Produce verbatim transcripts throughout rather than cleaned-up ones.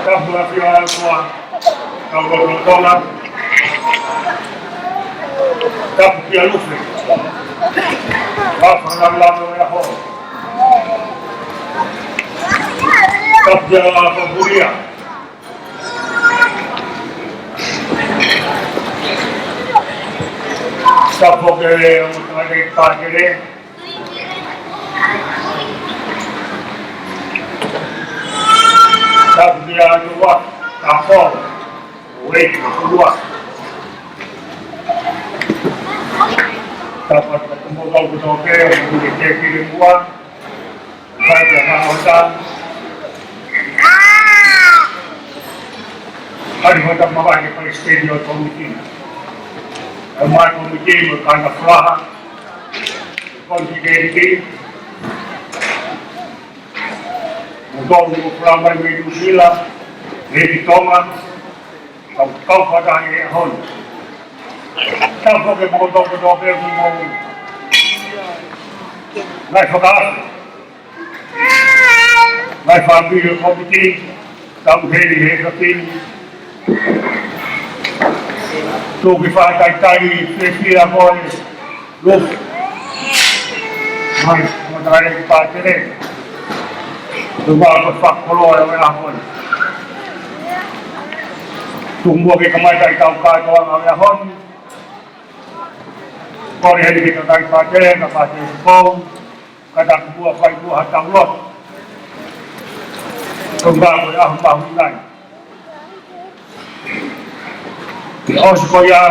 Tapu ʻafio ʻa e ʻOtua, kau lotolotonga. Tapu kia Lufe. Tapu ʻa e lāngilangi ʻo e ʻaho. Tapu kia Fapulia. Tapu ke o tangata i pākele. Tapu ki a tua, tapu, wei, tua. Tapu atu ki he motuʻa kotoa pē, ʻoku ke kile mua. Kai pē ka ota. Kai ota mavahe ki he palesiteni ʻo e kōmiti. ʻA e kōmiti mo e kāinga falaha. Konititēniti. Mo e kau mo falaha mai mei Nuʻu Sila, mei Tonga, kau, kau fakataha he ʻaho ni. Tapu ki he motuʻa kotoa pē ʻoku mou ngaahi fakaafe. Ngaahi fāmili ʻo e kōmiti, tau heli he kafini. Tuku ke fakatalitali fiefia koe, Lufe. Mai, mo tangata i pākele. Tuku ke fakakoloa e ʻaho ni. Tuku muʻa ke kamata ʻetau kātoanga ʻo e ʻaho ni. Kole heni ki he tangata i pākele, ka pākele si pou. Ka taku muʻa fai muʻa ha tau lotu. Ko e ngāue ʻa e ʻaho mahuʻinga ni. ʻOsi ko ia,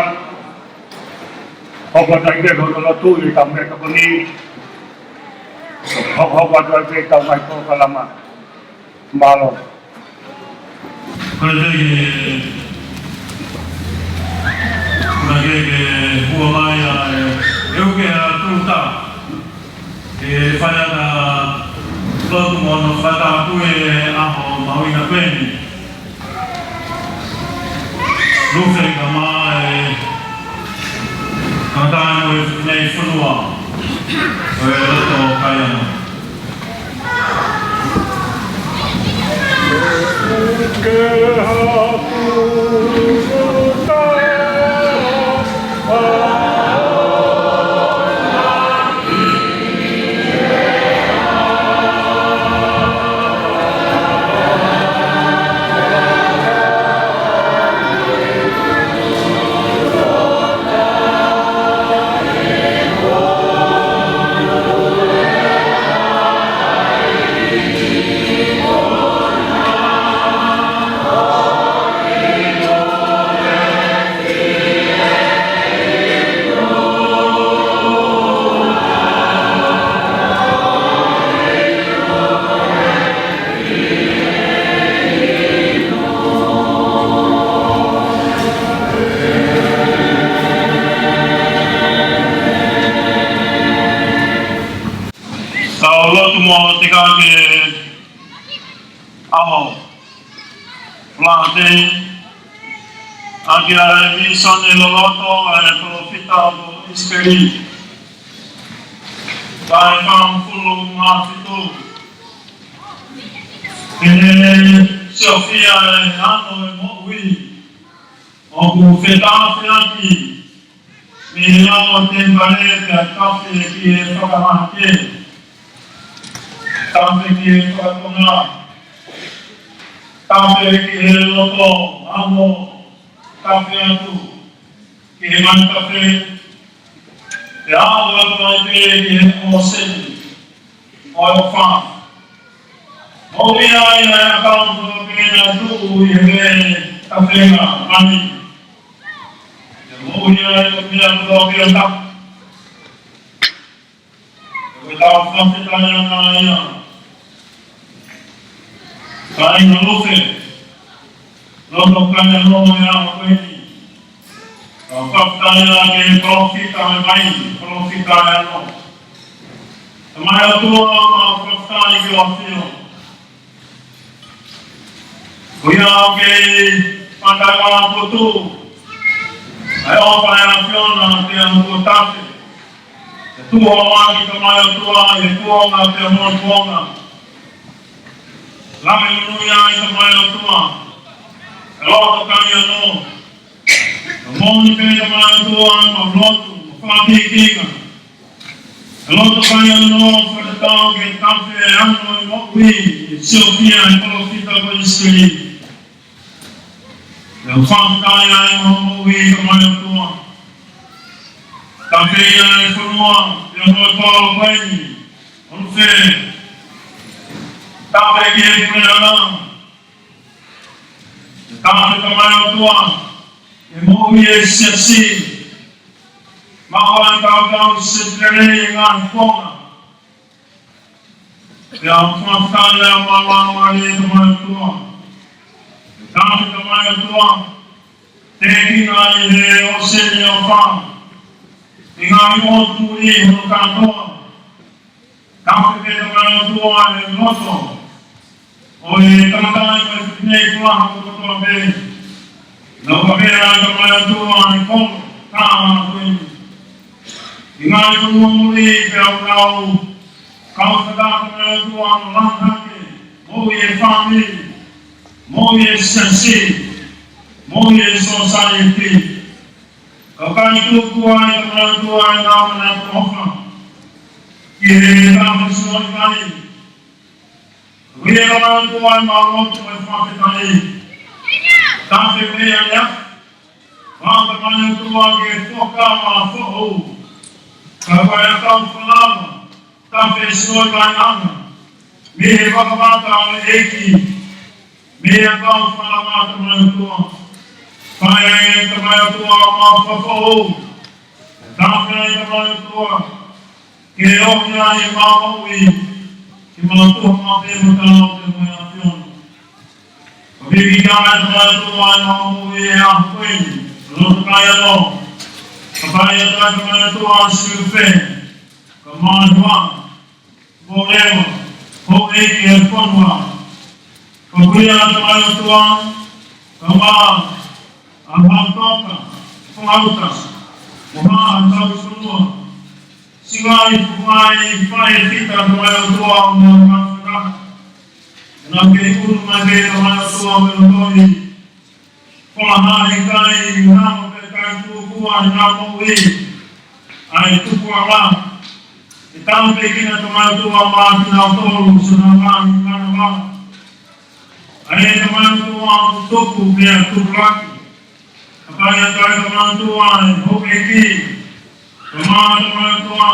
hoko atu ai pē hono lotu ʻi he tau meʻatokoni. Hoko, hoko atu ai pē tau ngaahi polokalama. Mālō. Ko e teke, ko e teke, ua mai ʻa e, e uke ʻa Tuta. Ke fai ʻa e lotu mo hono fakatapu he ʻaho mahuʻinga ko eni. Lufe kae ʻumaʻā e tangata mo e fineʻeiki fonua ʻo e loto Kaiana. Tau lotu mo teka ke ʻaho Falaite, ʻaki ʻa e vīsone loloto ʻa e palōfita ʻo ʻIsikeli. Vahe fāngofulu mā fitu. Pehē, siofia e ano e moʻui, ʻoku fetafeaki mei he lango temipale pea tafe ki he fakahahake, tafe ki he fakatonga, tafe ki he loto ʻaho, tafe atu ki he manu tafe, pea aʻu atu ai pē ki he ʻōseni ʻo e ʻofa. Moʻui ai ʻa e ʻakau kotoa pē naʻe tuʻu ʻi he veʻe tafenga mani. Pea moʻui ai ʻa e meʻa kotoa pē ʻo tapu. Ko ʻetau fakafetaʻi ʻana ia. Kāinga Lufe, loto Kaiana ʻi he ʻaho ko eni. Kau fakafetaʻi ʻana ki he palōfita ʻo e vai, palōfita ʻo e ano. Tamai ʻOtua, mau fakafetaʻi ki hoʻo ʻAfio. Ko ia ʻoku ke fakaʻaonga ʻa e potu, ʻa e ʻofa ʻa e ʻAfiona, pea ʻoku tafe. Ke tuʻu ʻo ʻaki, Tamai ʻOtua, ʻi he kuonga pea mo e kuonga. Lahi monūʻia ai Tamai ʻOtua, ʻa e loto kai anō. Ka moʻoni pē Tamai ʻOtua, mau lotu, mau fakapīkinga. ʻA e loto kai anō, fakatatau ki he tafe ʻa e moʻui, ʻi he siofia ʻa e palōfita ko ʻIsikeli. Pea ʻoku fakafetaʻi ai ʻemau moʻui Tamai ʻOtua. Tafe ia ʻa e fonua, pea mo e kolo ko eni, ʻo ne fē. Tafe ki he puleʻanga. Tafe Tamai ʻOtua, ʻa e moʻui ʻa e siasi. Maʻu ai kau kau sekelele ʻi he ngaahi konga. Pea ʻoku fakafetaʻi ʻemau Laumālie Tamai ʻOtua. Tafe Tamai ʻOtua, tēkina ʻi he ʻōseni ʻo fā. ʻI he ngaahi ʻotu ʻi hono kātoa. Tafe pē Tamai ʻOtua ʻa e loto ʻo e tangata ʻi he fineʻeiki falaha kotoa pē. Naʻa ke pehē ai Tamai ʻOtua ʻa e kolo, ka ʻa ko eni. ʻI he ngaahi fonua muli pea ʻoku nau kau fakataha Tamai ʻOtua ʻo langa hake, moʻui ʻa e fāmili, moʻui ʻa e siasi, moʻui ʻa e sōsaieti. Ka ʻoku ʻikai tuku ai Tamai ʻOtua ʻenau manatu ʻofa ki he tafe sinoʻi mai. Ko ia Tamai ʻOtua ʻemau lotu mo e fakafetaʻi. Tafe pē ʻa e ʻaho, Tamai ʻOtua, ki he Fuakava Foʻou. Ka ko e ʻakau fakalava, tafe sinoʻi mai ʻana. Mei he vakavaka ʻo e ʻEiki. Mei he ʻakau fakalava Tamai ʻOtua. Fai ai Tamai ʻOtua ʻemau fakafoʻou. Tafe ai Tamai ʻOtua. Ke ʻomi ai ʻemau moʻui, ke mau tuha maʻu pē mo taau pē mo e ʻAfiona. Ko e pīkitai Tamai ʻOtua ʻemau moʻui ʻi he ʻaho ko eni, loto kai anō. Ka fai atu ai Tamai ʻOtua ʻa e siufe, ka mau hua, mo leva, houʻeiki ʻo e fonua. Ka kuia Tamai ʻOtua, ka mau, ʻa Hautoka, Fangauta, mo ha ʻa Taufonua. Singai fukai fai fita Tamai ʻOtua mo Hautoka. Naʻa ke unu mai ke Tamai ʻOtua mo e lotoi. Ko e hā he kai, hā mo e kai tūkua, hā mo ui. ʻA e tukuʻanga. ʻE tau pē kina Tamai ʻOtua maʻa kinautolu, so na maʻa ni mana maʻa. ʻA e Tamai ʻOtua ʻoku tuku pea tupulaki. Ka fai atu ai Tamai ʻOtua ʻa e houʻeiki. Ka maʻa Tamai ʻOtua.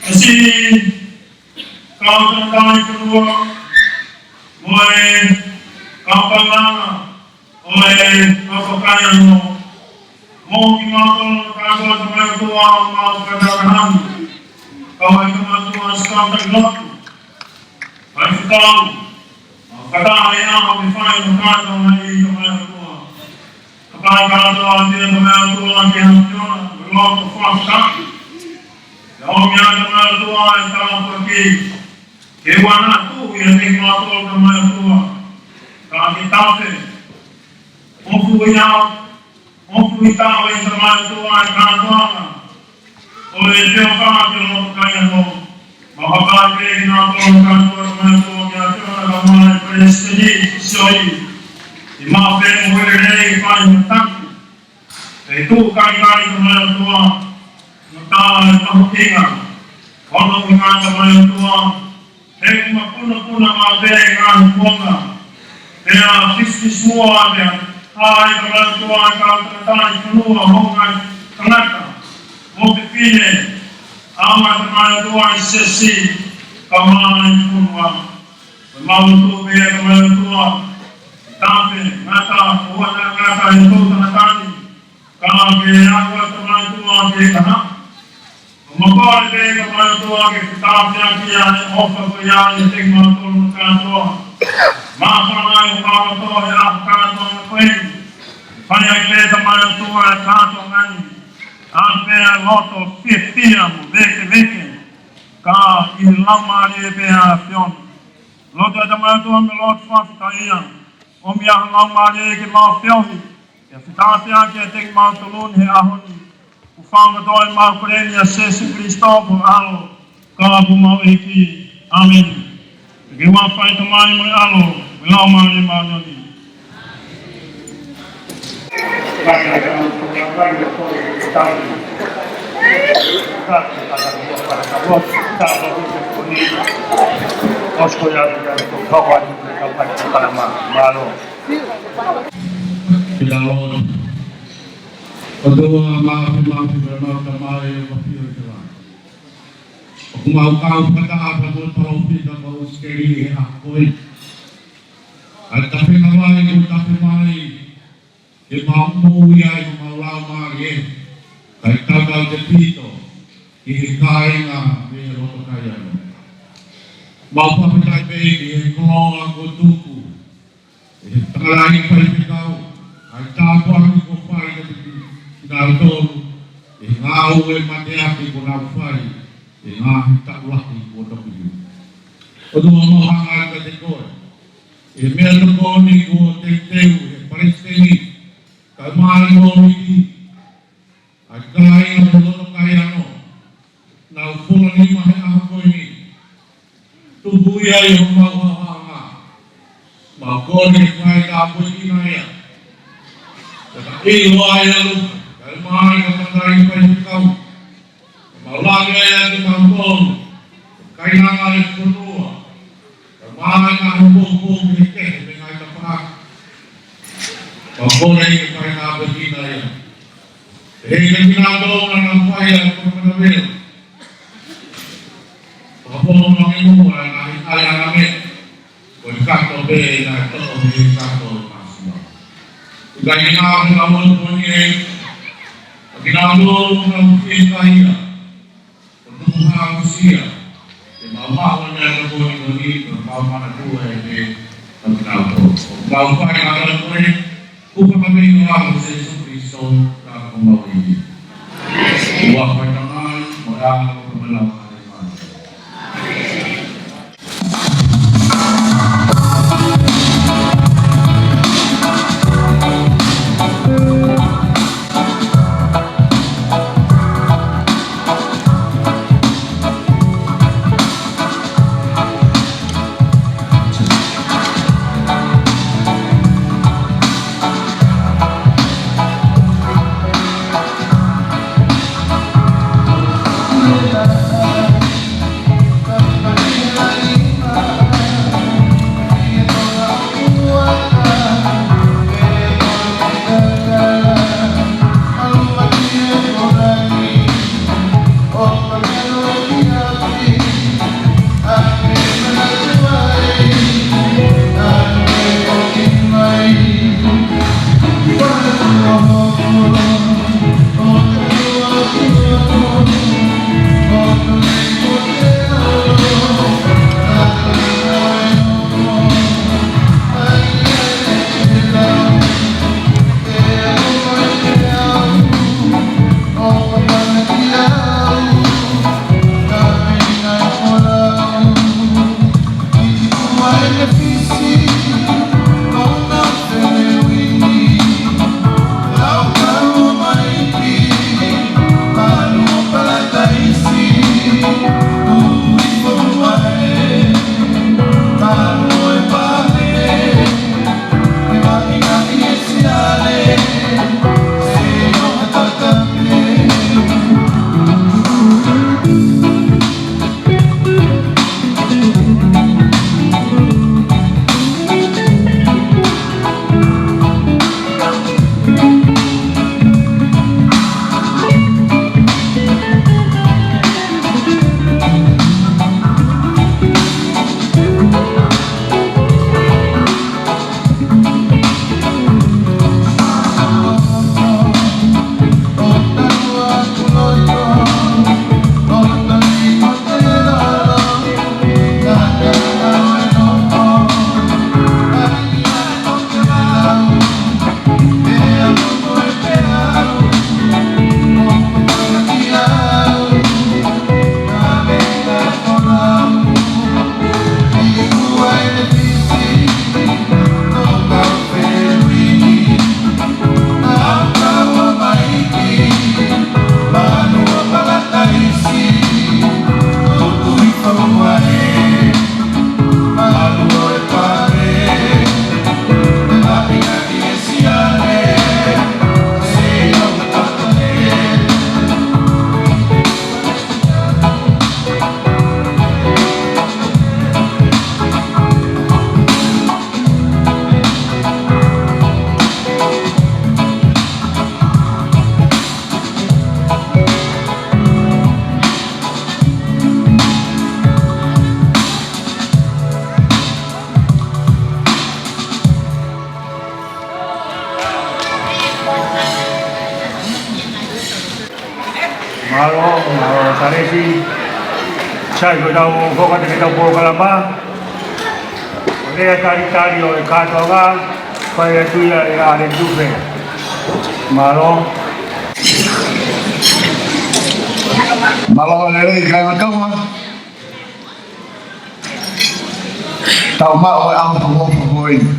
ʻAsi, kau tangataʻi fonua. Mo e kau kaunanga. ʻO e kau kakai anō. Mo kimautolu kātoa Tamai ʻOtua ʻoku mau fakataha ni. Kau ai Tamai ʻOtua ʻa e kau tangataʻi lotu. Faifekau. Mau fakataha he ʻaho ni fai mo kātoa mai Tamai ʻOtua. Ka fai kātoa ʻa e Tamai ʻOtua ke ʻAfiona, mo e loto fakataha. Ke ʻomi ʻa e Tamai ʻOtua ʻa e tāpuaki. Ke ʻoua naʻa tuʻu ʻiate kimautolu Tamai ʻOtua. Ka ke tafe. ʻOku ʻi ai, ʻoku ʻi ai Tamai ʻOtua ʻa e kātoanga. ʻO e teo fā ke loto kai anō. Mau hapai pē kinautolu kātoa Tamai ʻOtua ke ʻAfiona ka mai Palesiteni, Sioi. ʻI mau pē mo e lelei fai mo taki. Pea tuʻu kai kai Tamai ʻOtua, mo tala e mahuʻinga, ono ʻuhinga Tamai ʻOtua, he ʻoku mau punapuna maʻu pē ngaahi kuonga, pea fisifisimuʻa pea, ʻa e Tamai ʻOtua ʻa e kau tangataʻi fonua, mo e ngaahi tangata, mo e fefine, ʻa e Tamai ʻOtua ʻa e siasi, ka mai fonua. Ko e mau lotu pē Tamai ʻOtua, tafe, ngata, ʻoua naʻa ngata ʻi he tō tangata ni, ka ke ʻalu atu Tamai ʻOtua ke kaha. Ko e mau kole pē Tamai ʻOtua ke ke tafe ʻaki ʻa e ʻofa ko ia ʻiate kimautolu kātoa. Māfana ʻi homau loto he ʻaho kātoa ko eni. Fai ai pē Tamai ʻOtua ʻa e kātoanga ni. ʻA pē ʻa e loto fiefia mo vēkeveke. Ka ʻi he Laumālie pē ʻa e ʻAfiona. Lotu ʻa Tamai ʻOtua mo e lotu fakafetaʻi ia. ʻOmi ʻa e Laumālie ke mau feohi. Ke fetaʻatea kiate kimautolu ni he ʻaho ni. ʻOku fakaongo atu ʻemau kole ni ʻia Sīsū Kalaisi ko e ʻAlo. Ka ko homau ʻEiki. ʻĀmeni. Ke mafai Tamai mo e ʻAlo mo e Laumālie Māʻoniʻoni. Pea ʻoku, ʻOtua Māfimafi, pea mau Tamai ʻoku ʻafio ʻi he langi. ʻOku mau kau fakataha pea mo e palōfita ko ʻIsikeli he ʻaho ko eni. ʻA e tafe ngāue kuo tafe mai, ke mau moʻui ai mo mau laumālie, kae tautautefito ki he kāinga mei he loto Kaiano. Mau fakafetaʻi pē ki he koloa kuo tuku ʻe he tangataʻeiki faifekau, ʻa e tāpuaki kuo fai kiate kinautolu, ʻi he ngāue mateaki kuo nau fai, ʻi he ngaahi taʻu lahi kuo toki hili. ʻOtua mau hanga atu kiate koe, ʻi he meʻatokoni kuo teuteu ʻe he Palesiteni, kae ʻumaʻā e Kōmiti, ʻa e kāinga mei he loto Kaiano, nau fola nima he ʻaho ko eni. Tuku ia ʻi homau haʻohaʻonga. Mau kole ke fai tāpuekina ia. Ke ka ʻilo ai ʻa Luka, kae ʻumaʻā e tangataʻeiki faifekau. Mau lave ai ʻa kimautolu, kainanga e fonua. Kae ʻumaʻā e ngaahi poupou kehekehe mei he ngaahi tafaʻaki. Mau kole ke fai tāpuekina ia. Pehē ki he kinautolu naʻa nau fai ʻa e fakamatavelu. Fakapono ange muʻa ʻa e ngaahi ʻai ʻangamē. Ko e kato pē naʻe toʻo mei he kato ʻo e masiva. ʻIkai ke ngāue ʻa e motuʻa ni ē. Ka kinautolu naʻa nau fiekaia, ʻo nau haʻusia, ke mau maʻu ʻa e meʻatokoni ko eni, pea mau manatua ʻa e meʻa naʻa nau toʻo. ʻOku mau fai ʻa e ngāue ko eni, ʻi he huafa pē ʻo Sīsū Kalaisi, ko homau ʻEiki. ʻOku mau fai ʻa e ngāue, mo e ʻAlo, mo e Laumālie Māʻoniʻoni. Mālō, mālō Talesi. Sai, ko ʻetau fokotuʻu ʻetau polokalama. Ko e lea talitali ʻo e kātoanga, fai atu ia ʻe ʻAleni Tufe. Mālō. Mālō e lelei kāinga Tonga. Tau maʻu e ʻaho fakaʻofoʻofa ko eni.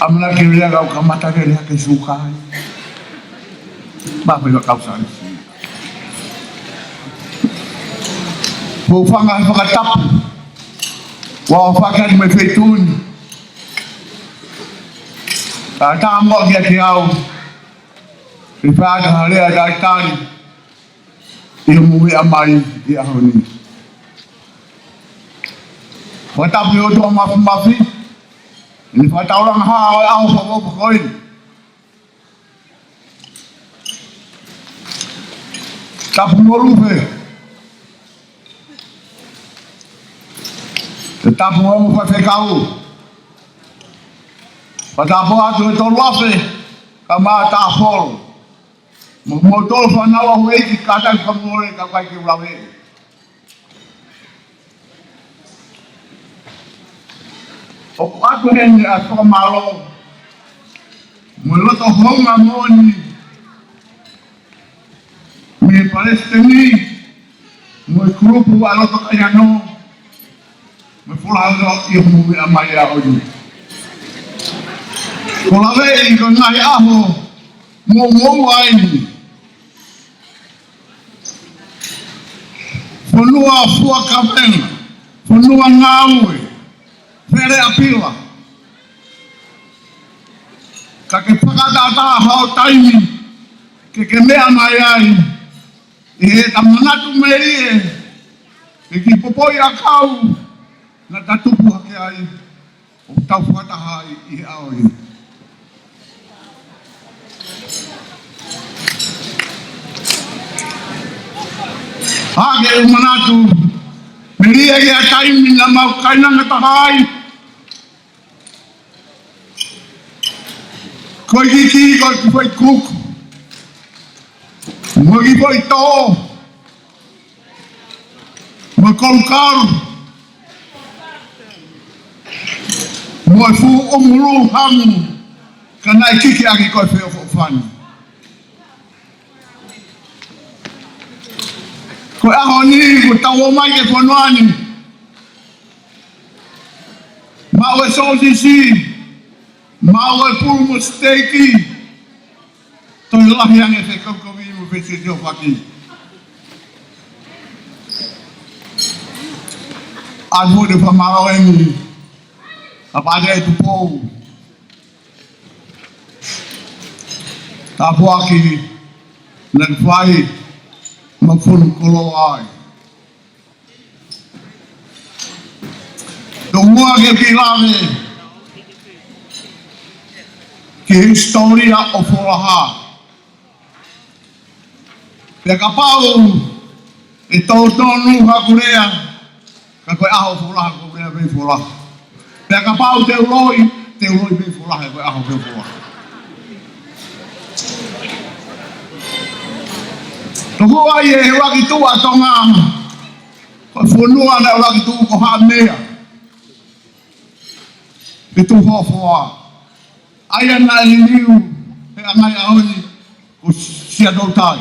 ʻAmanaki lelei ke u kamata lelei ke suka ai. Mafai ka kau sai. Ko e fanga he fakatapu. Ua o faka ni me feituʻu ni. Ka tā mo kia ke au. Ke fai atu ha lea talitali. ʻI hoʻomou meʻa mai ʻi he ʻaho ni. Fakatapu ʻi he ʻOtua Māfimafi, ʻi he fakataulanga hā ʻo e ʻaho fakaʻofoʻofa ko eni. Tapu mo Lufe. Tapu mo e ongo faifekau. Fakatapu atu e tolu afe, ka mā tāfolo. Mo, mo tolu fānau ʻa houʻeiki kātaki ka mole ka kai ke u lave. ʻOku ʻoatu heni ʻa e fakamālō. Mo e loto houngaʻia moʻoni. Mei he palesiteni. Mo e kulupu ʻa Loto Kaiano. Mo e folaha ʻi hoʻomou meʻa mai ʻi he ʻaho ni. Ko e lave ʻi he ngaahi ʻaho. Mo, mo ai. Fonua fua kavenga, fonua ngāue, fele ʻapila. Ka ke fakatātā hao taimi, ke ke meʻa mai ai, ʻi heʻeta manatu melie, ke ki popoʻi ʻakau, naʻa ta tupu hake ai, ʻo tau fakataha ai ʻi he ʻaho ni. Hake u manatu, melie ki ha taimi naʻa mau kainanga taha ai. Ko e kiki, ko e kiʻi foʻi kuku. Mo e kiʻi foʻi tō. Mo e kolukalu. Mo e fuʻu ʻumulu hamu. Ka naʻe kiki ʻaki ko e feʻofoʻofani. Ko e ʻaho ni, ko ʻetau ō mai ki he fonua ni. Maʻu e sōsisi. Maʻu e pulu mo e siteiki. Toe lahi ange fekaukaui mo fesiosiofaki. ʻA e fuʻu fakamālō eni. Ka pāte e Tupou. Tāpuaki. Naʻe fai. Mo e fonu koloa ai. Tomuʻa ke u kiʻi lave ki he hisitōlia ʻo Folaha. Pea kapau ʻe tō tonu haku lea, ka ko e ʻaho Folaha, ko e lea mei Folaha. Pea kapau te u loi, te u loi mei Folaha, ko e ʻaho mei Folaha. Toku ai e ʻuluaki tuʻu ʻa Tonga, ko e fonua naʻe ʻuluaki tuʻu ko Haʻamea. Ke tuʻu Hofoa. ʻA ia naʻe liliu he ʻangai ʻaho ni ko Siaʻatoutai.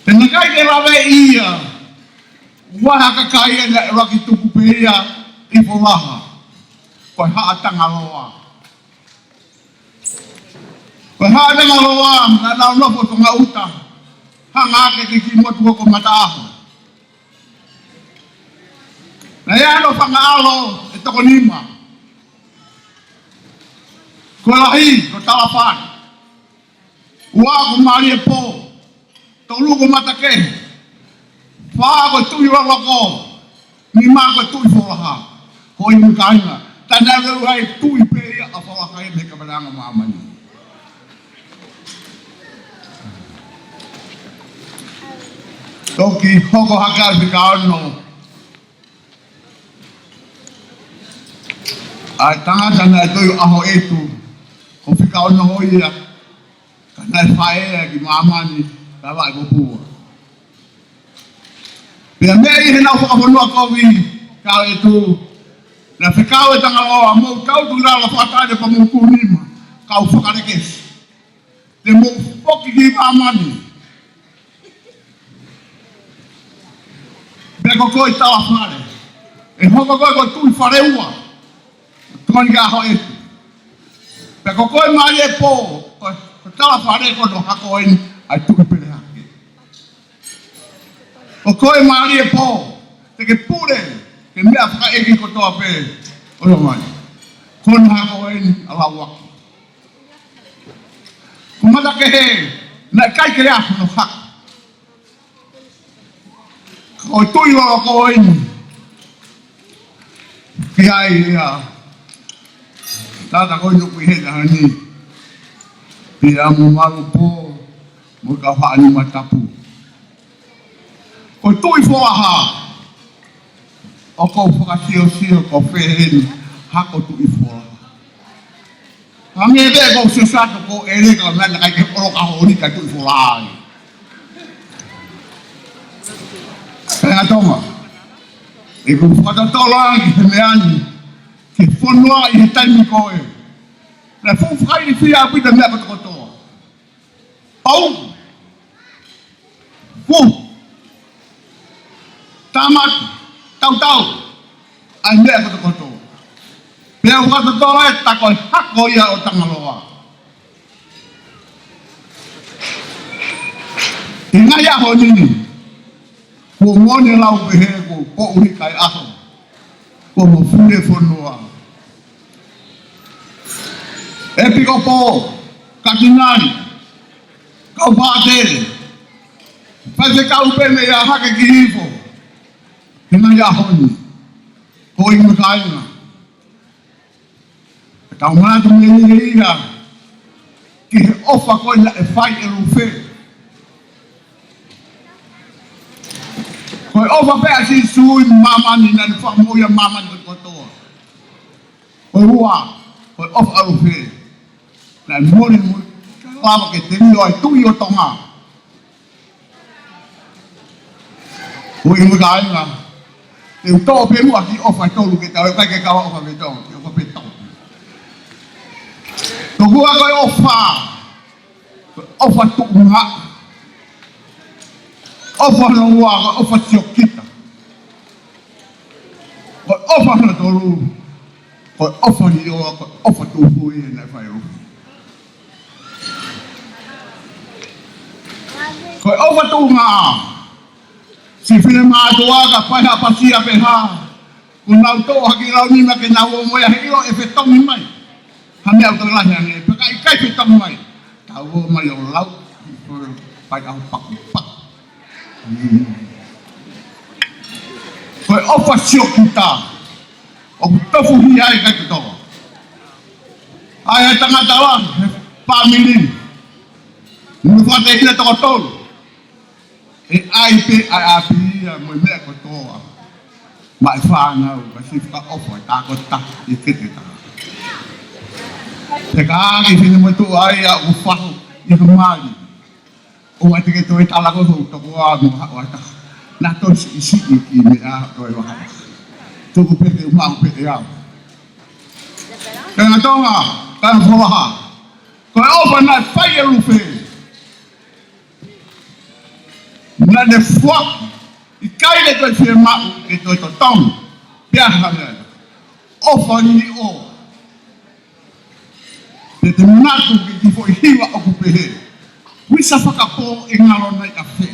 Te naʻe ʻikai ke lave ia, ʻoku ʻi ai ha kakai ia naʻe ʻuluaki tupu pē ia ʻi Folaha. Ko e Haʻa Tangaloa. Ko e Haʻa Tangaloa, naʻa nau nofo ʻi Tonga ʻuta. Hanga hake ki he kiʻi motu ko Mataʻaho. Naʻe ʻi ai hono fanga ʻalo ʻe toko nima. Ko e lahi, ko Talafani. Ua ko Maliepō. Tolu ko Matakehe. Fā ko Tuʻiloloko. Nima ko Tuʻifolaha. Ko e ʻuhinga, tā naʻe ʻi ai e tuʻi pē ia ʻa Folaha ia mei he kavenga ʻo māmani. Toki hoko hake ʻa e fika ono. ʻA e tangata naʻe toʻo ʻa e ʻaho ʻe tolu, ko e fika ono ia. Ka naʻe fai ia ki māmani, ka vaʻe ko pua. Pea meʻa ʻi heʻenau fakafonua kovi, kau e tu, naʻe fekau e Tangaloa, mou tau tu lalo fakatale pea mou kū nima, kau fakalekesi. Te mou foki ki māmani. Pea ko koe Talafale. ʻE hoko koe ko Tuʻi Faleua. Tokoni kia Hoʻetu. Pea ko koe Mālie Pō. Ko, ko Talafale ko hono hako eni ʻa e Tuʻi Pelehake. Ko koe Mālie Pō. Te ke pule. Ke meʻa fakaʻeiki kotoa pē. ʻOlo mai. Ko hono hako eni ʻa Lauaki. Ko Matakehe, naʻe ʻikai ke ʻi ai hano hako. Ko e Tuʻi Lolokoini. Ki ai ia. Tata ko inu ki he tahani. Pea mo Malu Pō, mo Kauhaʻanima Tapu. Ko Tuʻi Folaha, ʻoku ou fakasiosio ko fē eni hako Tuʻi Folaha. Hangē pē ko Siosato ko ʻEleka naʻe ʻikai ke ʻolo ka holi ka Tuʻi Folaha. Kāinga Tonga, ʻoku ou fakatotolo ange ki he meʻa ni, ki he fonua ʻi he taimi ko ē. Naʻe fuʻu fakailifia ʻaupito meʻa kotokotoa. Pau. Fu. Tamaki. Tautau. ʻA e meʻa kotokotoa. Pea ʻoku fakatotolo atu ko e hako ia ʻo Tangaloa. ʻI he ngaahi ʻaho ni, kuo mole lau pehē kuo poʻuli kai ʻaho. Kuo mo fule fonua. ʻEpikopō, Katinali, kau pātele, faifekau pē meʻa hake ki hifo. He ngaahi ʻaho ni, ko e kāinga. Ka tau manatu mei he ia, ki he ʻofa ko ē naʻe fai ʻe Lufe. Ko e ʻofa pē ʻa Sīsū ʻi māmani naʻa ne fakamoʻui ʻa māmani kotoa. Ko e ua, ko e ʻofa ʻa Lufe. Naʻe mole mo e lava ke telio ʻa e Tuʻi ʻo Tonga. Ko e ʻuhinga ia, te u toʻo pē muʻa ki he ʻofa ʻe tolu ke tau, ʻikai ke kau ʻofa pē tolu, ke ʻofa pē tolu. Tokua ko e ʻofa, ko e ʻofa tuʻunga. ʻOfa hono ua, ko e ʻofa siokita. Ko e ʻofa hono tolu, ko e ʻofa ni ʻo, ko e ʻofa tuʻufuhi naʻe fai ʻo. Ko e ʻofa tuʻunga. Siʻi finemātuʻa ka fai ha pasia pe hā. Kuo nau toʻo hake lau nima ke nau ō mo ia he ʻilo ʻe fetongi mai. Ha meʻa ʻoku tau lahi ange, pea ka ʻikai fetongi mai. Tau ō mai ʻo lau. Pai au paku paku. Ko e ʻofa siokita. ʻOku tofuhia ai ʻikai ke toʻo. ʻAi ʻa e tangata ua, he fāmili. Mo e fakatehina toko tolu. ʻE ʻai pē ʻa e ʻapi ia mo e meʻa kotoa. Maʻa e fānau, ka siʻi fakaʻofa, tā ko tā, ʻi he te tā. Te kā ki fine mo tuʻa ia ʻoku fahu, ʻi he mali. ʻOua te ke toe tala ko ho toko ua mo haʻu ʻa e taha. Naʻa toe siʻisiʻi ki meʻa toe vaha. Tuku pē te u maʻu pē ʻe au. Kāinga Tonga, kāinga Folaha. Ko e ʻofa naʻe fai ʻe Lufe. Naʻa ne foaki, ʻikai ke toe fiemaʻu, ke toe totongi. Pea hanga. ʻOfa ni ʻo. Te te manatu ki he foʻi hiva ʻoku pehē. Visa fakapō ʻe ngalo nai ʻafē.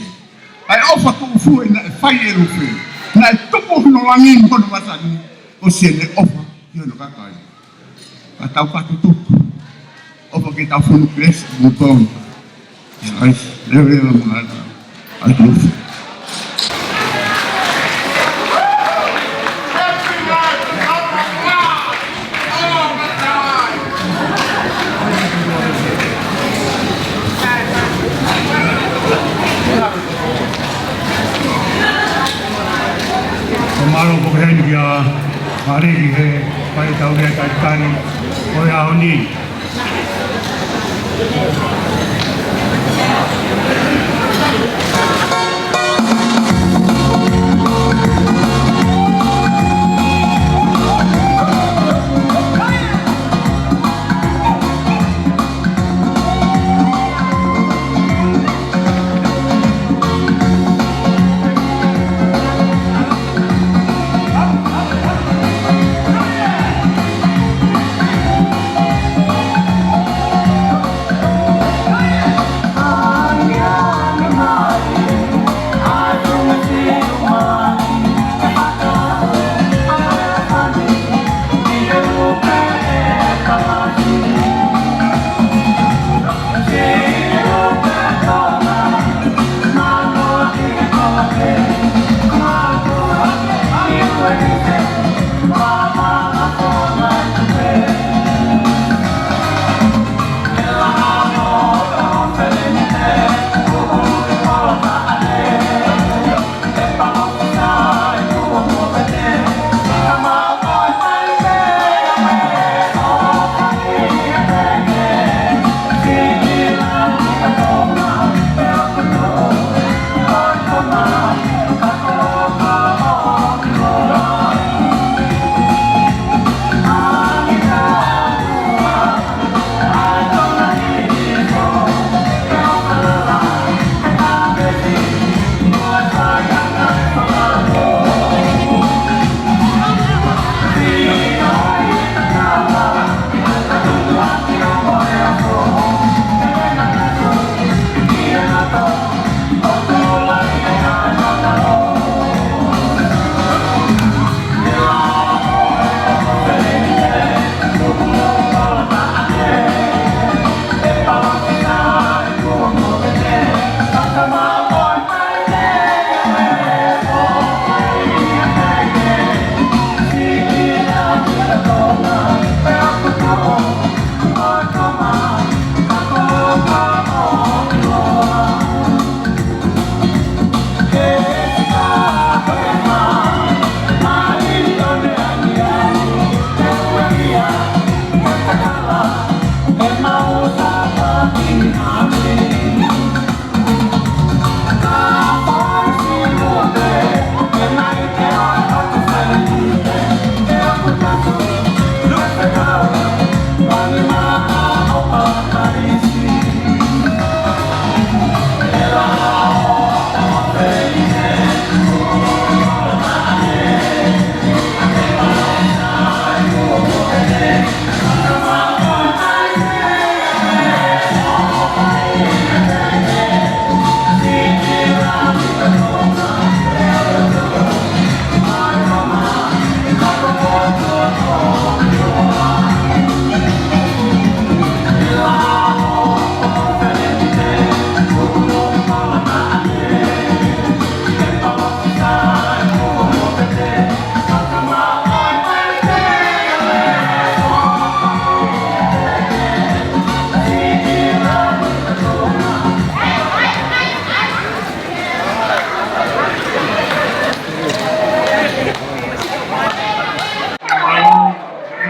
ʻA e ʻofa tuʻufuhi naʻe fai ʻe Lufe. Naʻe tupu hono langi mo hono masani. Ko siʻene ʻofa ki hono kakai. Ka tau ka tutuku. ʻOfa ke tau fonu kelesi mo tonu. ʻAi, leo leo mo ata. ʻAi, tufu. Ko mālō ko heni kia Mariki he fai tau lea talitali ʻo e ʻaho ni.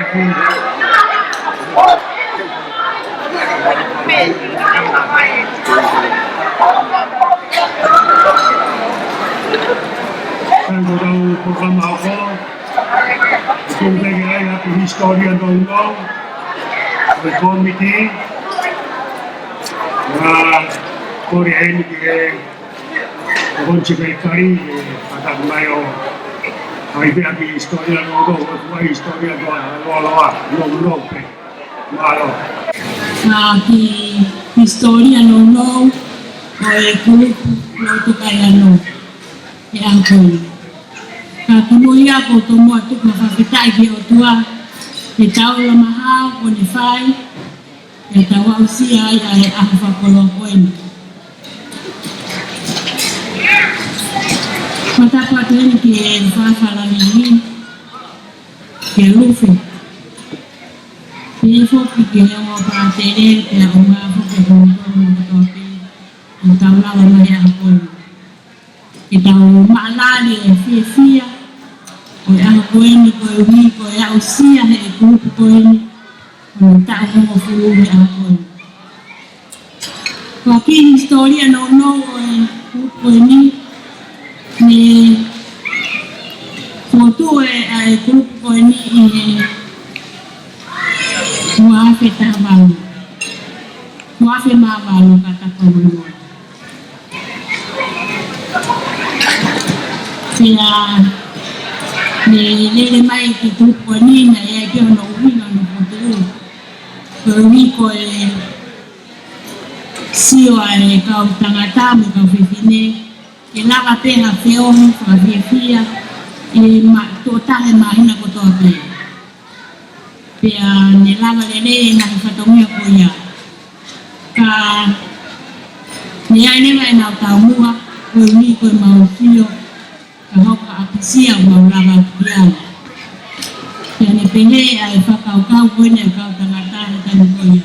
Tango tau polokalama hoko. Tuku pē ke ʻai ʻa e hisitōlia nounou ʻo e kōmiti. Naʻa kole eni ke ʻoku ou siʻi kei kali, ʻe, ʻatā mai ʻo ʻai pē ʻa e hisitōlia nounou, ʻo e hisitōlia loaloa, nounou pē. Mālō. Ka ki he hisitōlia nounou ʻo e kulupu Loto Kaiano he ʻaho ko eni. Ka kimuʻa ia ʻoku ou tomuʻa tuku ha fakafetaʻi ki he ʻOtua he taula maha kuo ne fai, ʻetau aʻusia ai ʻa e ʻaho fakakoloa ko eni. Fakatapu atu heni ki he fafala ni, kia Lufe. Pehē foki ki he ongo pātele, pea ʻumaʻā foki kimoutolu kotoa pē ʻoku tau lava mai he ʻaho ko eni. Ke tau maʻalali e fiefia ʻo e ʻaho ko eni, koeʻuhi ko e aʻusia ʻe he kulupu ko eni ʻo e taʻu hongofulu he ʻaho ko eni. Ko e kiʻi hisitōlia nounou ʻo e kulupu ko eni, ne fokotuʻu ʻa e kulupu ko eni ʻi he ua afe taha valu. Ua afe mā valu ka tapu mo e moa. Pea ne lele mai ki he kulupu ko eni naʻe ʻi ai pē hono ʻuhinga hono fokotuʻu. Koeʻuhi ko e sio ʻa e kau tangata mo e kau fefine, ke lava pē ha feohi fakafiefia ʻi he ma-, tuʻo taha he māhina kotoa pē. Pea ne lava lelei e ngaahi fatongia ko ia. Ka ne ʻi ai leva ʻenau taumuʻa, koeʻuhi ko ʻemau sio, ka hoko ʻa e ʻapasia ʻoku mau lava atu ki ai. Pea ne pehē ʻa e fakakaukau ko eni ʻa e kau tangata he taimi ko ia.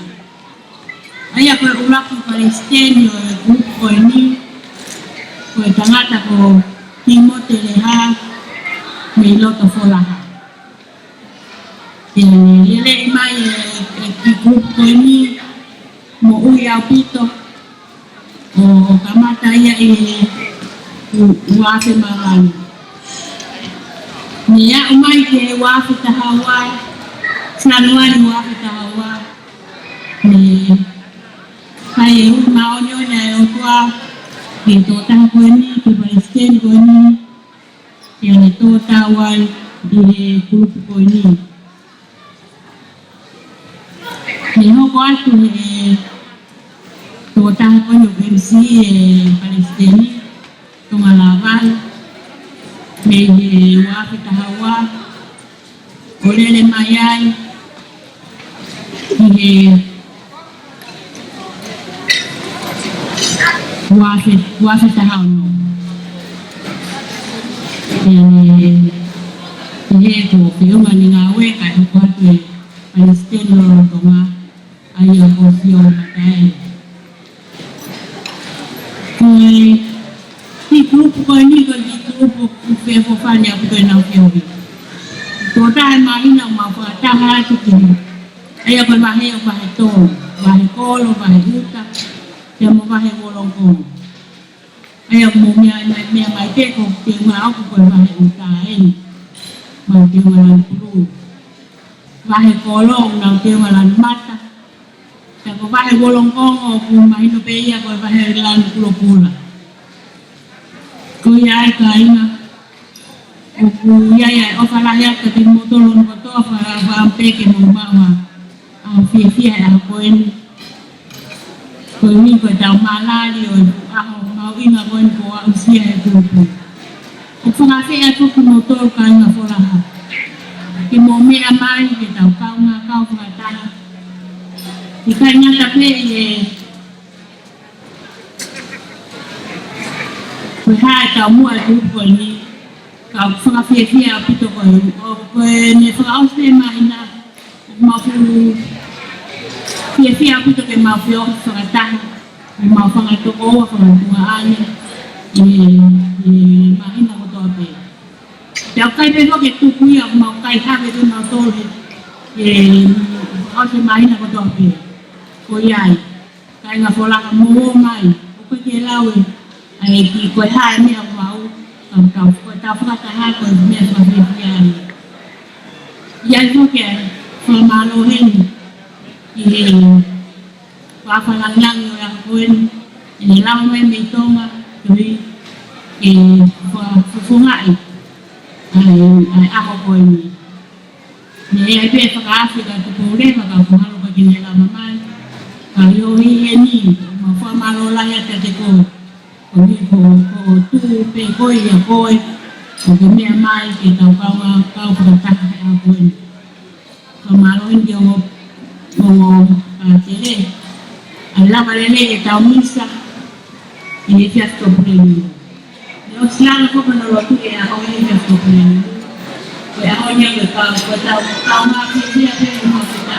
ʻA ia ko e ʻuluaki palesiteni ʻo e kulupu ko eni, ko e tangata ko Timote Leha mei loto Folaha. Pea ne lele mai e, e kiʻi kulupu ko eni, moʻui ʻaupito, ʻo kamata ia ʻi he u-, ua afe mā valu. Ne aʻu mai ki he ua afe taha ua, Sānuali ua afe taha ua, ne fai e ui māʻoniʻoni ʻa e ʻOtua ki he tokotaha ko eni, ki he palesiteni ko eni, pea ne tō tau ai ʻi he kulupu ko eni. Ne hoko atu he tokotaha ko eni ʻo M C e palesiteni, Tonga Lāvalu, mei he ua afe taha ua, ʻo lele mai ai ʻi he ua afe, ua afe taha ono. Pea ne, ʻi he ko e feʻunga ʻene ngāue kae hoko atu e palesiteni lolotonga, ʻa ia ko Sio Mataele. Ko e kiʻi kulupu ko eni ko e kiʻi kulupu ʻoku feʻofoʻofani ʻaupito ʻenau feohi. Tuʻo taha he māhina ʻoku mau fakataha atu ki ai. ʻA ia ko e vahe ʻo vahe tolu, vahe kolo, vahe ʻuta, pea mo vahe volongongo. ʻA ia ʻoku mou meʻa mai, meʻa mai pē ko e teunga ʻoku ko e vahe ʻuta eni, mo e teunga lanu pulū. Vahe kolo ʻoku nau teunga lanu mata. Pea ko e vahe volongongo ʻoku mahino pē ia ko e vahe lanu pulopula. Ko ia ai kāinga, ʻoku ʻi ai ʻa e ʻofa lahi atu kiate kimoutolu hono kotoa, fakaʻamu pē ke mou maʻu ʻa e fiefia he ʻaho ko eni. Koeʻuhi ko ʻetau maʻalali ʻo e ʻaho mahuʻinga ko eni kuo aʻusia ʻe he kulupu. ʻOku fakaafeʻi atu kimoutolu kāinga Folaha ke mou meʻa mai ke tau kaungā kau fakataha. ʻIkai ngata pē ʻi he ko e hā e taumuʻa ʻa e kulupu ko eni, ka ʻoku fakafiefia ʻaupito ko e, ʻo, ko ʻene fakaʻosi pē māhina, ʻoku mau fuʻu fiefia ʻaupito ke mau feohi fakataha, ʻoku mau fanga tokoua, fanga tuongaʻane, ʻi he, ʻi he māhina kotoa pē. Pea ʻoku ʻikai pē foki ke tuku ia, ʻoku mau kai hake kimautolu he Ke ʻosi e māhina kotoa pē. Ko ia ai. Kāinga Folaka, mou ō mai. ʻOku ʻikai ke lau ʻe he ʻEiki ko e hā e meʻa ʻoku maʻu. Ka tau, ko ʻetau fakataha ko e meʻa fakafiefia ia. ʻI ai foki e fakamālō heni ʻi he fakalāngilangi ʻo e ʻaho ko eni, ʻene lava mai mei Tonga, koeʻuhi ke fa-, fofongaʻi ʻa e, ʻa e ʻaho ko eni. Naʻe ʻi ai pē fakaafe ka Tupou Leva ka mahalo ʻoku ʻikai ke ne lava mai. Ka ʻi hoʻo ʻi heni, ʻoku mau fakamālō lahi atu kiate koe. Koeʻuhi ko, ko hoʻo tuʻu pē ko ia koe, ʻo ke meʻa mai ke tau kaungā kau fakataha he ʻaho ko eni. Fakamālō heni ki he ongo, ongo pātele. ʻA e lava lelei ʻetau misa ʻi he efiafi Tupou Leva. Naʻe ʻosi langa foki hono lotu he ʻaho ni he efiafi Tupou Leva. Ko e ʻaho ni ʻoku kau, ko ʻetau kaungā fiefia pē mo e mafuta.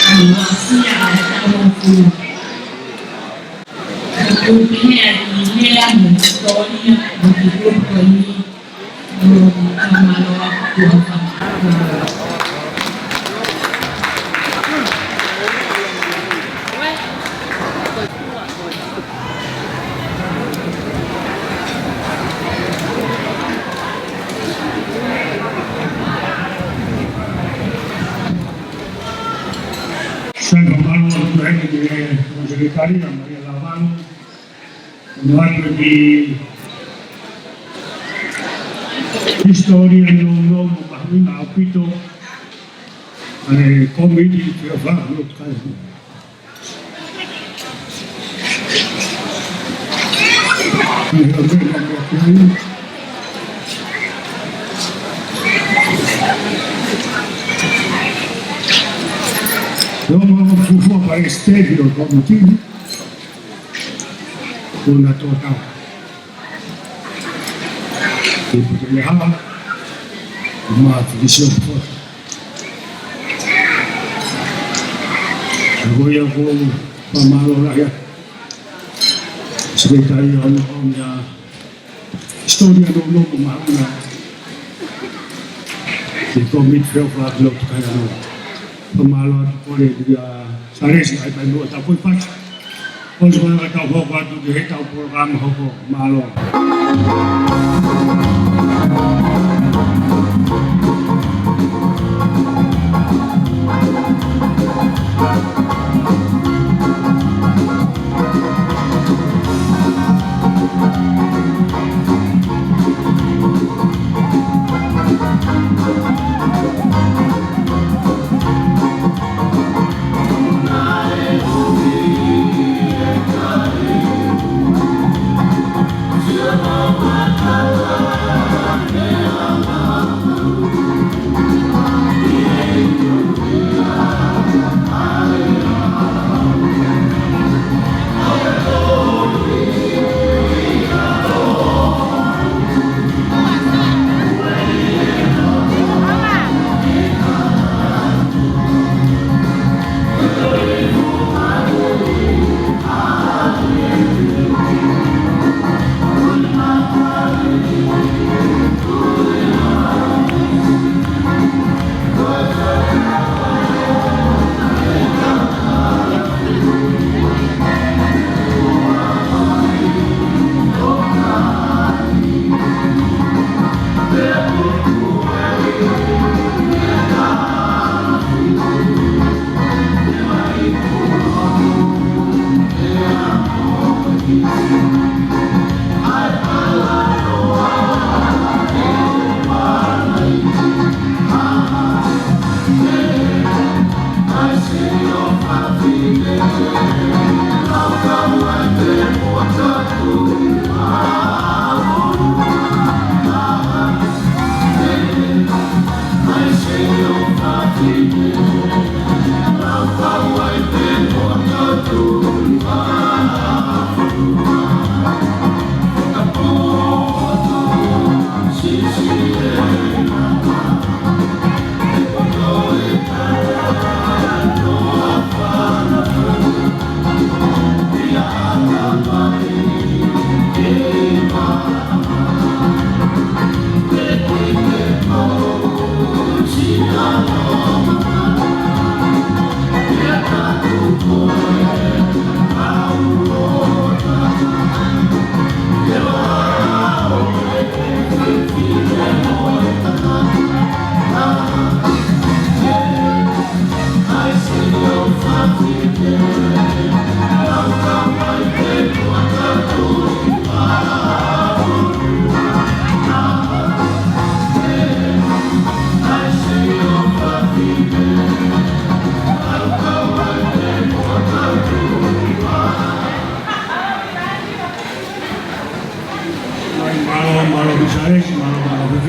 ʻA e uasia ʻa ʻetau hōfua. Ko e meʻa ʻi he lea mo e hisitōlia ʻo e kulupu ni. Sai, fakamālō atu heni ki he Sekelitali, Maria Lavalu, ʻo ʻoatu e kiʻi hisitōlia nounou mo mahuʻinga ʻaupito ʻa e kōmiti feʻofaʻaki lotu kae. Loma fuofua palesiteni ʻo e kōmiti. Ko na tō tau. Ke puke le hala. Ko ma te kisio po. Ka ko ia ʻoku ou fakamālō lahi atu. Sekelitali ʻo e, ʻo e, ʻa e hisitōlia nounou mo mahuʻinga. Ke kōmiti feʻofaʻaki lotu kae ʻanau. Fakamālō atu kole kia Salesi ʻa e pai mo ʻetau koi pati. Ko e sikola ka tau hoko atu ki heʻetau polokalama hoko. Mālō.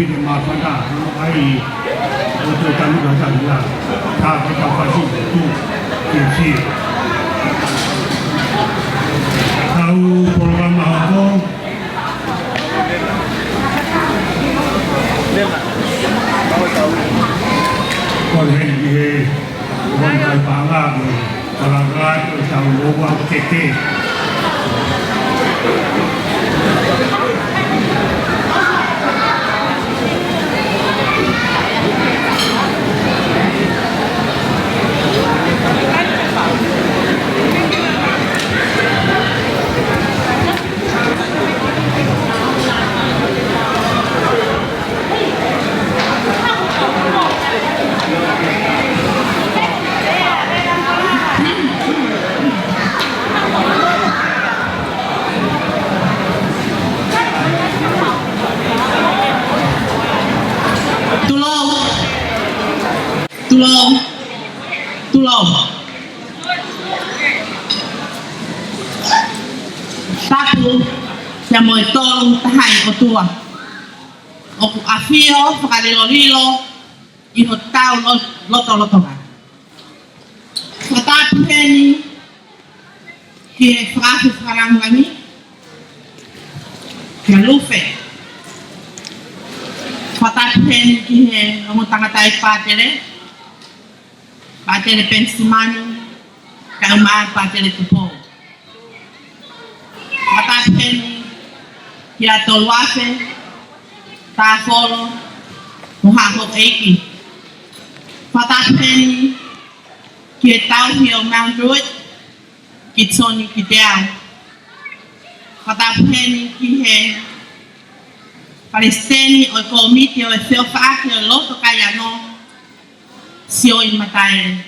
Ke mafana, ʻo ai, ʻo te tanu ka tanu la. Ka ke ka fasi tu, ke si. Tau polokalama hoko. Ko e heni he, wan kai panga ke. Palanga ko e tau loa keke. Tulou. Tulou. Tulou. Tapu, sia mo e tolu tahaʻi ʻOtua. ʻOku ʻafio fakalilolilo ʻi hotau lo-, lotolotonga. Fakatapu heni ki he fakaafe fakalangilangi, kia Lufe. Fakatapu heni ki he ongo tangataʻeiki pātele, Pātele Penisimani, kae ʻumaʻā Pātele Tupou. Fakatapu heni kia Toluafe, Tāfolo, mo haʻa houʻeiki. Fakatapu heni ki he tauhi ʻo Mount Druitt, ki Tony, ki Teau. Fakatapu heni ki he palesiteni ʻo e kōmiti ʻo e feʻofaʻaki ʻo e loto Kaiano, Sioi Mataele.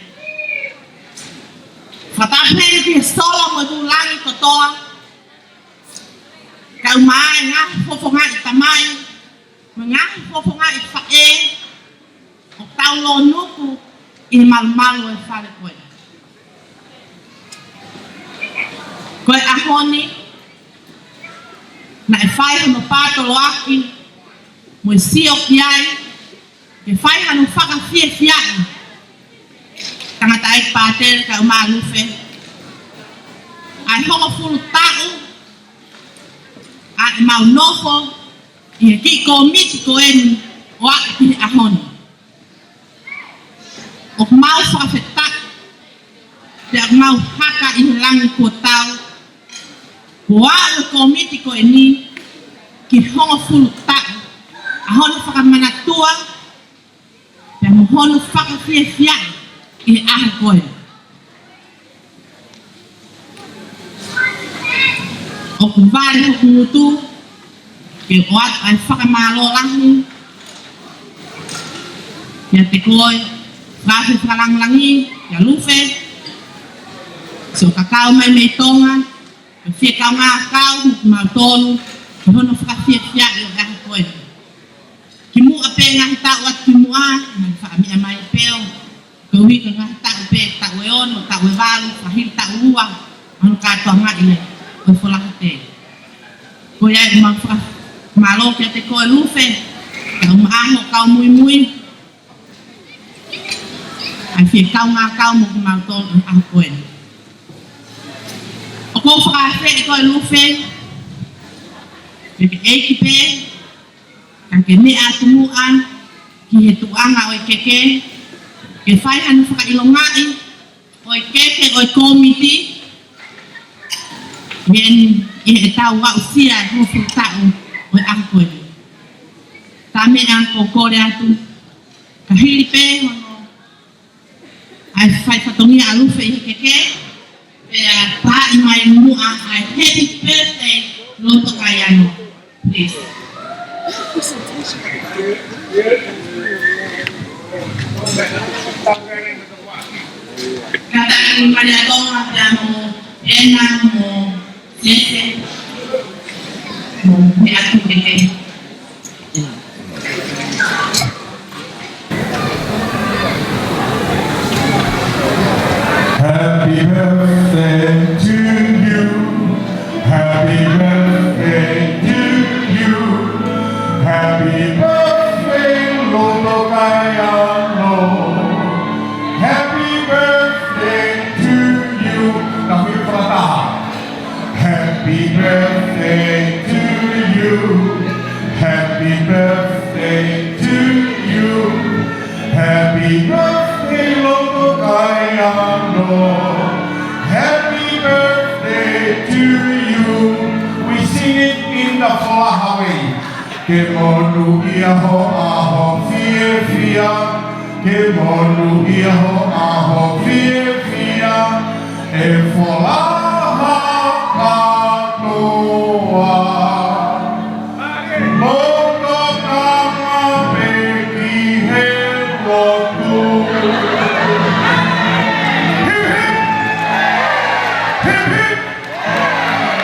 Fakatapu heni ki he sola mo e tuʻulangi kotoa, kae ʻumaʻā e ngaahi fofongaʻi tamai, mo e ngaahi fofongaʻi faʻē, ʻoku tau lōnuku ʻi he malumalu ʻo e fale ko ē. Ko e ʻaho ni, naʻe fai hono pātoloaki, mo e sio ki ai, ke fai hano fakafiefiaʻi, tangataʻeiki pātele kae ʻumaʻā Lufe, ʻa e hongofulu taʻu ʻa ʻemau nofo ʻi he kiʻi kōmiti ko eni ʻo aʻu ki he ʻaho ni. ʻOku mau fakafetaʻi, pea mau haka ʻi he langi kuo tau, kuo aʻu e kōmiti ko eni ki he hongofulu taʻu ʻa hono fakamanatua, pea mo hono fakafiefiaʻi ʻi he ʻaho ko ē. ʻOku vale hoku ngutu ke ʻoatu ʻa e fakamālō lahi kiate koe, fakaafe fakalangilangi, kia Lufe, siʻo kakau mai mei Tonga, ke fie kaungā kau mo kimautolu ki hono fakafiefiaʻi ʻo e ʻaho ko ē. Kimuʻa pē ngaahi taʻu atu kimuʻa, naʻe faʻa meʻa mai pē ʻo koeʻuhi ko e ngaahi taʻu pē, taʻu ʻe ono, taʻu ʻe valu, fāhili taʻu ua, ʻa hono kātoangaʻi ʻo e Folaha Tē. Ko ia ʻoku mau fakamālō kiate koe Lufe, kae ʻumaʻā hoʻo kau muimui, ʻa e fie kaungā kau mo kimautolu ʻi he ʻaho ko ē. ʻOku ou fakaafeʻi koe Lufe, ke ke ʻeiki pē, ka ke meʻa atu muʻa ki he tuʻuʻanga ʻo e keke, ke fai hano fakaʻilongaʻi ʻo e keke ʻo e kōmiti, ʻi heʻetau aʻusia e hongofulu taʻu ʻo e ʻaho ko ē. Tā meʻa ʻoku ou kole atu, ka hili pē hono ʻa e fai fatongia ʻa Lufe ʻi he keke, pea pāʻi mai muʻa ʻa e happy birthday loto Kaiano, please. Kātaki Malia Tonga pea mo ʻEna mo Sese mo meʻa atu keke. Happy birthday to you. Happy birthday to you. Happy birthday. Happy birthday to you. We sing it in the Folaha way. Ke monūʻia ho ʻaho fiefia. Ke monūʻia ho ʻaho fiefia. ʻE Folaha kātoa. Mou tokanga pē ki he lotu. Hip, hip. Hip, hip.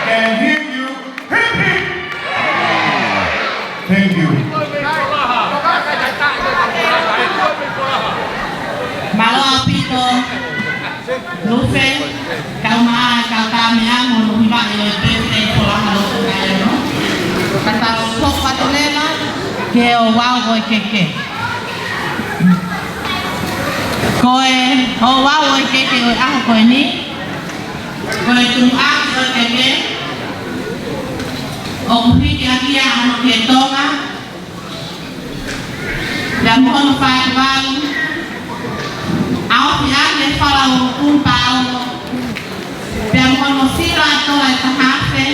Can hear you. Hip, hip. Thank you. Mālō ʻaupito. Lufe, kau mai, kau tā meʻa mo hono hiva ʻo e pēpē Folaha Lotu Kaiano. Ka tau hoko atu leva ki he ouau ʻo e keke. Ko e ouau ʻo e keke ʻo e ʻaho ko eni, ko e tunuʻaki ʻo e keke, ʻoku hiki ʻaki ia ʻa hono kē Tonga, pea mo hono fātuvalu, ʻaofi ʻaki e fala ʻo e kumi paolo, pea mo hono sila ʻe tola ʻe taha afe,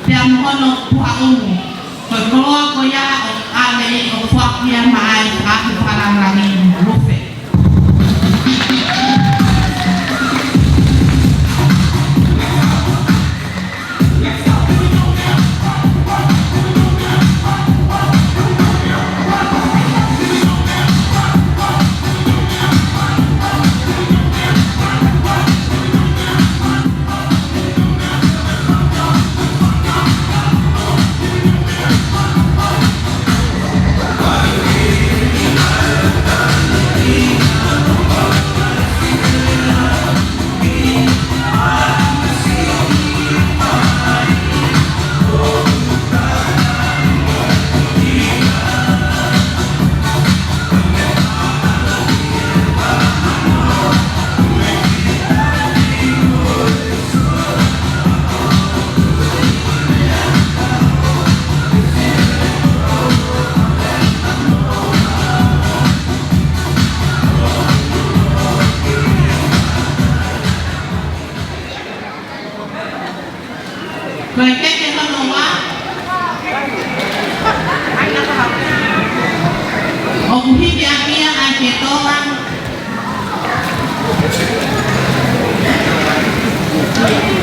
pea mo hono puha ʻulu. Ko e koloa ko ia ʻoku ʻave ʻo foaki ia maʻa e Fakaʻaho Fakalāngilangi, Lufe. Ko e keke hono ua, ʻoku hiki ʻaki ia ʻa e kē Tonga,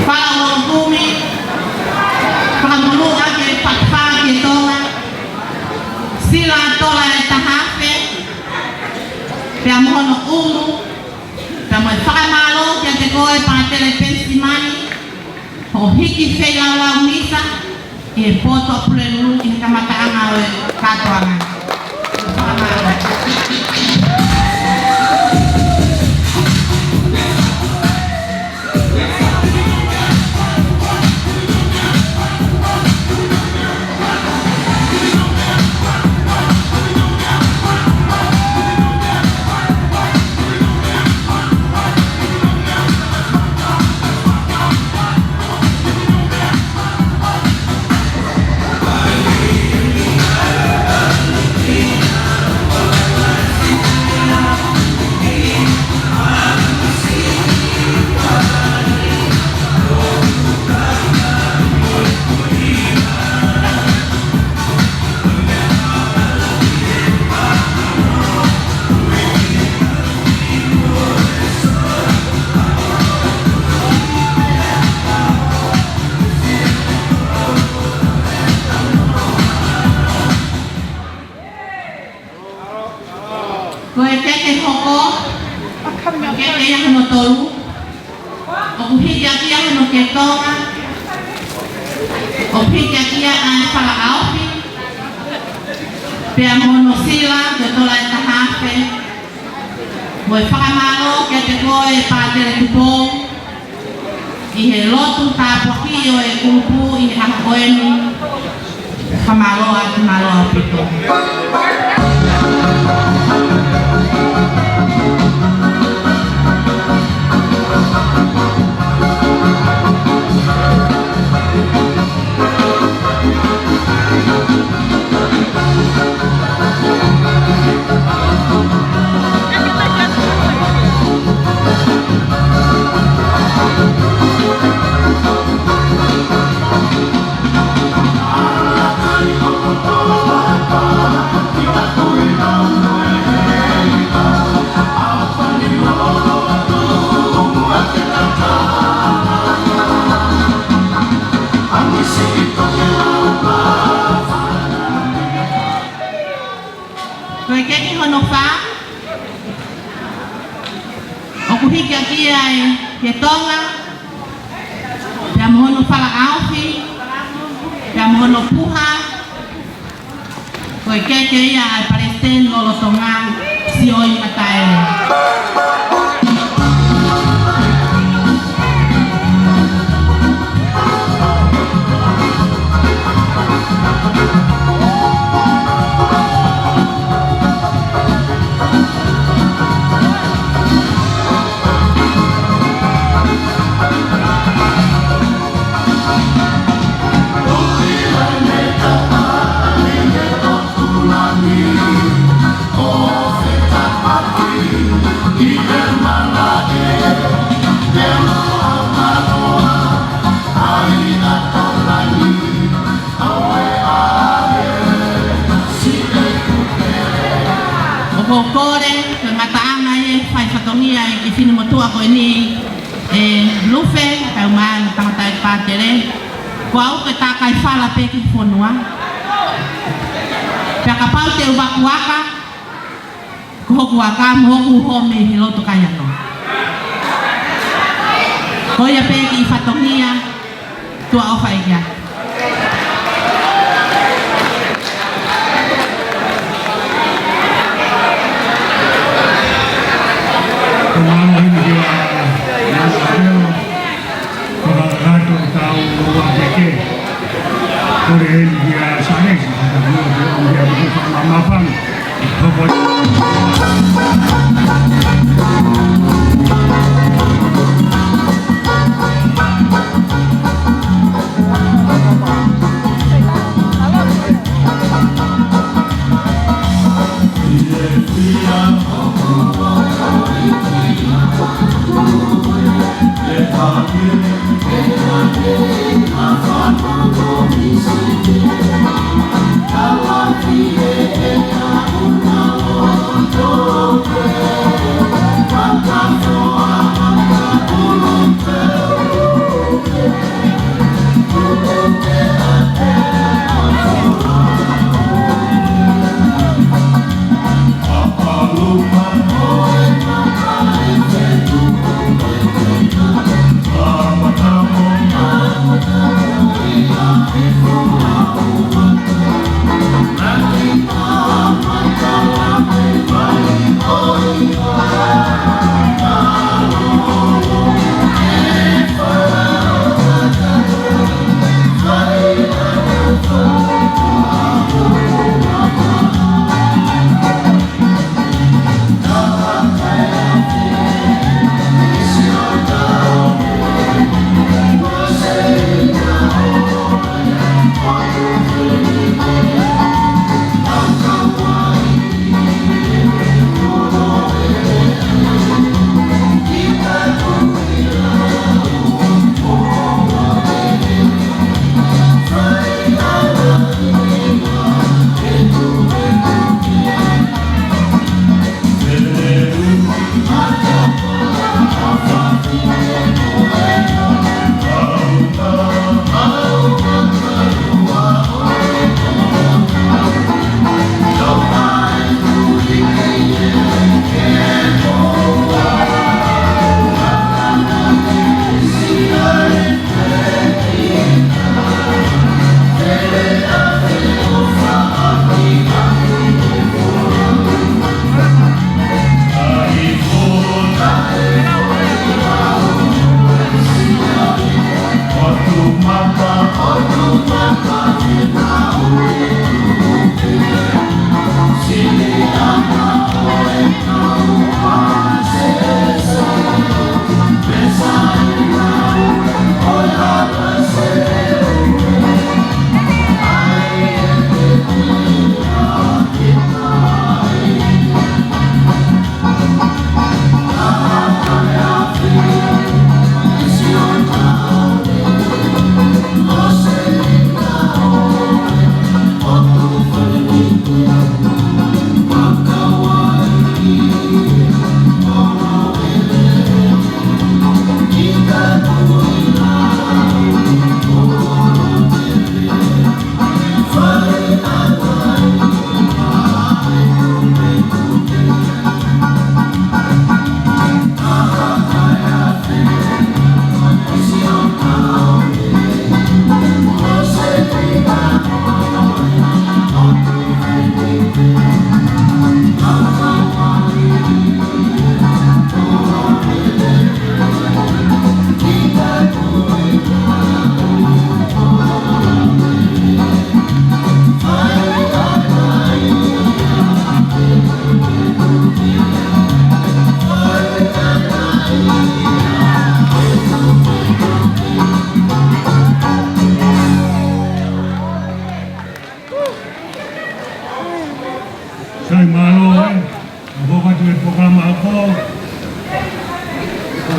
fala ʻo e kumi, fakamolū ʻaki e fātuvalu kē Tonga, sila ʻe tola ʻe taha afe, pea mo hono ʻulu, pea mo e fakamālō kiate koe Pātele Penisimani, hoʻo hiki feilaulau misa ʻi he poto ʻa Pulelulu ʻi he kamataʻanga ʻo e kātoanga. Fakamālō. Ko e keke hoko, ko e keke ia hono tolu, ʻoku hiki ʻaki ia hono kē Tonga, ʻoku hiki ʻaki ia ʻa e fala ʻaofi, pea mo hono sila ʻe tola ʻe taha afe, mo e fakamālō kiate koe Pātele Tupou, ʻi he lotu tāpuakiʻi ʻo e kulupu ʻi he ʻaho ko eni. Fakamālō atu, mālō ʻaupito. Kuo hiki ʻaki ia ʻe Tonga, pea mo hono fala ʻaofi, pea mo hono puha, ko e keke ia ʻa e Palesiteni lolotonga, Sione Mataele. ʻOku ou kole, ko e ngataʻanga ia ʻe fai fatongia ʻe he kiʻi finemotuʻa ko eni, ʻe Lufe, kae ʻumaʻā ʻene tangataʻeiki pātele. Ko au ko e takai fala pē ki he fonua. Pea kapau te u vakuaka, ko hoku aka mo hoku home he loto kai ano. Ko ia pē kiʻi fatongia, tuʻa ʻofa ia. Ko mālō heni kia Nana Apelo, ko Rakato tau ua keke. Kole heni kia Sanesi, ka tau ua ke ʻomi kia Muku Fakamamafana. Hoko.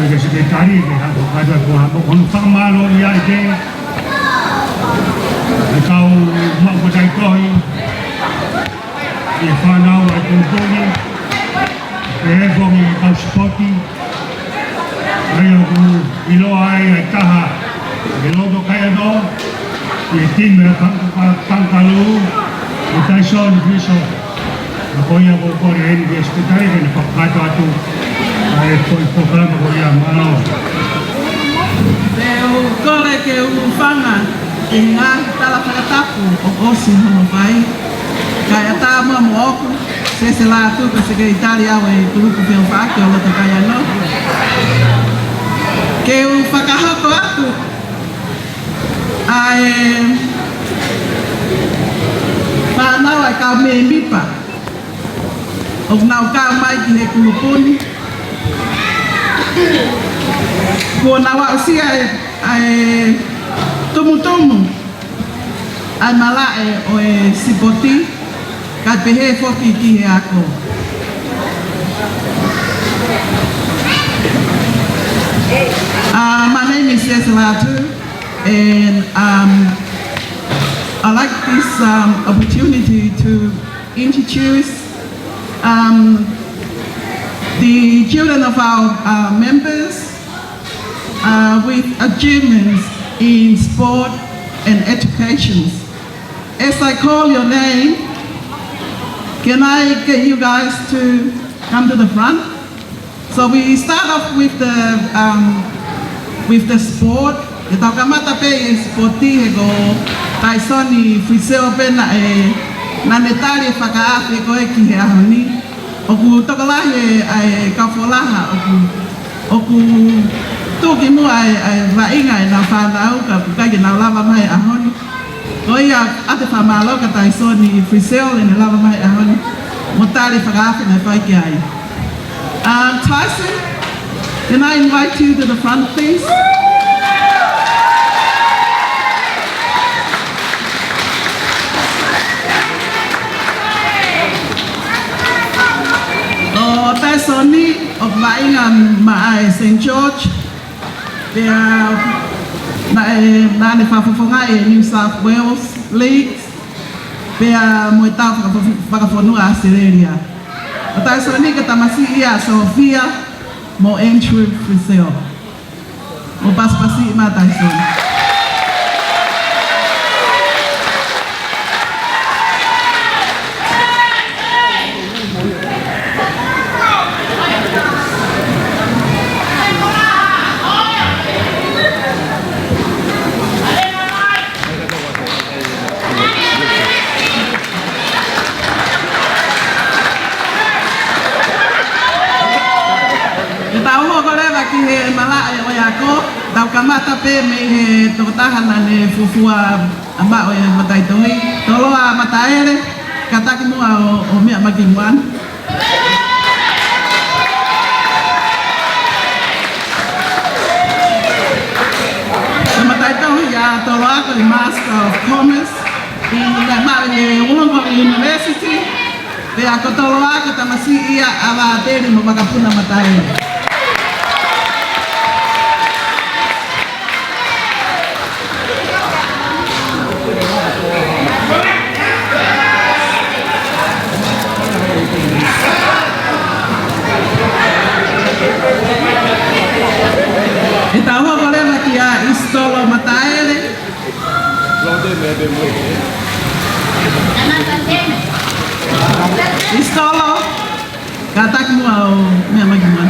Ke Sekelitali, ke hanga ʻo kātoa ko ha mo hono fakamālō ia ʻi he, ʻi he kau maʻu mataʻitohi, ʻi he fānau ʻa e kulupuni, pehē foki ki he kau sipoti, ʻa ia ʻoku ʻiloa ai ʻa e taha ʻi loto Kaiano, ʻi he timi ʻa e Kang-, Kangaroo, ʻa Tyson Frizzell. Ka ko ia ʻoku ou kole heni ki he Sekelitali ke ne fakakakato atu ʻa e foʻi polokalama ko ia, mālō. Te u kole ke u hūfanga ki he ngaahi tala fakatapu kuo ʻosi hono fai. Kae ʻatā muʻa moʻoku, Siese Lātū, ko e Sekelitali au ʻo e kulupu feʻofaʻaki ʻo loto Kaiano, ke u fakahoko atu ʻa e fānau ʻa e kau mēmipa ʻoku nau kau mai ki he kulupu ni. Kuo nau aʻusia ʻa e, ʻa e tumutumu ʻa e malaʻe ʻo e sipoti, kae pehē foki ki he ako. Uh, my name is Siese Lātū, and, um, I like this, um, opportunity to introduce, um, the children of our, uh, members, uh, with achievements in sport and education. As I call your name, can I get you guys to come to the front? So we start off with the, um, with the sport. Ke tau kamata pē ʻi he sipoti, he ko Taisoni Friseo pē naʻe, naʻa ne tali e fakaafe ko ē ki he ʻaho ni. ʻOku tokolahi ʻa e kau folaha ʻoku, ʻoku tuku muʻa ʻa e, ʻa e vaʻinga ʻenau fānau ka ʻoku ʻikai ke nau lava mai he ʻaho ni. Ko ia, ʻoatu e fakamālō kia Taisoni Friseo heʻene lava mai he ʻaho ni. Mo tali e fakaafe naʻe fai ki ai. Um, Tyson, can I invite you to the front, please? ʻO Taisoni, ʻoku vaʻinga maʻa e Saint George, pea naʻe, naʻa ne fakafofongaʻi e New South Wales League, pea mo e tau fakafo-, fakafonua ʻAositelēlia. ʻO Taisoni ko e tamasiʻi ia ʻa Sophia mo Andrew Friseo. Mou pasipasi maʻa Taisoni. Ke tau hoko leva ki he malaʻe ʻo e ako, tau kamata pē mei he tokotaha naʻa ne fuofua maʻu e mataʻitohi, Toloa Mataele, kātaki muʻa ʻo, ʻo meʻa mai ki muʻa. Ko e mataʻitohi ʻa Toloa ko e Master of Commerce, ʻi he, naʻe maʻu ʻi he Wollongong University, pea ko Toloa ko e tamasiʻi ia ʻa Vāteli mo Vakapuna Mataele. Ke tau hoko leva kia ʻIsitolo Mataele. ʻIsitolo, kātaki muʻa ʻo meʻa mai ki muʻa.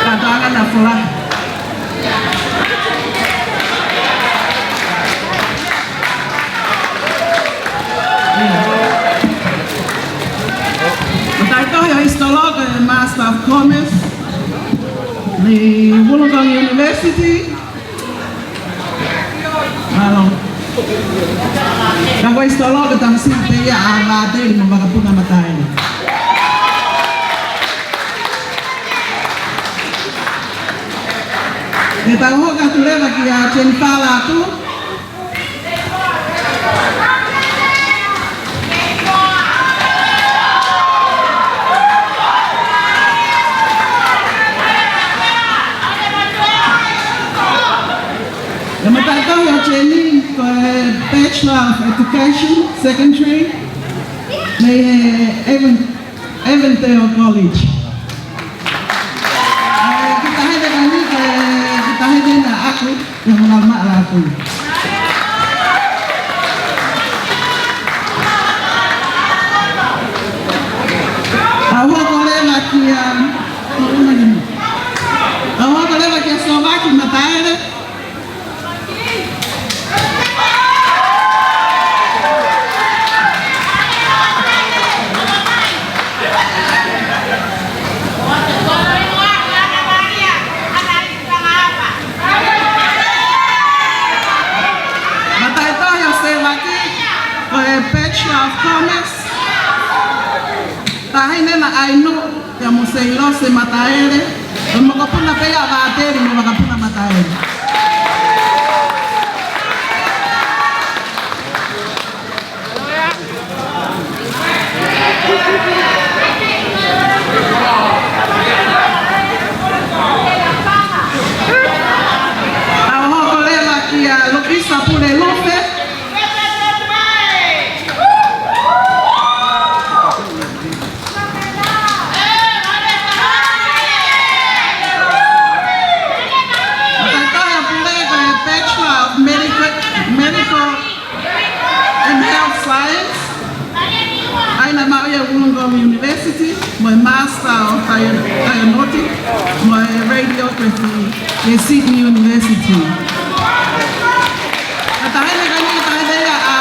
Kātoanga naʻa fola. Mataʻitohi ʻo ʻIsitolo ko e Master of Commerce mei Wollongong University. Mālō. Ka ko ʻIsitolo ko e tamasiʻi pē ia ʻa Vāteli mo Vakapuna Mataele. Te tau hoko atu leva kia Jennifer Lātū. ʻE mataʻitohi ʻa Jenny ko e Bachelor of Education, Secondary, mei he Avon-, Avondale College. ʻE, kita hei te kani, ʻe, kita hei te na aku, ʻe muna ma la aku. Tau hoko leva kia, tau hoko leva kia Sōvaki Mataele. Mataʻitohi ʻo Sēvaki, ko e Bachelor of Commerce. Taʻahine na ʻai nu, kia Moseilosi Mataele, ʻo mokopuna pē ia ʻa Vāteli mo e vakapuna Mataele. Tau hoko leva kia Lupisa Pule Lufe. Mataʻitohi ʻa Pule ko e Bachelor of Medical, Medical and Health Science. ʻA ia naʻe maʻu ia ʻi Wollongong University, mo e Master of Dia-, Diagnostic, mo e Radiography, ʻi Sydney University. Ka taʻahine kani, taʻahine ia ʻa,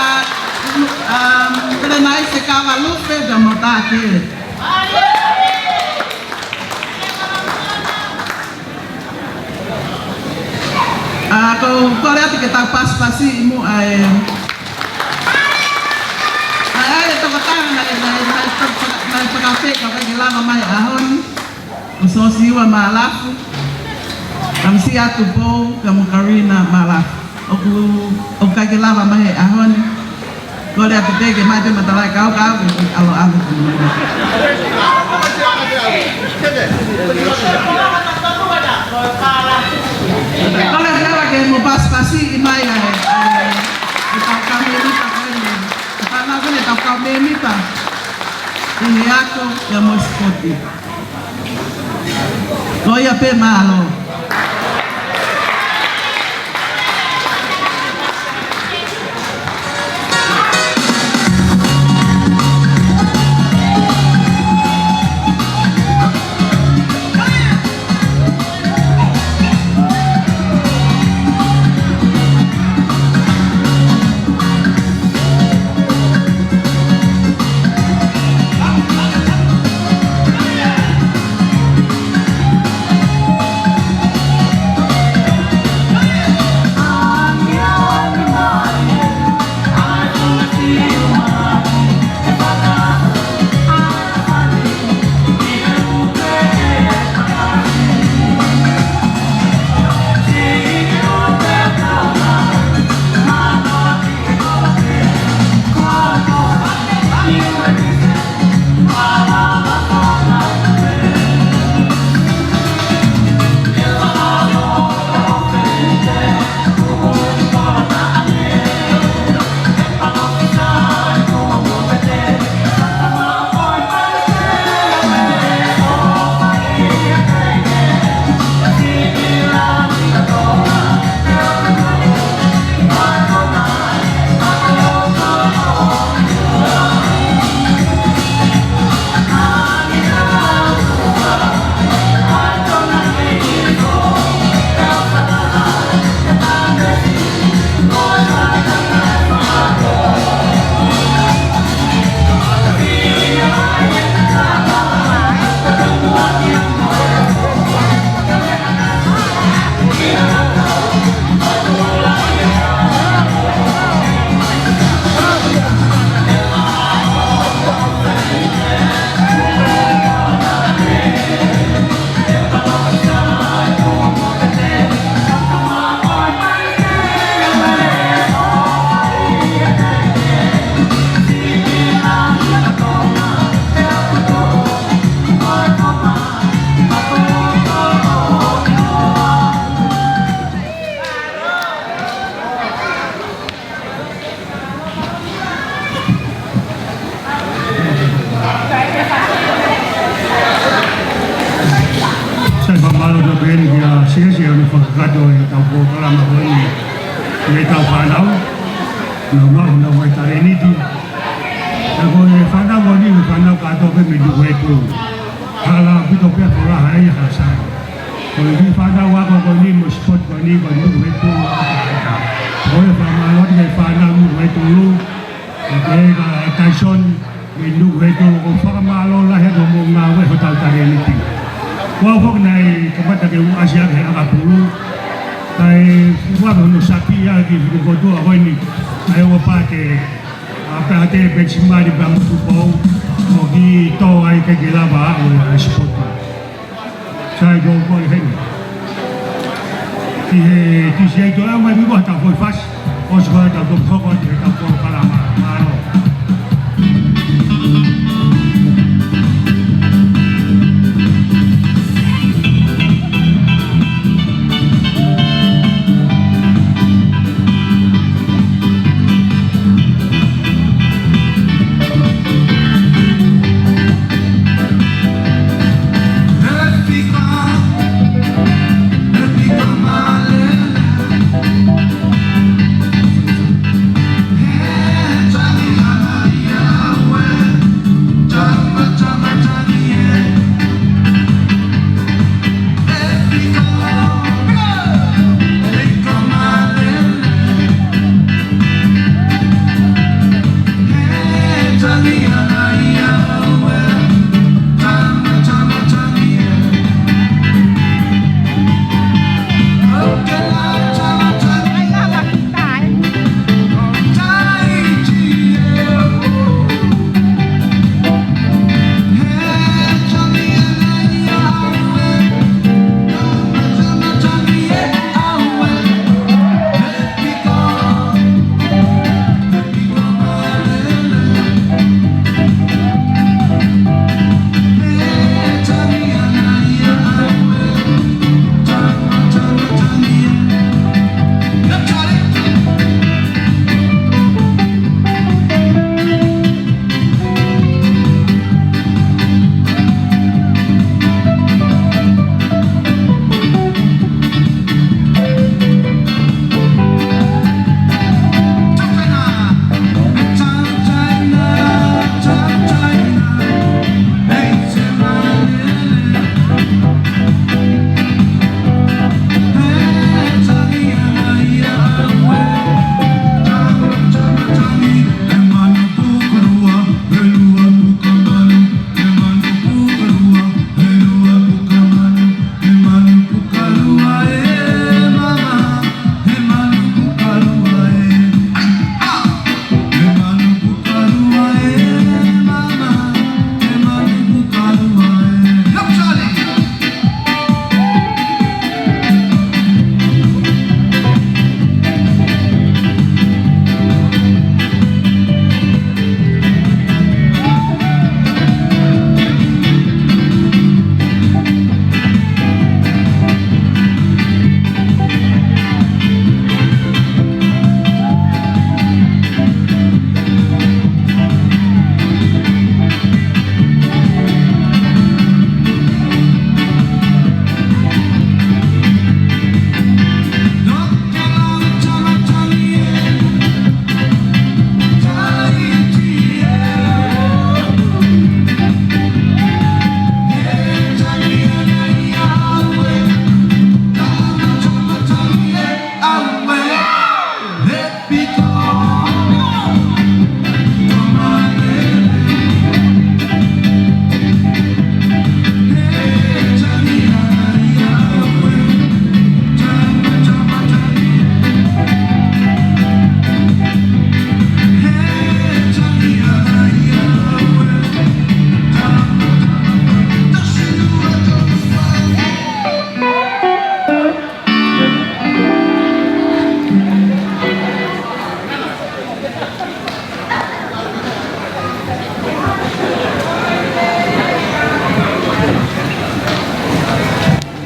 um, Pelenaise Kava Lufe, pea mo Tākele. ʻA, ko, kole atu ke tau pasipasi ʻi muʻa e. ʻA, ʻa e tokotaha naʻe, naʻe, naʻe, naʻe, naʻe fakafeʻiloaki ke lava mai he ʻaho ni. Ko Sosiua Malafu. Kamisia Tupou, ka mo Karina Malafu. ʻOku, ʻoku ʻikai ke lava mai he ʻaho ni. Kole atu pē ke mai pē matalaʻi kau kau ke ʻaloʻalo. Kole atu leva ke mo pasipasi ʻi mai ai, ai, e tau kamēmipa ko eni. Ka na ko eni tau kamēmipa. ʻI he ako ia mo e sipoti. Ko ia pē, mālō. Tau pehē ni kia Siasi ʻa e fakakakato ʻetau polokalama ko eni mei heʻetau fānau, nau nau nau mai talēniti. Ka ko e fānau ko eni, ko e fānau kātoa pē mei Nukuʻepu. Hala ʻaupito pē, ko e lahi ia ha sai. Ko e kiʻi fānau ako ko eni mo e sipoti ko eni ko Nukuʻepu. Ko e fakamālō ki he fānau Nukuʻepu. Ko e ka Tyson, mei Nukuʻepu, ʻoku fakamālō lahi atu hoʻomou ngāue hotau talēniti. Ko au foki naʻe kamata ke u ʻasi ʻaki he ʻakapulu. Kae ʻoua pē hono sapi ʻa e kiʻi fuʻu kotoa ko eni. Kae ʻoua pē ke, ʻa pē ha tele pē simali pē ʻa Mutupou, ʻo kiʻi tō ai ke ke lava ʻa e sipoti. Sai, ko, ko e heni. Ki he, ki he siʻi ai tō ʻa mai miko hata foʻi fasi. ʻOsi ko ē tau toki hoko atu ki heʻetau polokalama. Mālō.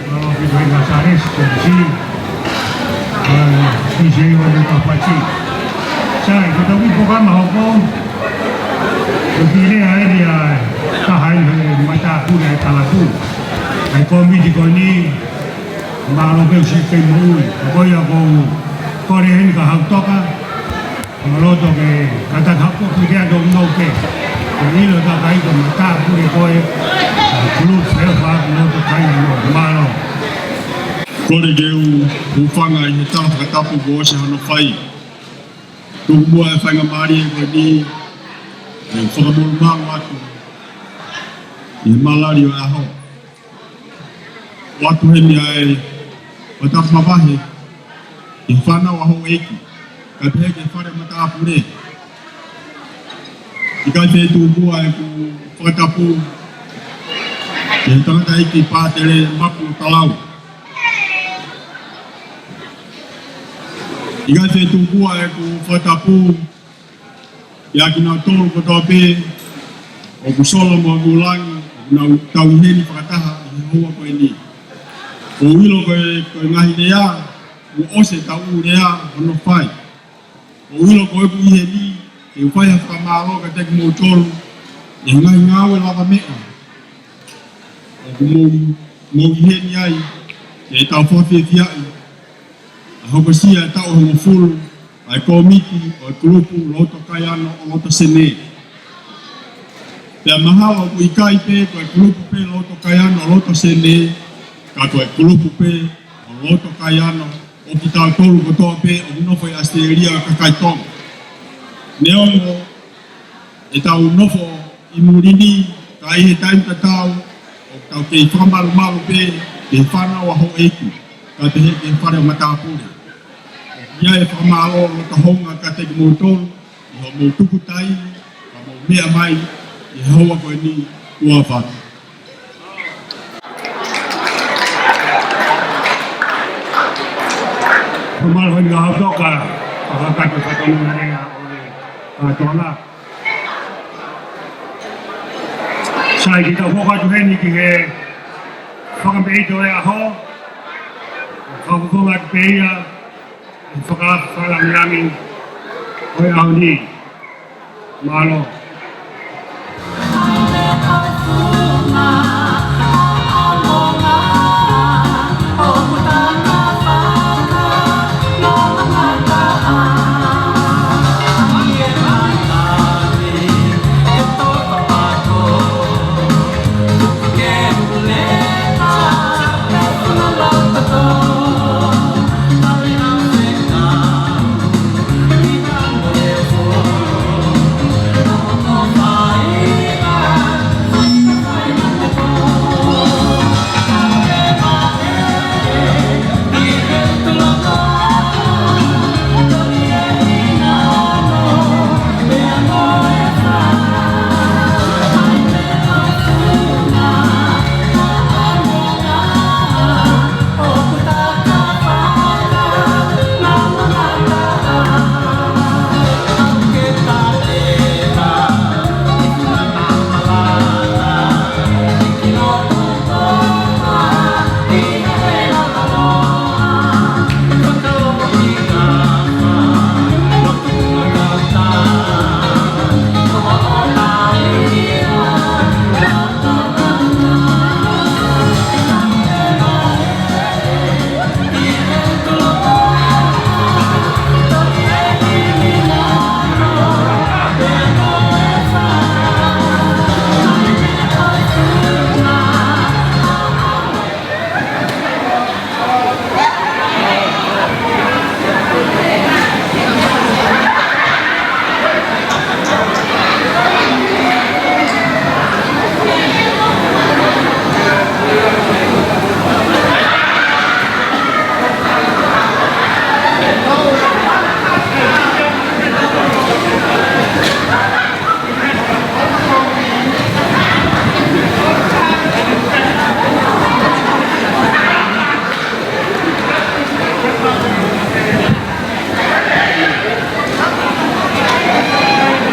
Alo, ki he Ngāsales, ko si, ʻa, ki he iwa ni ka pati. Sai, ko tau i poka ma hoko, ko ki le ai ni a, ka hai he mata puna e talapu. Ai ko mi di ko ni, Mālō pē ʻoku siʻi kei moʻui. Ko ia ʻoku ou kole heni kia Hautoka, ʻo loto ke kātaki haʻu pē ke ʻatu ʻo nau ke. Ko e ʻilo ʻa e kakai ko e matāpule ko ē, ʻa e kulupu Feʻofaʻaki Lotokainano. Mālō. Kole ke u hūfanga ʻi he tala fakatapu kuo ʻosi hono fai. Tuku muʻa e faingamālie ko eni, ʻe fakamālō atu ʻi he malali ʻo e ʻaho. ʻOatu heni ʻa e fakatapu mavahe ki he fānau ʻa houʻeiki, kae pehē ki he fale matāpule. ʻIkai fetuʻu muʻa ʻeku fakatapu ki he tangataʻeiki Pātele Mapu Talau. ʻIkai fetuʻu muʻa ʻeku fakatapu kiate kinautolu kotoa pē ʻoku sola mo ʻoku langi, ʻoku nau tauhi heni fakataha ʻi he houa ko eni. ʻOku ou ʻilo ko e, ko e ngaahi lea, kuo ʻosi e tau lea hono fai. ʻOku ou ʻilo ko ʻeku ʻi heni ke u fai ha fakamālō kiate kimoutolu ʻi he ngaahi ngāue lavameʻa ʻoku mou, mou ʻi heni ai, ke tau fakafiefiaʻi ʻa e hokosia e taʻu hongofulu ʻa e kōmiti ʻo e kulupu Lotokainano ʻo Loto Sene. Pea mahalo ʻoku ʻikai pē ko e kulupu pē Lotokainano ʻo Loto Sene, ka ko e kulupu pē ʻo Lotokainano ʻo kitautolu kotoa pē ʻoku nofo ʻi ʻAositelēlia ʻo e kakai Tonga. Neongo ʻetau nofo ʻi muli ni, ka ʻi he taimi tatau, ʻoku tau kei fakamalumalu pē ki he fānau ʻa houʻeiki, kae pehē ki he fale matāpule. ʻOku ʻi ai e fakamālō loto hounga kiate kimoutolu, ʻi hoʻomou tuku taimi, ka mou meʻa mai ʻi he houa ko eni. Tuʻa ʻofa atu. Mālō heni kia Hautoka, fakakakato fatongia lea ʻo e, ʻa, Tonga. Sai, ke tau hoko atu heni ki he fakameʻite ʻo e ʻaho, fakafofonga atu pē ia, fakalangilangi ʻo e ʻaho ni. Mālō.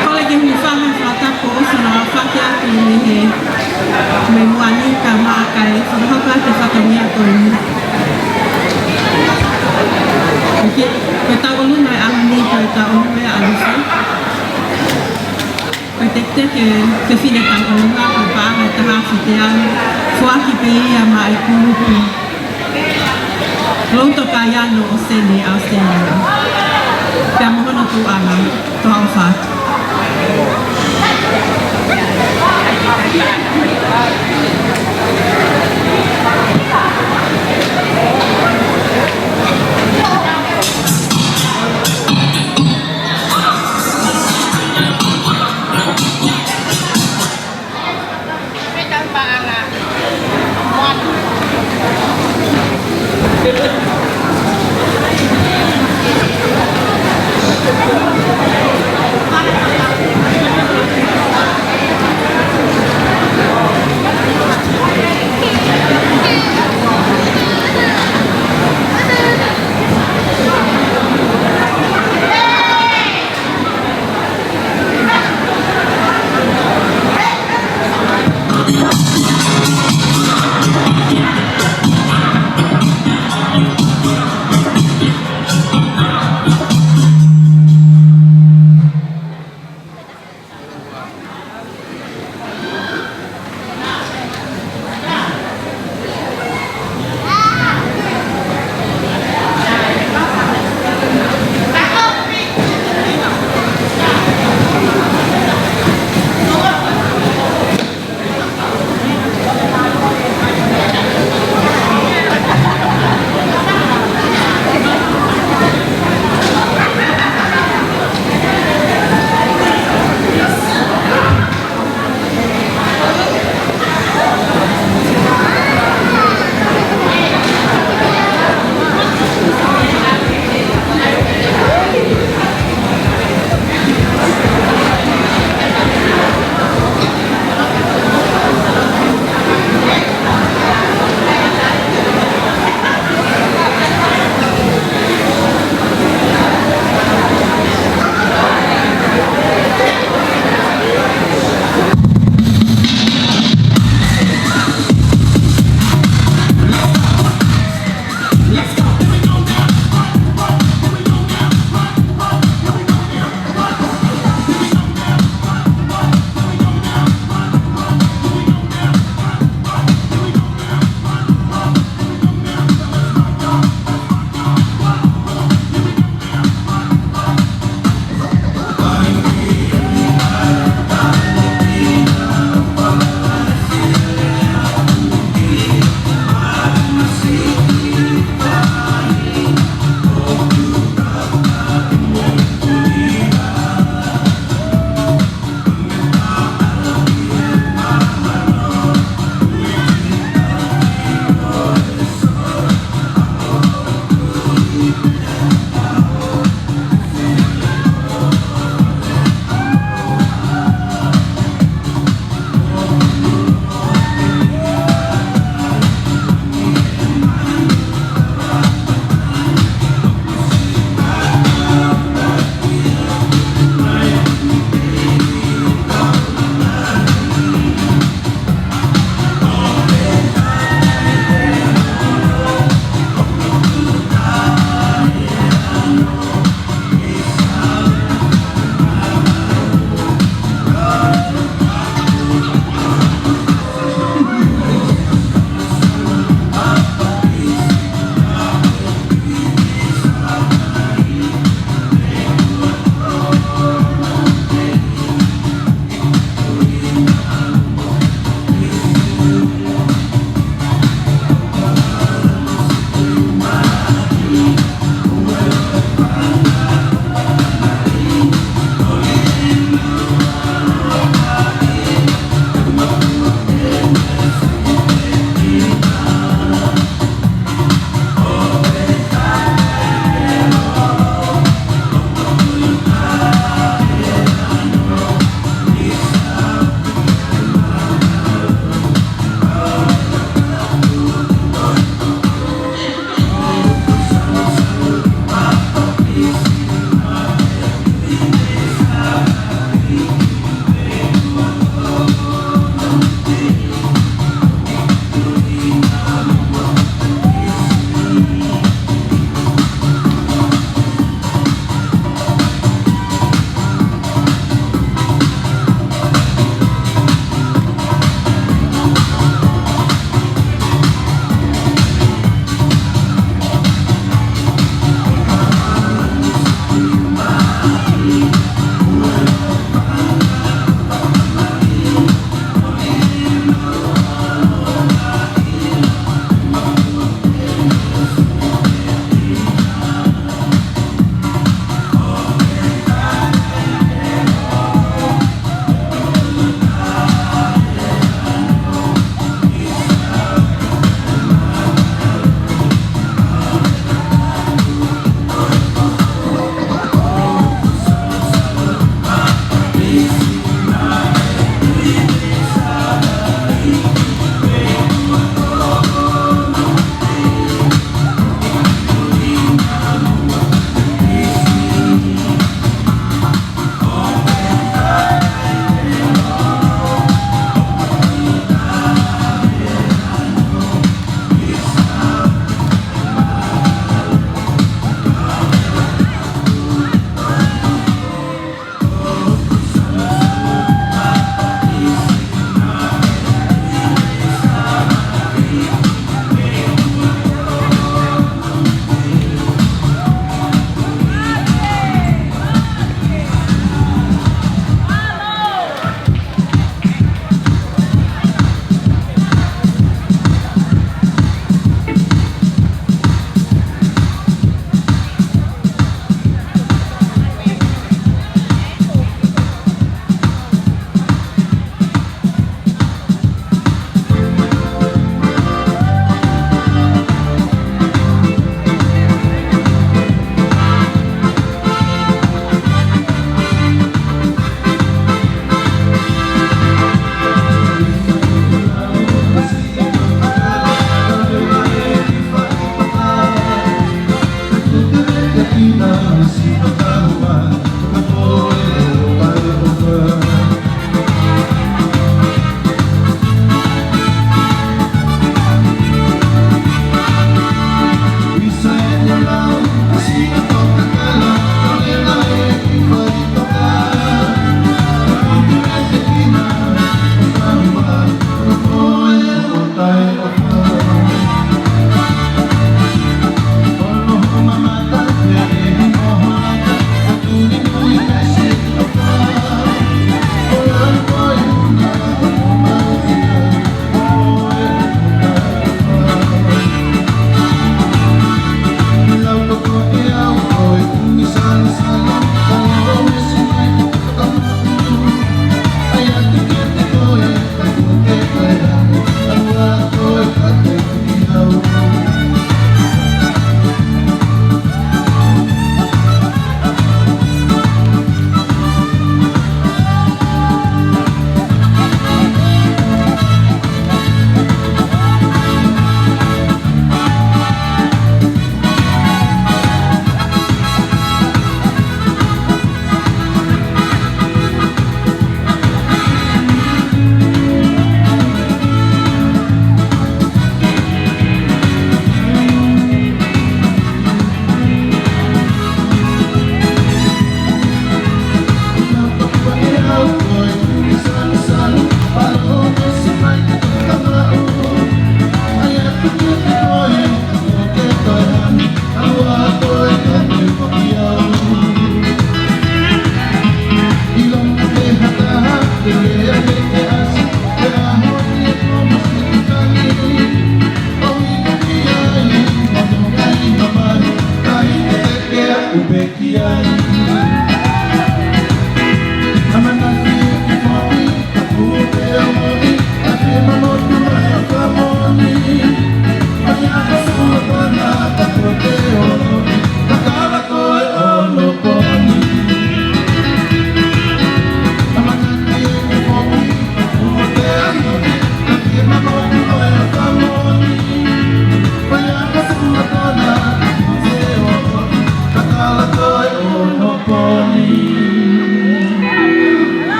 Kole ke u hūfanga he fakatapu kuo ʻosi hono aofaki atu mei he, mei muʻa ni kae ʻumaʻā e kakai, fakahoko atu e fatongia ko eni. ʻOku, ko e tau ʻolunga e ʻaho ni, ko e tau ʻolunga e ʻaho ni. Ko e teketeke fefine tau ʻolunga, ko e paʻanga ʻe taha afe teau, foaki pē ia maʻá e kulupu. Lotu Kaiano ʻo Sene ʻAositelēlia. Pea mo hono tuʻunga, Tohaufa.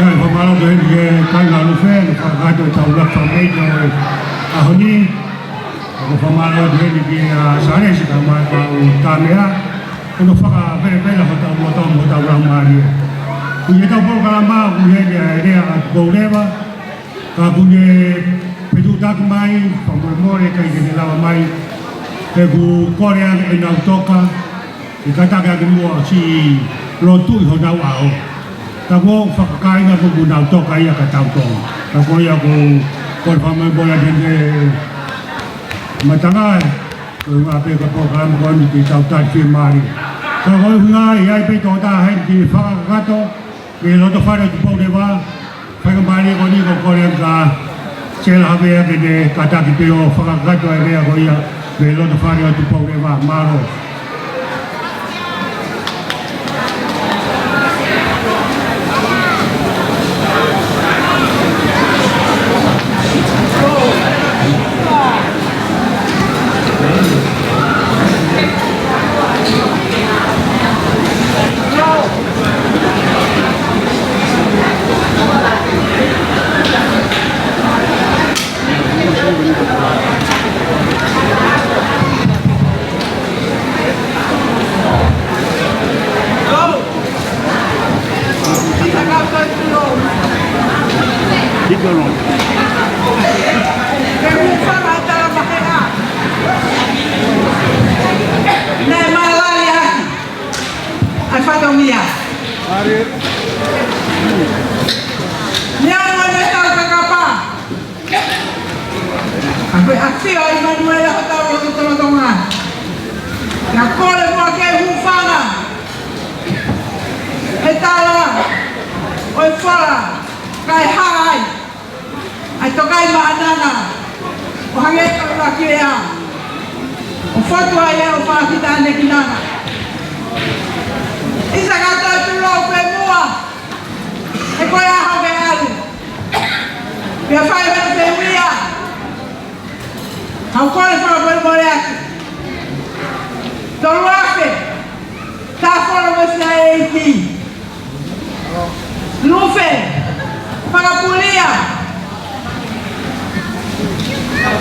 Fakamālō atu heni ki he kāinga Lufe, ʻi he fakakakato ʻetau ʻuluaki fakameʻite ʻo e ʻaho ni. Pea ko e fakamālō atu heni kia Salesi kae ʻumaʻā e kau Tāmea. Ko hono fakavelepela hotau loto mo hotau laumālie. Ko ʻetau polokalama, ko e lea ʻa Tupouleva. Ka ʻoku ne fetuʻutaki mai, fakamolemole ʻikai ke ne lava mai. He ʻoku kole ange ʻenau toka, ʻe kātaki ʻaki muʻa ʻo siʻi lotu ʻi honau ʻao. Ka ko e fakakāinga ko ʻenau toka ia ka tau toka. Ka ko ia ko, ko e fakamolemole ʻa e mātanga, ko e ngaahi pē ka polokalama ko eni ke tau tali fiemālie. Ka ko e ʻuhinga ia ʻi ai pē tō taha heni ke fakakakato, mei he loto fale ʻo Tupouleva, fai ka mālie ko eni ko e kole ange kia Sela Havea ke ne kātaki pē ʻo fakakakato e lea ko ia mei he loto fale ʻo Tupouleva, mālō. Keep going. ʻA e fatongia. Ni ana ne tau kakapa. ʻA ko e ʻafio ʻa ʻImanuela hotau lotolotonga. Naʻa kole muʻa ke hūfanga he tala ʻo e fola kae hā ai ʻa e Tokaimaʻananga, ʻo hangē ko e ʻuluaki lea, ʻo fotu ai ʻo fakafetaʻi ki nana. ʻIsakatoa Tulou Femuʻa, he ko e ʻaho ke ʻalu. Pea fai hono fehuʻia, ʻoku ou kole fakamolemole atu. Tolu afe, tā fono mo e siaeiti. Lufe, Fakapulia,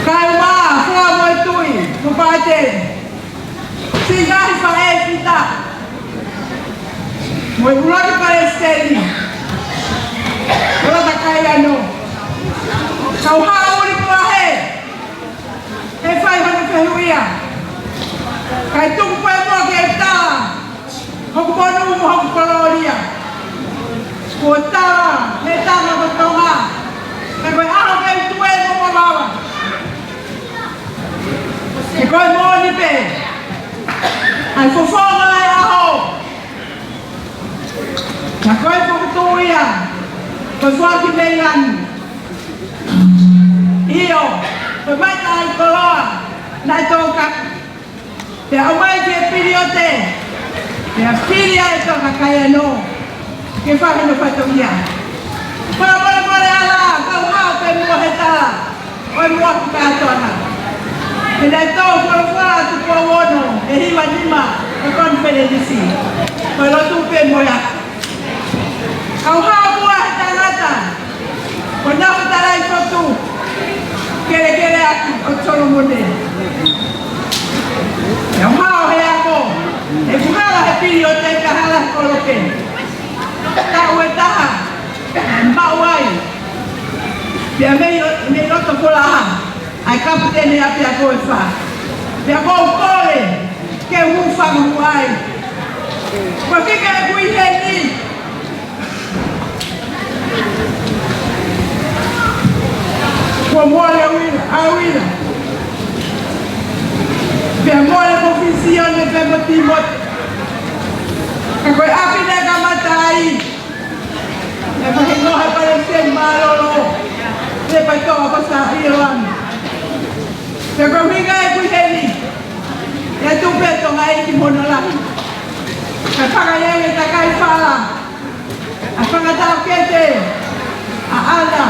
kae ʻumaʻā Foa mo e Tui, mo Pate, siʻi ngaahi faʻē fita, mo e ʻuluaki palesiteni, Lota Kaiano. Kau Haʻa Uli Kuahe, ʻe fai hono fehuʻia. Kae tuku pē muʻa ke u tala hoku monū mo hoku kolōlia. Kuo tala he tama ko Tonga, ka ko e ʻaho ke u tuē mo mamafa. He ko e moʻoni pē ʻa e fofonga ʻo e ʻaho. Ka ko e fokotuʻu ia, ko e foaki mei langi. ʻIo, ko e maʻitaʻi koloa naʻe tō kaku. Pea ʻomai ki he piliote, pea fili ai ʻe Tokaimaʻananga ke fai hono fatongia. Fakamolemole ala, kau Haʻa pē muʻa he tala ʻo e muʻa ki kātoanga. He naʻe tō folofola ʻa Tupou Ono ʻe hiva nima ʻi he konifelenisi. Ko e lotu pē mo ia. Kau Haʻa muʻa he tangata, ko Nafu Talaifotu, kelekele ʻaki ʻo Solomone. Kau Haʻa he ako, ʻeku hala he piliote ka hala he kolope. Taʻu ʻe taha, maʻu ai. Pea mei, mei loto Folaha, ʻa e kapiteni ʻapiako ʻe fā. Pea ʻoku ou kole ke u hūfanga muʻa ai. Ko e fika ʻeku ʻi heni. Kuo mole ʻa Uila, ʻa Uila. Pea mole mo Fisione pea mo Timote. Ka ko e ʻapi naʻe kamata ai, ʻe fahingoa he palesiteni mālōlō, ʻe Paitoa ko Sā ʻIoane. Pea ko e ʻuhinga ʻeku ʻi heni, ʻe tuʻu pē Tonga ʻi he mono lahi. Ka fakaʻiange takai fala, ʻa e fanga taʻokete, ʻa ʻAna,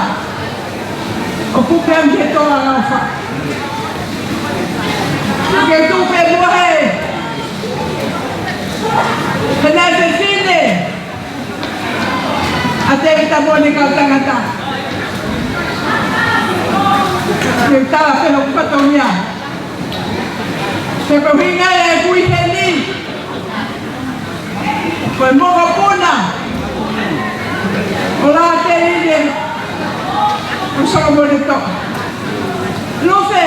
ʻo kuke am ke toa ngau fa. Ke tuʻu pē muʻa he, he naʻe fefine, ʻa Tēvita mo ʻene kau tangata. Ke tala pē hoku fatongia. Ko e ʻuhinga ia ʻeku ʻi heni. Ko e mokopuna ʻo Lāteline, ʻo Solomone Toʻa. Lufe,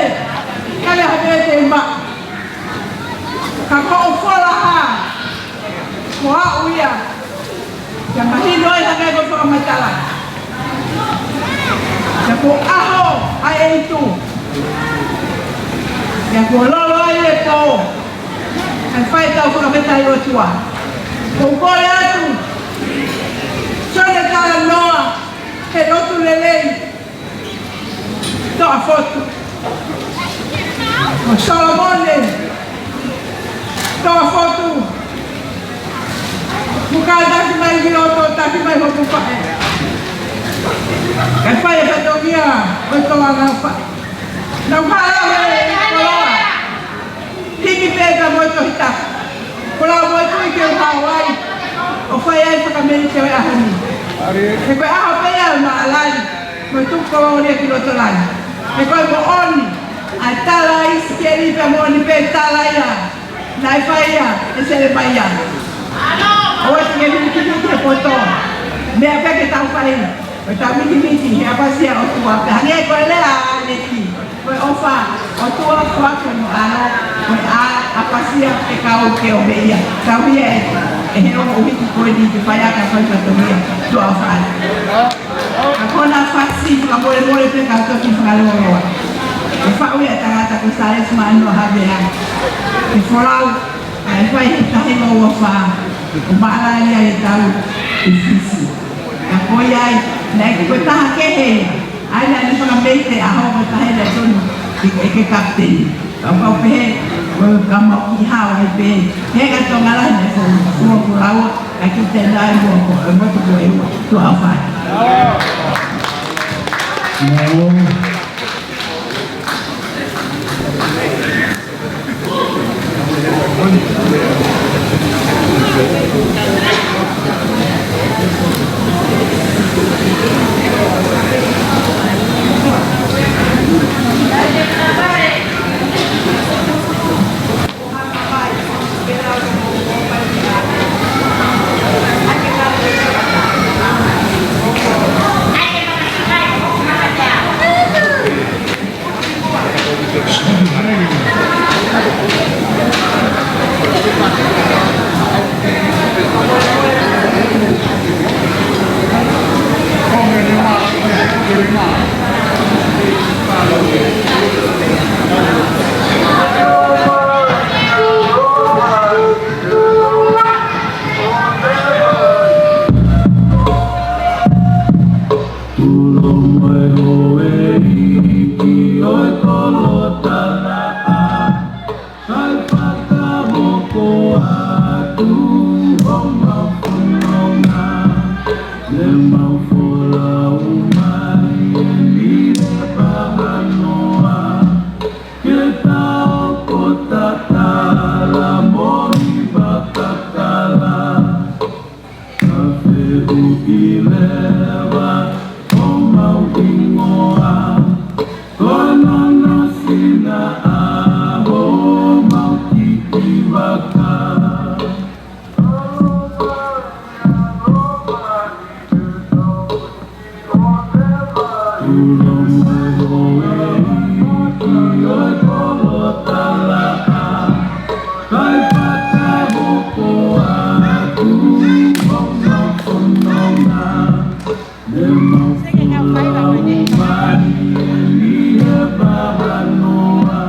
kale ha pē te ma. Ka ko hoʻo fola hā, ko au ia. Ka mahino ai hangē ko e fakamatala. Ka ko e ʻaho ʻa e ʻEiki. Ka ko e lolo ai e pō. Kae fai ʻetau fakafetaʻi ʻOtua. Ko e kole atu. Sione Talanoa, he lotu lelei. Toʻa Fotu. Ko Solomone Toʻa Fotu. Muka taki mai ki loto, taki mai hoku faʻē. Kae fai e fatongia ʻo e toa ngāue faʻē. Nau hala he koloa. Himi pē ka mo e Tohi Tapu. Ko lau mo e kui ke u hao ai. ʻO fai ai fakamelite ʻo e ʻaho ni. He ko e ʻaho pē ia ʻo e maʻalali. Mo e tuku kolōlia ki loto lani. He ko e moʻoni. ʻA e tala ʻa ʻIsikeli pea moʻoni pē tala ia. Naʻe fai ia ʻe Selemaia. ʻOua te ke mikiʻi he poto. Meʻa pē ke tau fai. Ko ʻetau mikiʻi he ʻapasia ʻOtua. Pea hangē ko e lea ʻa ʻEiki. Ko e ʻofa ʻa e ʻOtua, foaki mo e ʻAlo, ko e ʻapasia ʻe kau ke ʻomi ia. Kau ia ē, ʻe he ongo ʻuhiki ko eni ke fai ʻaki ʻa e fai fatongia, tuʻa fai. Ka ko ʻena fasi, fakamolemole pē ka toki fakalōloa. ʻE faʻu ia ʻe he tangata ko Sālesi Mānoa Havea. ʻE folau, ʻa e fai he taha hiva ua fā, ʻo maʻalali ai ʻetau ʻi Fisi. Ka ko ia ai, naʻe ko e taha kehe ia. ʻAi, naʻa ne fakamelite ʻa hono taha ia tonu, ʻi, ʻi he kapiteni. Ka u kau pehē, ko e ka mau ki hao ai pē. He ka Tonga lahi ne fo, fo, fo laua, ka ki te nai mo ko, e mo tu ko e ua, tuʻa fai. Tuʻu mai houʻeiki ʻo e kolo talaʻa, kae fakahoko atu homau fononga, ke mau folau mai eni he pāhanoa, ke tau ko tatala mo hiva kakala. Ka fehuʻi leva homau hingoa, ko hono sina ʻa homau kiʻi vaka. Tuʻu mai houʻeiki ʻo e kolo talaʻa, kae fakahoko atu homau fononga, ke mau folau mai eni he pāhanoa,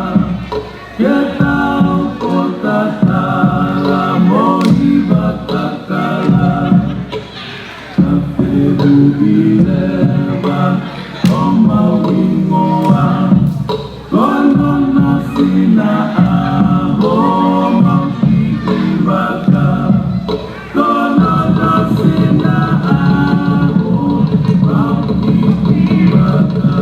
ke tau ko tatala mo hiva kakala. Ka fehuʻi leva homau hingoa, ko hono sina ʻa homau kiʻi vaka. Ko hono sina ʻa homau kiʻi vaka.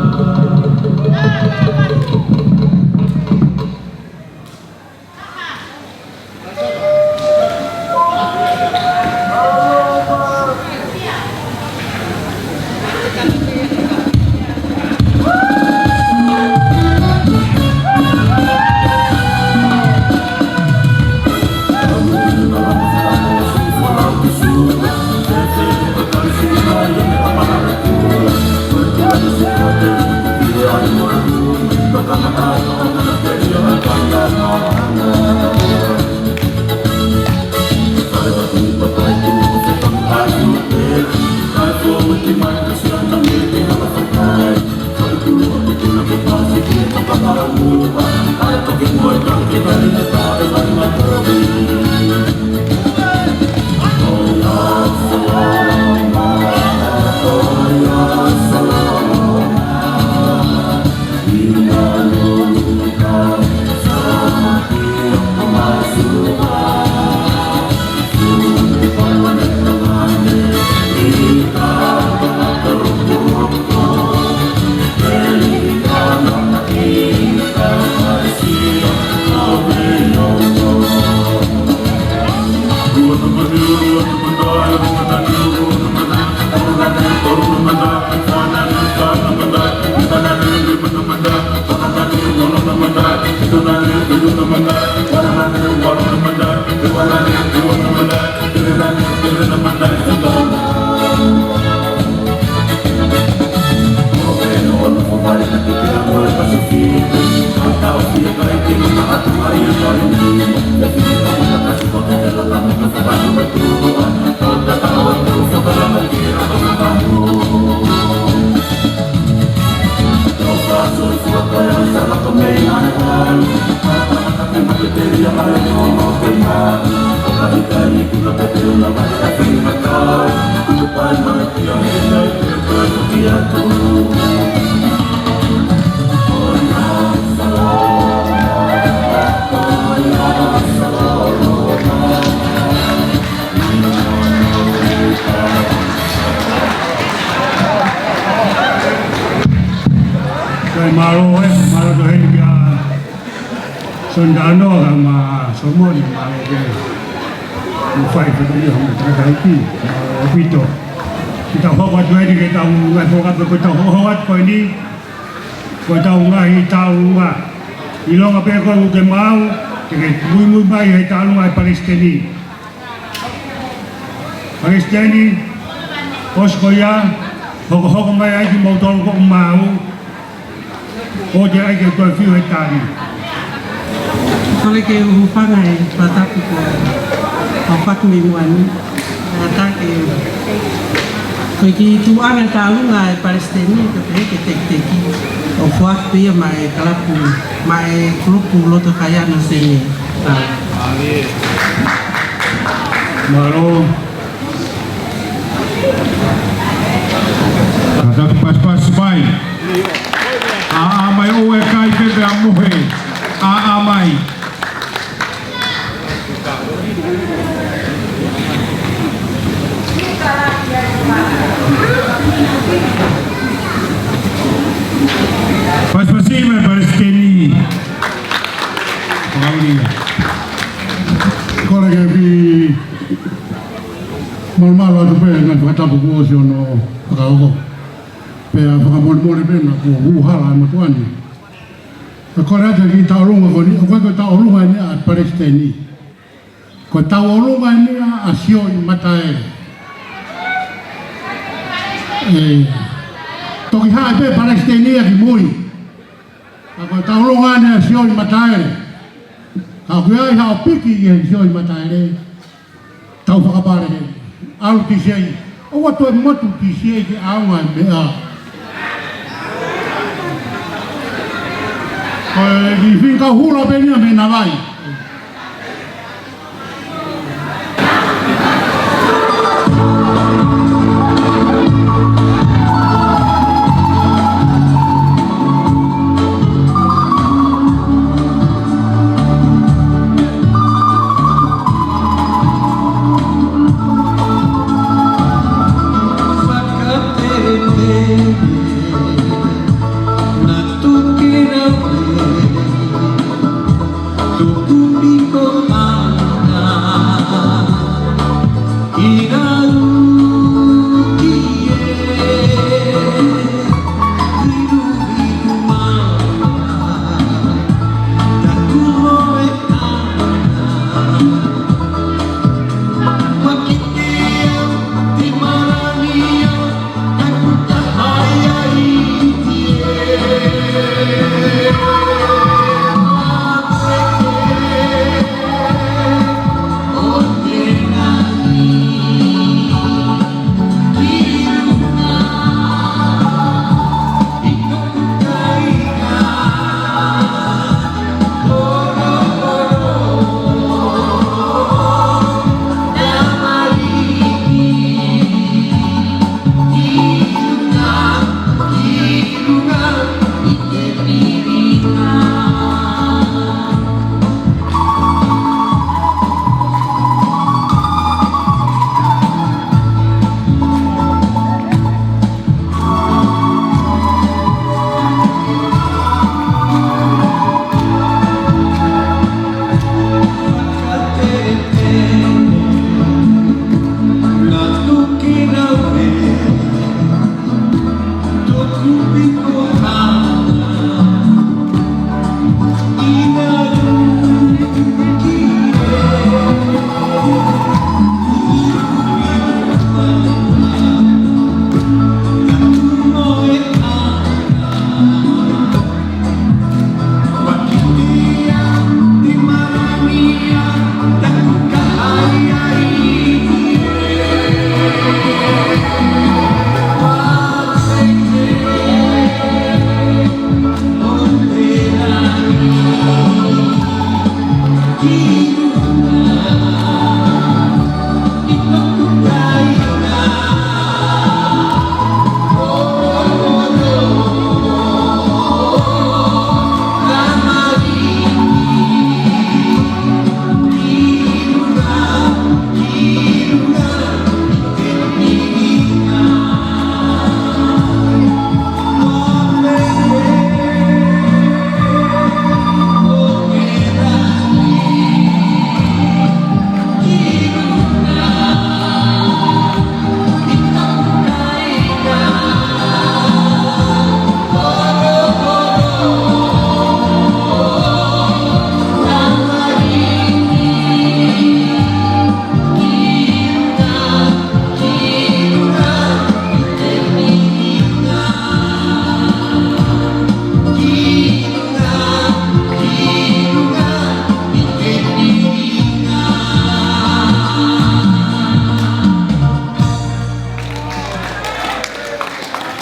Kae mālō ē, mālō atu heni kia Soni Talanoa, kae ʻumaʻā Solomone, mālō ē. Mo fai fakaʻia mo tangataʻeiki, mālō ʻaupito. Ke tau hoko atu heni ki heʻetau ngaahi folofola, ko ʻetau hoko atu ko eni, ko ʻetau ngaahi taʻu ʻe ua. ʻIlonga pē ko ē ʻoku ke maʻu, te ke muimui mai he taʻu ʻe ua ʻa e Palesiteni. Palesiteni, ʻosi ko ia, hokohoko mai ai kimoutolu ko ʻeku maʻu, ʻoua te ai ke toe fiu he tali. Kole ke u hūfanga he fakatapu ko ʻAofaki mei muʻa ni. Kātaki, ko e kiʻi tuʻunga taʻu ʻe ua ʻa e Palesiteni, ko e pehē ke tekiteki ʻo foaki pē ia maʻa e kalapu, maʻa e kulupu loto faiana Senē. Mālō. Kātaki pasipasi mai. ʻĀ mai ʻoua ʻe kai pepe ʻa mohe. ʻĀ mai. Pasipasi mai Palesiteni. Kole ke u malumalu atu pē he ngaahi fakatapu kuo ʻosi hono fakahoko. Pea fakamolemole pē naʻa ku hū hala he mātuʻa ni. Ka kole atu ki he tauʻolunga ko eni, ʻoku ʻikai ko e tauʻolunga eni ʻa e Palesiteni. Ko e tauʻolunga eni ʻa Sione Mataele. ʻE, toki haʻi pē Palesiteni ia ki mui. Ka ko e tauʻolunga eni ʻa Sione Mataele. Ka ʻoku ʻi ai haʻo piki ʻi he Sione Mataele. Tau fakapale he. ʻAlu T C A. ʻOua toe motu T C A ke ʻaonga e meʻa. Ko e kiʻi fika hula pē eni ia mei Navai.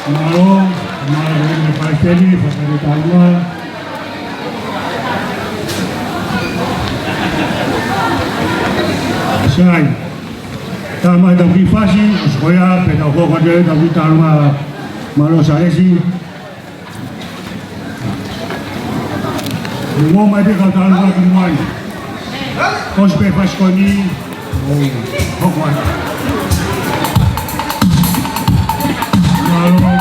Mālō, mālō e Palesiteni, Fakatauange. Sai. Tau mai tau kiʻi fasi, ʻosi ko ia, pea tau hoko atu ʻetau kiʻi taumuʻa. Mālō Sālesi. Mou ō mai pē kau taumuʻa ki muʻa. ʻOsi pē fasi ko eni, mou hoko atu. Mālō.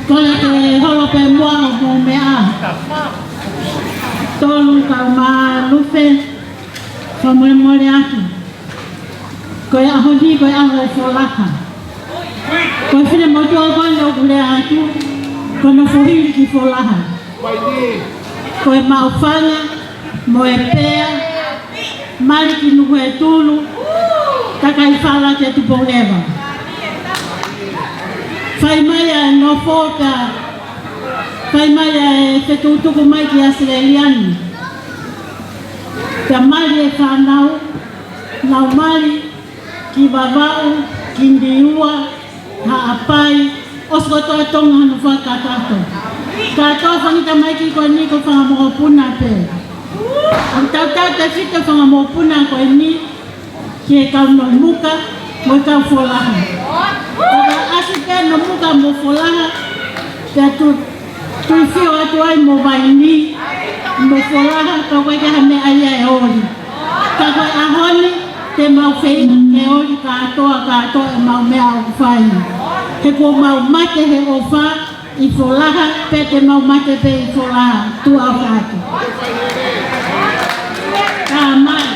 Kole ke holo pē muʻa hoʻomou meʻa. Tolu kau Malufe, fakamolemole atu. Ko e ʻaho ni, ko e ʻaho folaha. Ko e finemotuʻa ko eni ʻoku lea atu, ko hono fohili ki folaha. Ko e maʻufanga, mo e pea, mali ki Nukuhetulu, takai fala ki Tupou Leva. Fai mai ʻa e nofo pea, fai mai ʻa e fetukutuku mai ki ʻAositelēlia ni. Pea mali e fānau, nau mali ki Vavaʻu, ki Niua, Haʻapai, ʻosi kotoa Tonga hono fakakakato. Kātoa fanga tamaiki ko eni ko e fanga mokopuna pē. ʻOku tautautefito e fanga mokopuna ko eni ki he kau nomuka mo e kau folaha. Ka ʻasi pē nomuka mo folaha, pea tu- Tuifio atu ai mo vaini, mo folaha, ka ʻoku ʻikai ke ʻi ai ha meʻa ia ʻe oli. Ka ko e ʻaho ni, te mau feinga ke oli kātoa, kātoa ʻemau meʻa ʻoku fai. He kuo mau mate he ʻofa ʻi folaha, pea te mau mate pē ʻi folaha, tuʻa ʻofa atu. Ka mai.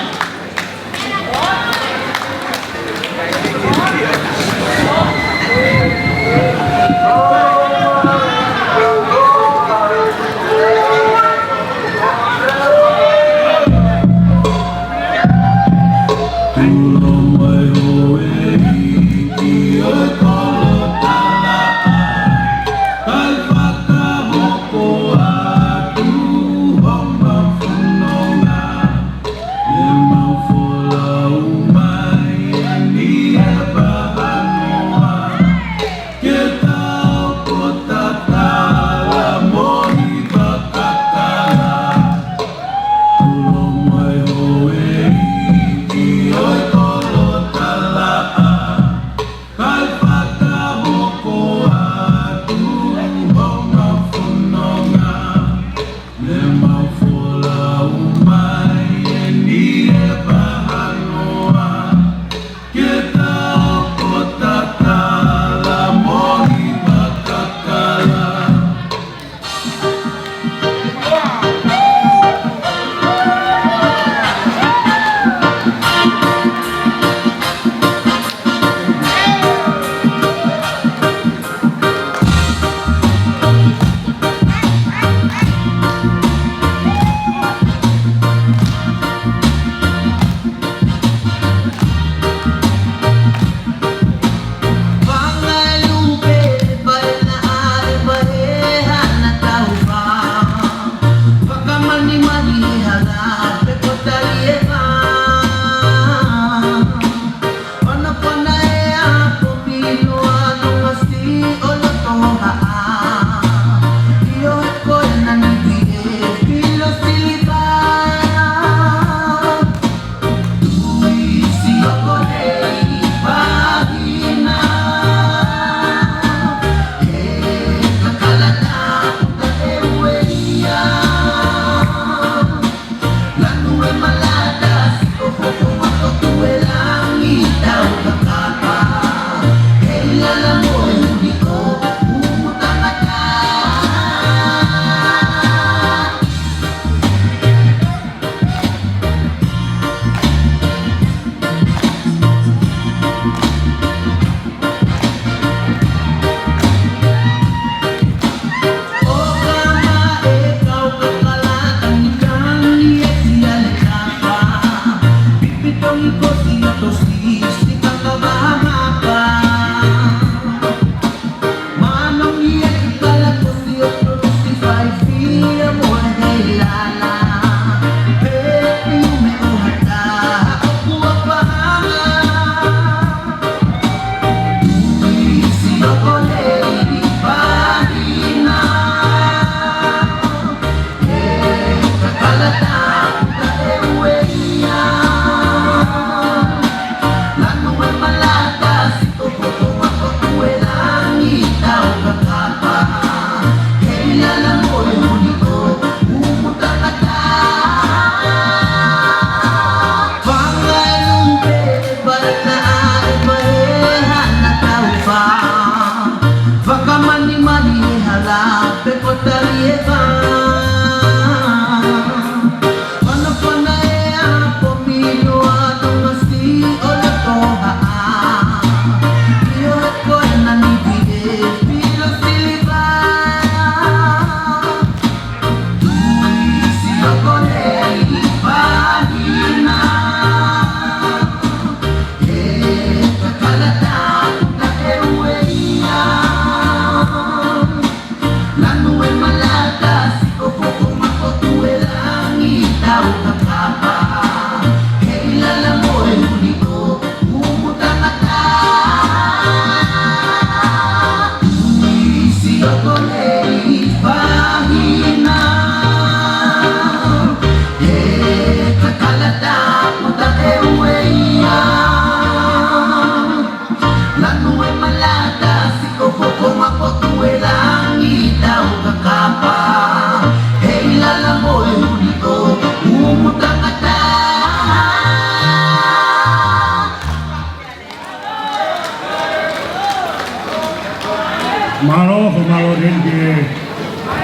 Mālō, fakamālō atu ki he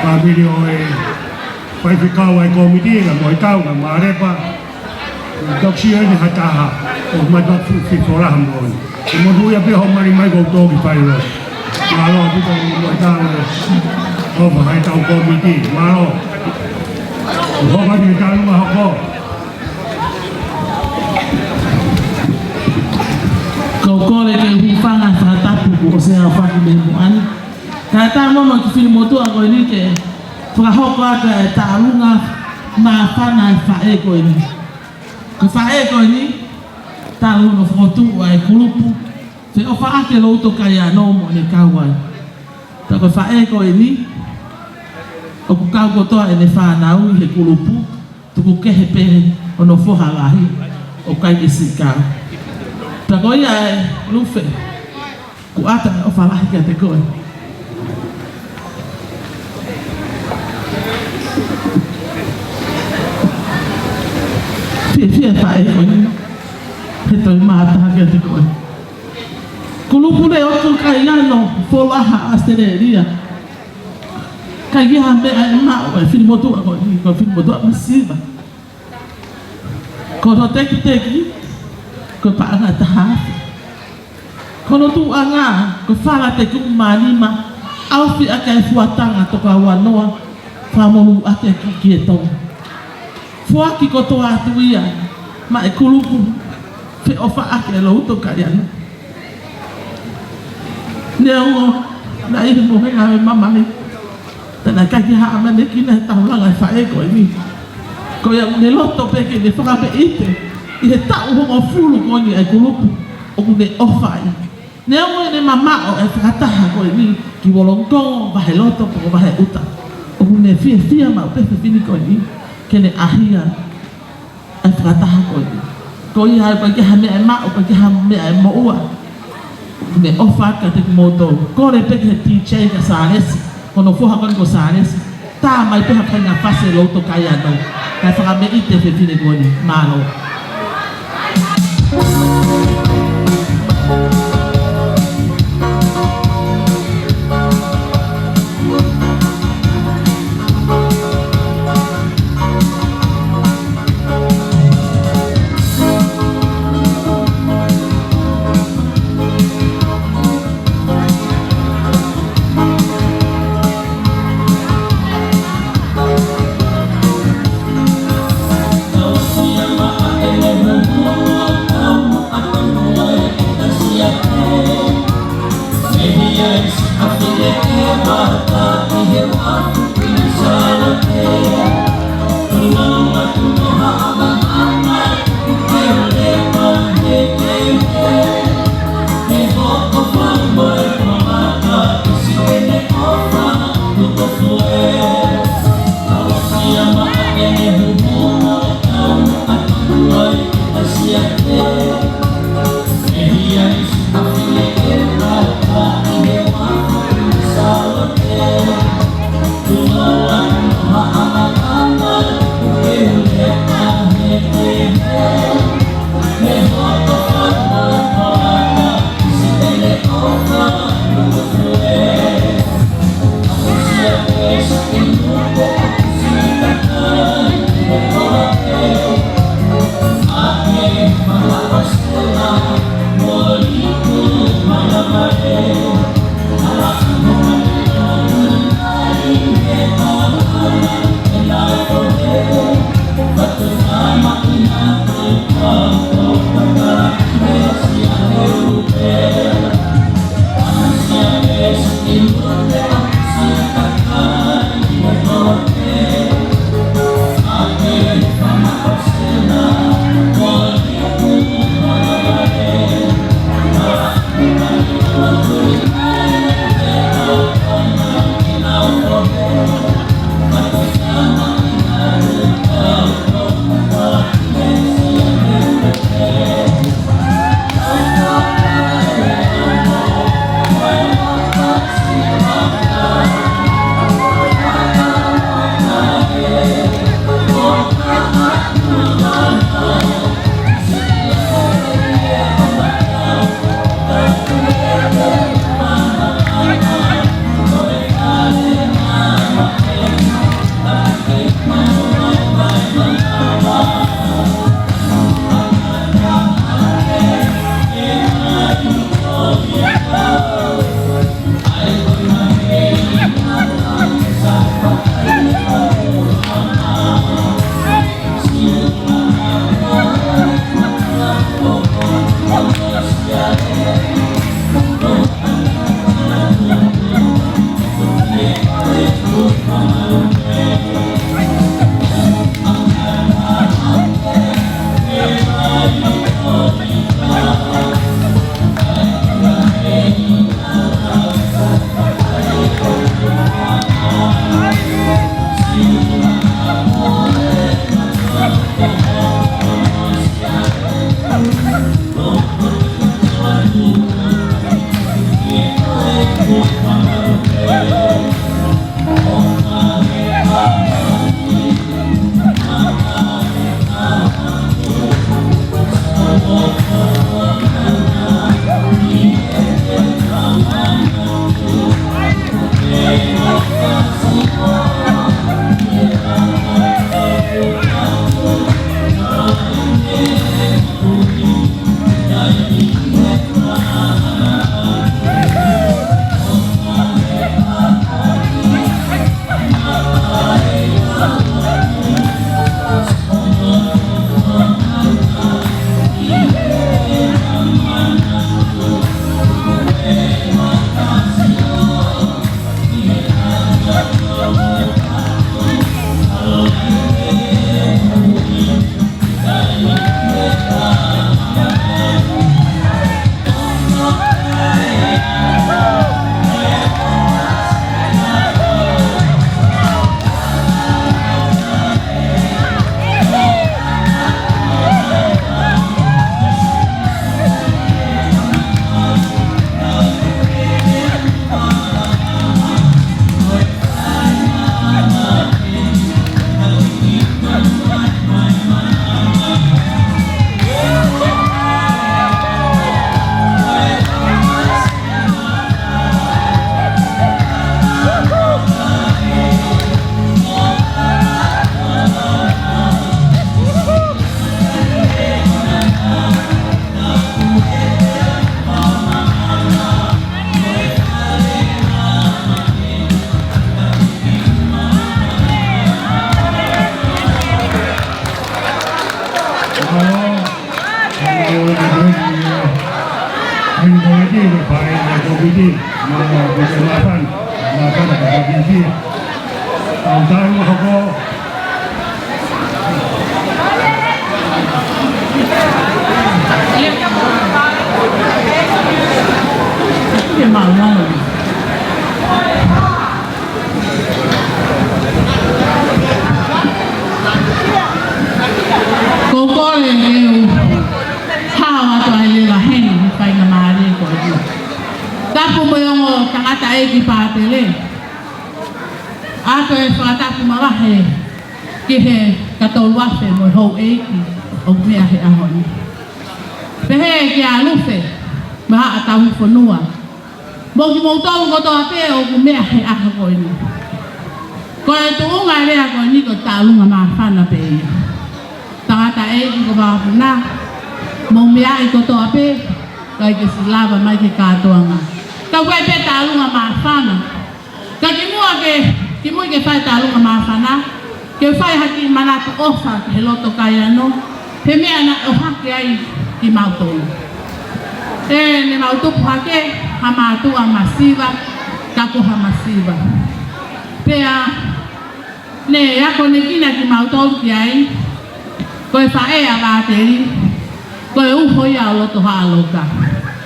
fāmili ʻo e faifekau ʻa e kōmiti, na mo e kau, na Malepa. Toki sio eni ha taha ʻoku mātuʻaki fuʻu folaha moʻoni. Ko e motuʻa pē hoʻo mali mai ko e toki fai lo. Mālō ʻaupito mo e kau ʻofa ʻa e kau kōmiti. Mālō. Ko e hoko atu e taʻu mahoko. Kau kole ke u hūfanga he fakatapu kuo ʻosi aofaki mei muʻa ni. Kae ʻatā muʻa mo e kiʻi fili motuʻa ko eni ke fakahoko atu e taʻalunga māfana e faʻē ko eni. Ko e faʻē ko eni, talu hono fokotuʻu ʻa e kulupu Feʻofaʻaki Loutokaiano mo ʻene kau ai. Pea ko e faʻē ko eni, ʻoku kau kotoa ʻene fānau ʻi he kulupu, tuku kehe pē hono foha lahi, ʻoku ʻikai ke siʻi kau. Pea ko ia ē, Lufe, ʻoku ʻatā e ʻofa lahi kiate koe. Fiefia e faʻē ko eni he toe mātā kiate koe. Kulupu Loutokaiano, Folaha, ʻAositelēlia. ʻIkai ke ʻi ai ha meʻa ʻe maʻu ʻe he fili motuʻa ko eni, ko e fili motuʻa masiva. Ko hono tekiteki, ko e paʻanga ʻe taha afe. Ko hono tuʻuʻanga, ko e fala teku mā nima, ʻaofi ʻaki ʻa e fuatanga toko ua noa, fakamolū ʻaki ʻa e kiki ʻe Tonga. Foaki kotoa atu ia maʻa e kulupu Feʻofaʻaki Loutokaiano. Neongo naʻe ʻi he mohenga ʻo e mamahi, pea naʻe ʻikai ke hā ʻamanekina he taulanga e faʻē ko eni. Ko ia ʻoku ne loto pē ke ne fakameʻite ʻi he taʻu hongofulu ko eni ʻa e kulupu ʻoku ne ʻofa ai. Neongo ʻene mamaʻo e fakataha ko eni ki Wollongong, Vaheloto, pe ko Vaheʻuta, ʻoku ne fiefia maʻu pē he fefine ko eni ke ne ʻahia ʻa e fakataha ko eni. Ko ia ai, ʻoku ʻikai ke ʻi ai ha meʻa ʻe maʻu, ʻoku ʻikai ke ʻi ai ha meʻa ʻe moʻua. Ne ʻofa atu kiate kimoutolu. Kole pē ki he DJ kia Sālesi, ko hono foha ko eni ko Sālesi. Tā mai pē ha faʻahinga fasi ʻo Loutokaiano, kae fakameʻite e fefine ko eni. Mālō. Kiwi pae na ko Viti, ma ko te mafan, mafan ka ko Viti. Tau tau ma hoko. Ke mau mau. Ko kole e u hao atu ai leva heni he faingamālie ko ia. Tapu mo e ongo tangataʻeiki pātele. ʻOatu e fakatapu mavahe ki he katoluafe mo e houʻeiki ʻoku meʻa he ʻaho ni. Pehē kia Lufe, mo Haʻa Tauhi Fonua. Mo kimoutolu kotoa pē ʻoku meʻa he ʻaho ko eni. Ko e tuʻunga e lea ko eni ko e taʻalunga māfana pē ia. Tangataʻeiki ko Vavapuna, mou meaʻi kotoa pē, kae ke silava mai ke kātoanga. Ka ko e pē taʻalunga māfana. Ka kimuʻa ke, kimuʻa ke fai taʻalunga māfana, ke fai ha kiʻi manatu ʻofa ki he loto kaiano, he meʻa naʻe ʻohake ai kimautolu. ʻE, ne mau tupu hake, ha mātuʻa masiva, ka ko ha masiva. Pea, ne akonekina kimautolu ki ai, ko e faʻē ʻa Vāteli, ko e uho ia ʻo Loto Haʻaloka.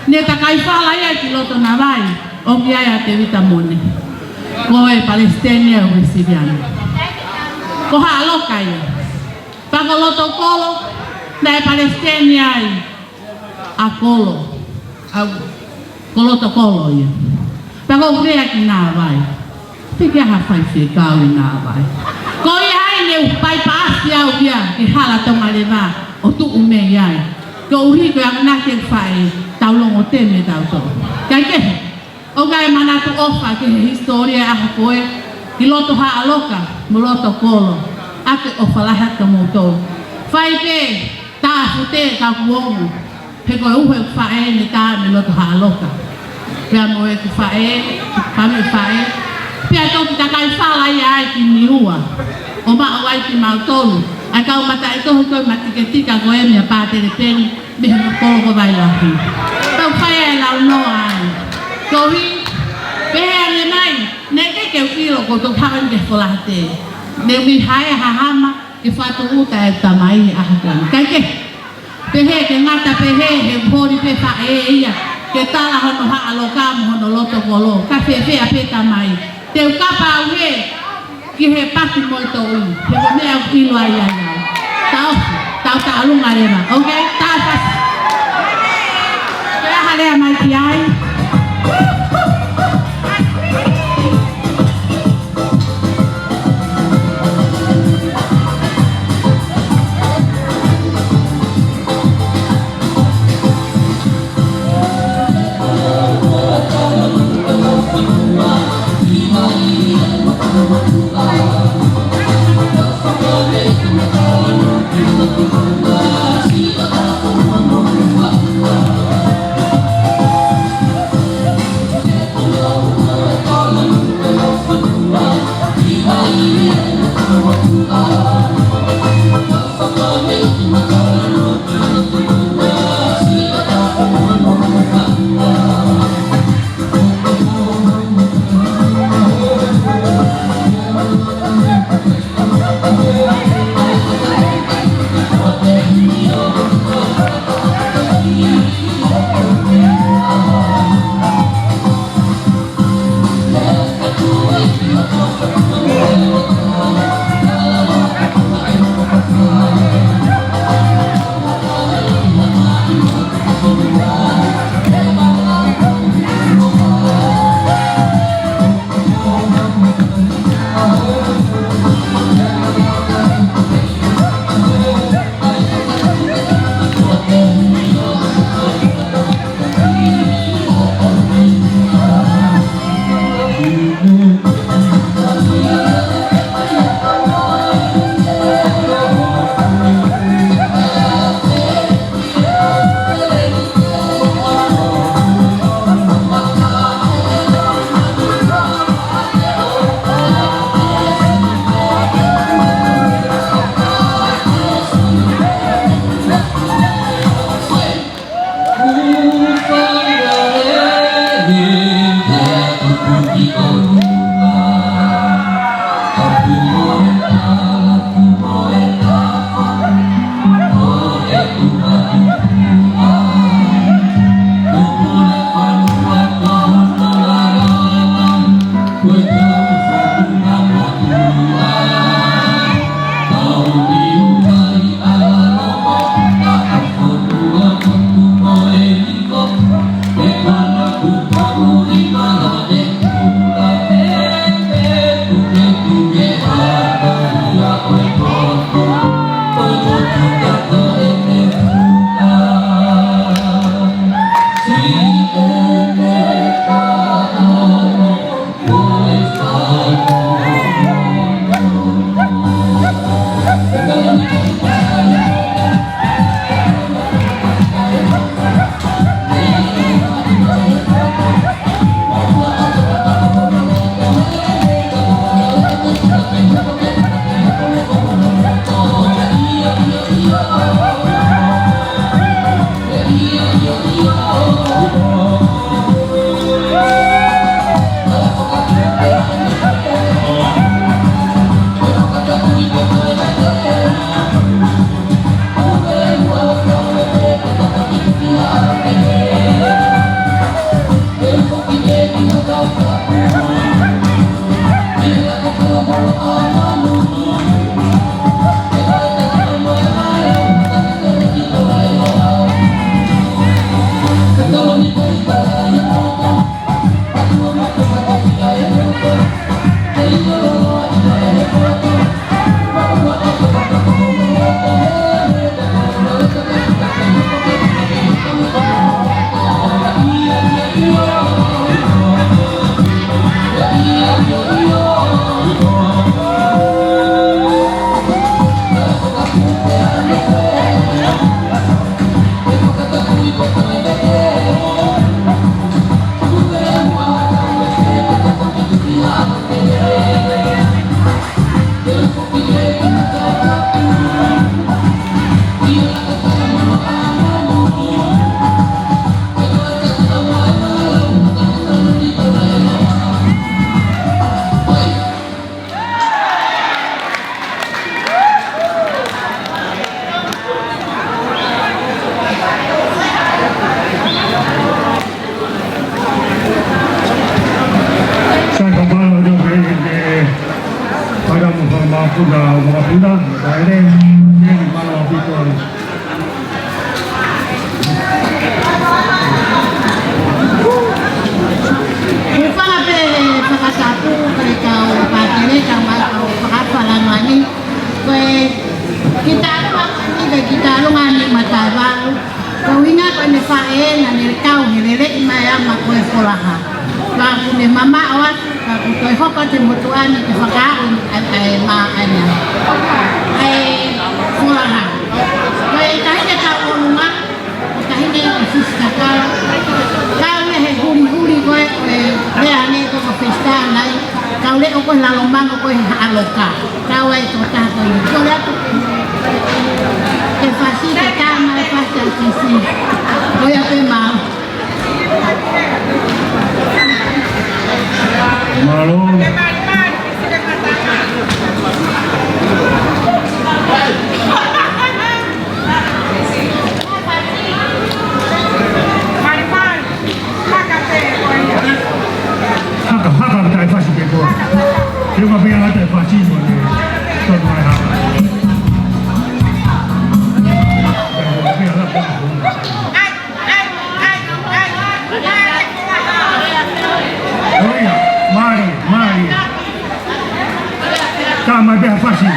Ne takai fala ia ki loto Navai, ʻoku ʻi ai ʻa Tevita Mone. Ko e palesiteni ia ʻo e Siliana. Ko Haʻaloka ia. Pea ko Loto Kolo, naʻe palesiteni ai ʻa Kolo. ʻA, ko Loto Kolo ia. Pea ko u lea ki Navai. Pea ke aha fai fekau ʻi Navai. Ko ia ai ne u paipaasi au ia ki Hala Tonga Leva ʻo tuʻu mei ai. Koeʻuhi ko e akonaki ʻeku faʻē, tau longo teme tautolu. Kae kehe, ʻoku ʻi ai e manatu ʻofa ki he hisitōlia ʻa e ʻaho ko ē, ki Loto Haʻaloka, mo Loto Kolo, ʻa e ʻofa lahi atu kia moutolu. Fai pē, tā fute ka kuongo. He ko e uho ʻeku faʻē ne tā mei Loto Haʻaloka. Pea mo ʻeku faʻē, pea mo e faʻē. Pea toki takai fala ia ai ki Niua. ʻO maʻu ai kimautolu. ʻA e kau mataʻitohi ko e matiketika ko e meʻa pātele peni, mei he kolo ko Vailahi. Pea u fai e launoa ai. Koeʻuhi, pehē ange mai, ne ke ke u ʻilo ko to hawa ni ke folahate. Ne mi hae hahama, ke fatu uta e tamai ʻa ha kani. Kae kehe, pehē ke ngata pehē he holi pē faʻē ia, ke tala hono Haʻaloka mo hono Loto Kolo, ka fēfē pē tamai. Te u kapa au he, ki he paki mo e toʻu, he ko e meʻa ʻoku ʻilo ai ai au. Tau, tau taʻalunga leva, okay? Tau fasi. Ke aha lea mai ki ai. Sai, ka mālō ʻaupito ki he, ki he, ʻaita mo e fanga māputa, māputa, kae ʻai, ʻeni mālō ʻaupito. Hūfanga pē he fakatapu, kae kau pātele, kau mai, kau fakafalangani. Ko e kiʻi taʻaloʻanga ni, ko e kiʻi taʻaloʻanga ni mataʻevalu. Ko e ʻuhinga ko ʻene faʻē naʻa ne kau he leleʻi mai ʻa e ama ko e Folaha. Pea kuo ne mamaʻo atu, pea kuo toe hoko atu e motuʻa ni ke fakaaʻu ʻa e, ʻa e mā ʻa e, ʻa e Folaha. Ko e taʻahine taʻu ʻolunga, ko e taʻahine ʻo Sisitaka. Kau ia he hulihuli ko e, ko e lea ange ko e fesitā nai. Kau leʻo ko e lalo mango ko e haʻa loka. Kau ai tokotaha ko eni. Kole atu. Ke fasi, ke tā mai fasi ʻa Sisi. Ko ia pē mau. Mālō. Haka, haka, taʻefasi pē koe. Te u ka pea taʻefasi mo ne. Tonu mai haka. ʻOia, mālie, mālie. Tā mai pē ha fasi.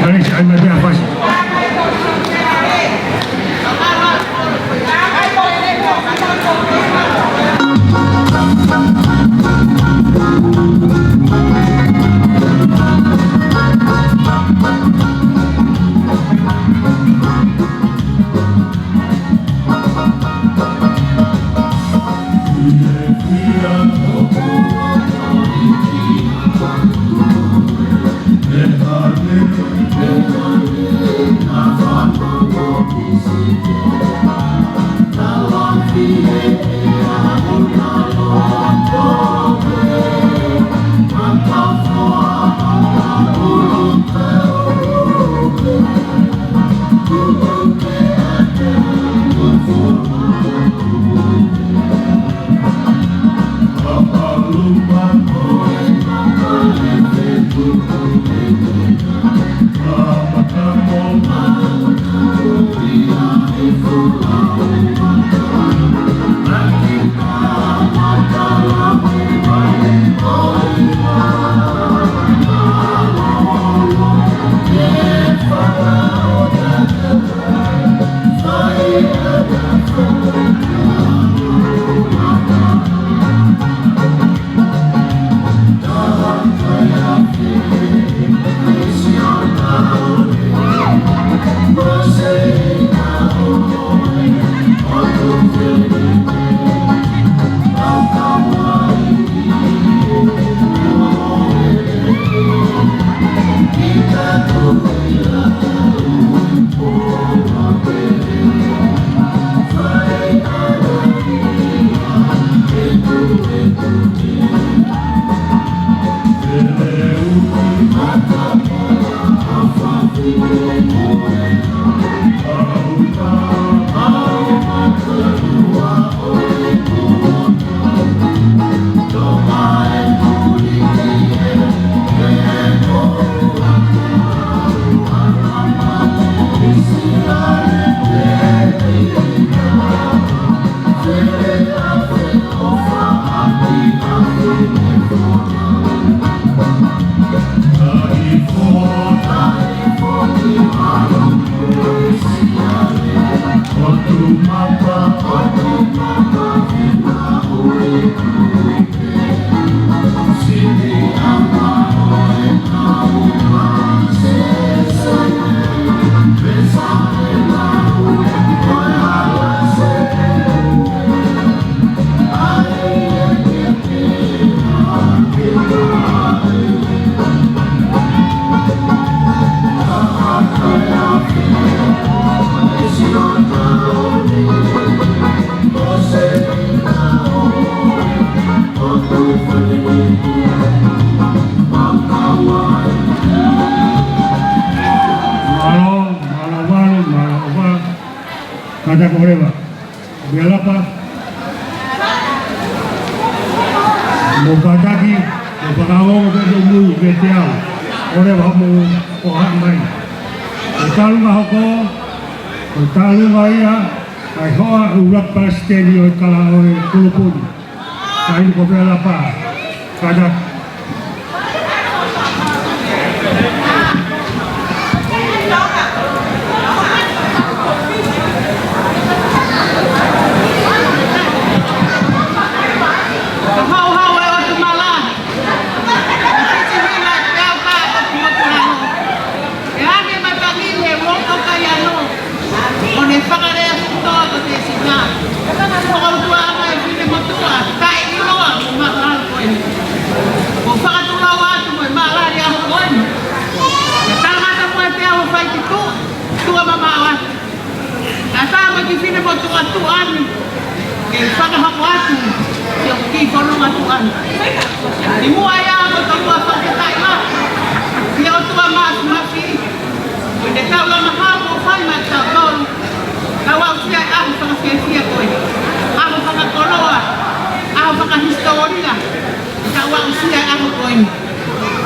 Malaysia, ai mai pē ha fasi. Kātaki ʻoleva. Mea lapa. Mou kātaki, mou fakaongo ke tau mui, ke te au. ʻOleva mo ʻohake mai. Ko e tālunga hoko, ko e tālunga ia, ʻa e hoa ʻuluaki palesiteni ʻo e kalapu ʻo e kulupu ni. Ka inu ko Mea lapa. Kātaki. Ka hauhau e ʻOtu Mala. Fiti hila e peau ka ʻoku motu lalo. ʻE ake matangi he loko kai ano. ʻO ne fakalea kutoa ko te sina. Ko ʻOtua ʻa e finemotuʻa, taʻe ʻiloa, ma lalo ko eni. Ko fakatulou atu mo e malali ʻaho ko eni. Ka tangata mo e te au fai ki tuʻa, tuʻa mamaʻo atu. Ka tā mo e kiʻi finemotuʻa tuʻa ni, ke fakahoko atu, ke o ki fononga tuʻa ni. ʻI muʻa ia ko tolua fakataʻi la, ke ʻOtua mafimafi, ko e te tau lama hau mo fai ma tau tolu, tau aʻusia e ʻaho fakafiefia ko e, ʻaho fakakoloa, ʻaho fakahisitōlia, tau aʻusia e ʻaho ko eni.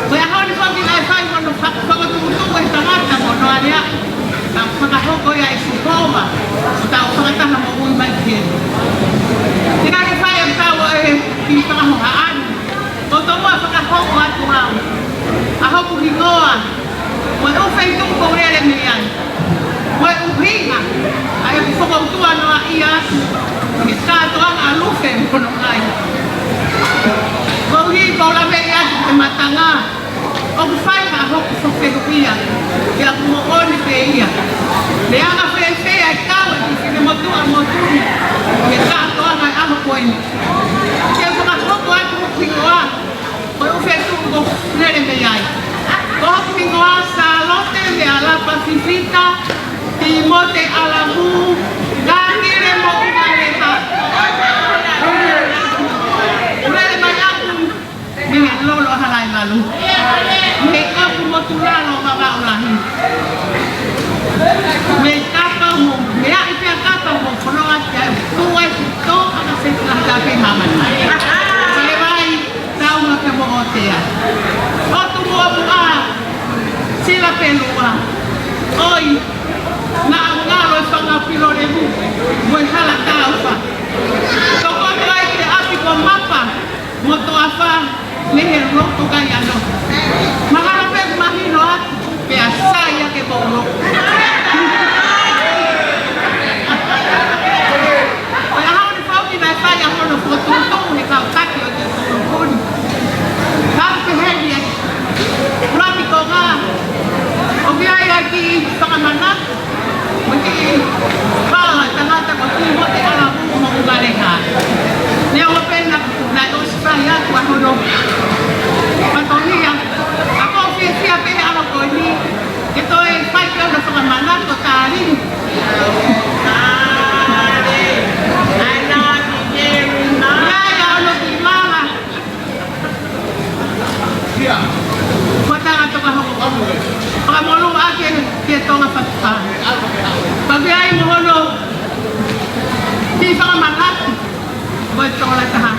Ko e ʻaho ni foki naʻe fai hono fa-, fakatuʻutuʻu e tangata mo hono alea. Ka fakahoko ia ʻe Sihova, ʻo tau fakataha moʻui mai ki ai. Te nau fai e tau ʻo e kiʻi fakahohaʻa ni. Ko tomuʻa fakahoko atu au ʻa hoku hingoa, mo e ʻū feituʻu ʻoku ou lele mei ai. Ko e ʻuhinga, ʻa ia ʻoku fakautua noa ia atu, ke kātoanga ʻa Lufe mo hono ngai. Koeʻuhi ko e lave ia atu ke matanga, ʻoku fai ha hoku fefehuʻia, ke ʻaku moʻoni pē ia. Leanga fēfē ʻa e kau e kiʻi finemotuʻa motu ni, ke kātoanga ʻa e ʻaho ko eni. Ke fakahoko atu hoku hingoa, ko e ʻū feituʻu ʻoku ou lele mei ai. Ko hoku hingoa Sālote Mea Lapa Fifita Tīmote ʻAlamu Ngāngile Moʻungaleha. Lele mai ʻaku mei he lolo ʻa Halaevalu. Mei ʻOtu Motu Lalo Vavaʻu Lahi. Mei kapa mo, mei ʻapi pea kapa mo, kono ati ai, tuʻu ai, tō, ʻaka se tila kape mamana. Kalevai, Taunga pea mo ʻOtea. ʻOtu Muʻomuʻa, Sila Pelua. ʻOi, naʻa ngalo e fanga pilolemu, mo e hala taufa. Toko atu ai ki he ʻapi ko Mapa, mo Toafa, mei he loko kai ano. Mahalo pē mahino atu, pea sai ake mo ulo. Ko e ʻaho ni foki naʻe fai ai hono fokotuʻutuʻu he kau taki ʻo e kulupu ni. Ka pehē ni e, Lami Konga, ʻoku ʻi ai e kiʻi fakamanatu, mo e kiʻi fala tangata ko Tīmote ʻAlamu Moʻungaleha. Neongo pē naʻe ʻosi fai atu ʻa hono fatongia, ka ʻoku ou fiefia pē he ʻaho ko eni, ke toe fai pē hono fakamanatu ʻo tali. Ai, ʻa hono kiʻi mala. Ko e tangata ka hoko. Fakamolū ake ki he Tonga Fatafata. Pea ʻi ai mo hono kiʻi fakamanatu. Ko e tola taha.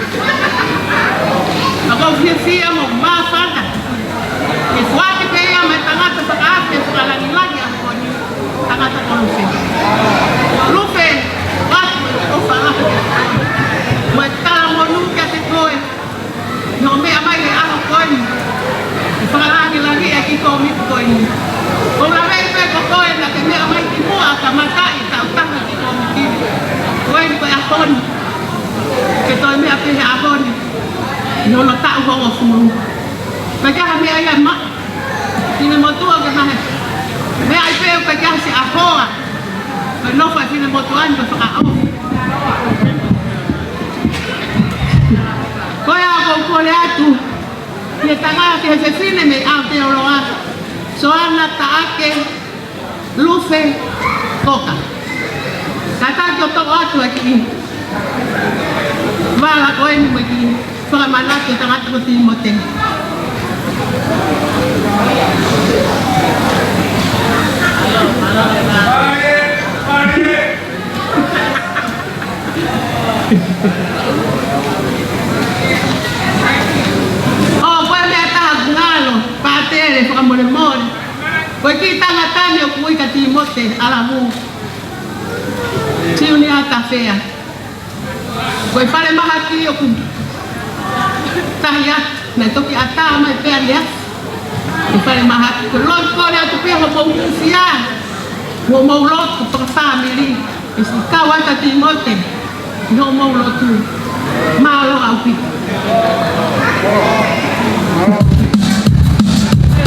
ʻOku ou fiefia mo māfana. Ke foaki pē ia mo e tangata fakaafe fakalāngilangi ʻa e ʻaho ni. Tangata ko Lufe. Lufe, ʻoatu e ʻofa lahi. Mo e talamonū kiate koe. Hoʻo meʻa mai he ʻaho ko eni. Ke fakalāngilangiʻi e kiʻi kōmiti ko eni. ʻOku ou lave pē ko koe naʻa ke meʻa mai ki muʻa ʻo kamataʻi e tautaha e kiʻi kōmiti ko eni ko e ʻaho ni. Ke toe meʻa pē he ʻaho ni. ʻI hono taʻu hongofulu. Pea ka ha meʻa ia ma. Finemotuʻa ke mahe. Meʻa ai pē ʻoku ʻikai ke ʻasi ʻa hoa. Ko e nofo e finemotuʻa ni ko e fakaʻofa. Ko ia ʻoku ou kole atu ki he tangata, ki he fefine mei Aotearoa. Soana Taʻake Lufe Koka. Kātaki ʻo toʻo atu e kiʻi vala ko eni mo e kiʻi fakamanatu e tangata ko Tīmote. ʻO ko e meʻa ʻe taha ʻoku ngalo, Pātele, fakamolemole. Ko e kiʻi tangata ni ʻoku ui kia Tīmote ʻAlamu Siunia Tafea. Ko e falemahaki ʻoku tahi atu, naʻe toki ʻatā mai pē ia. Ko e falemahaki, ko e lotu kole atu pē hoʻomou hūfia, hoʻomou lotu fakafāmili. ʻE siʻi kau atu ʻa Tīmote ʻi hoʻomou lotu. Mālō ʻaupito.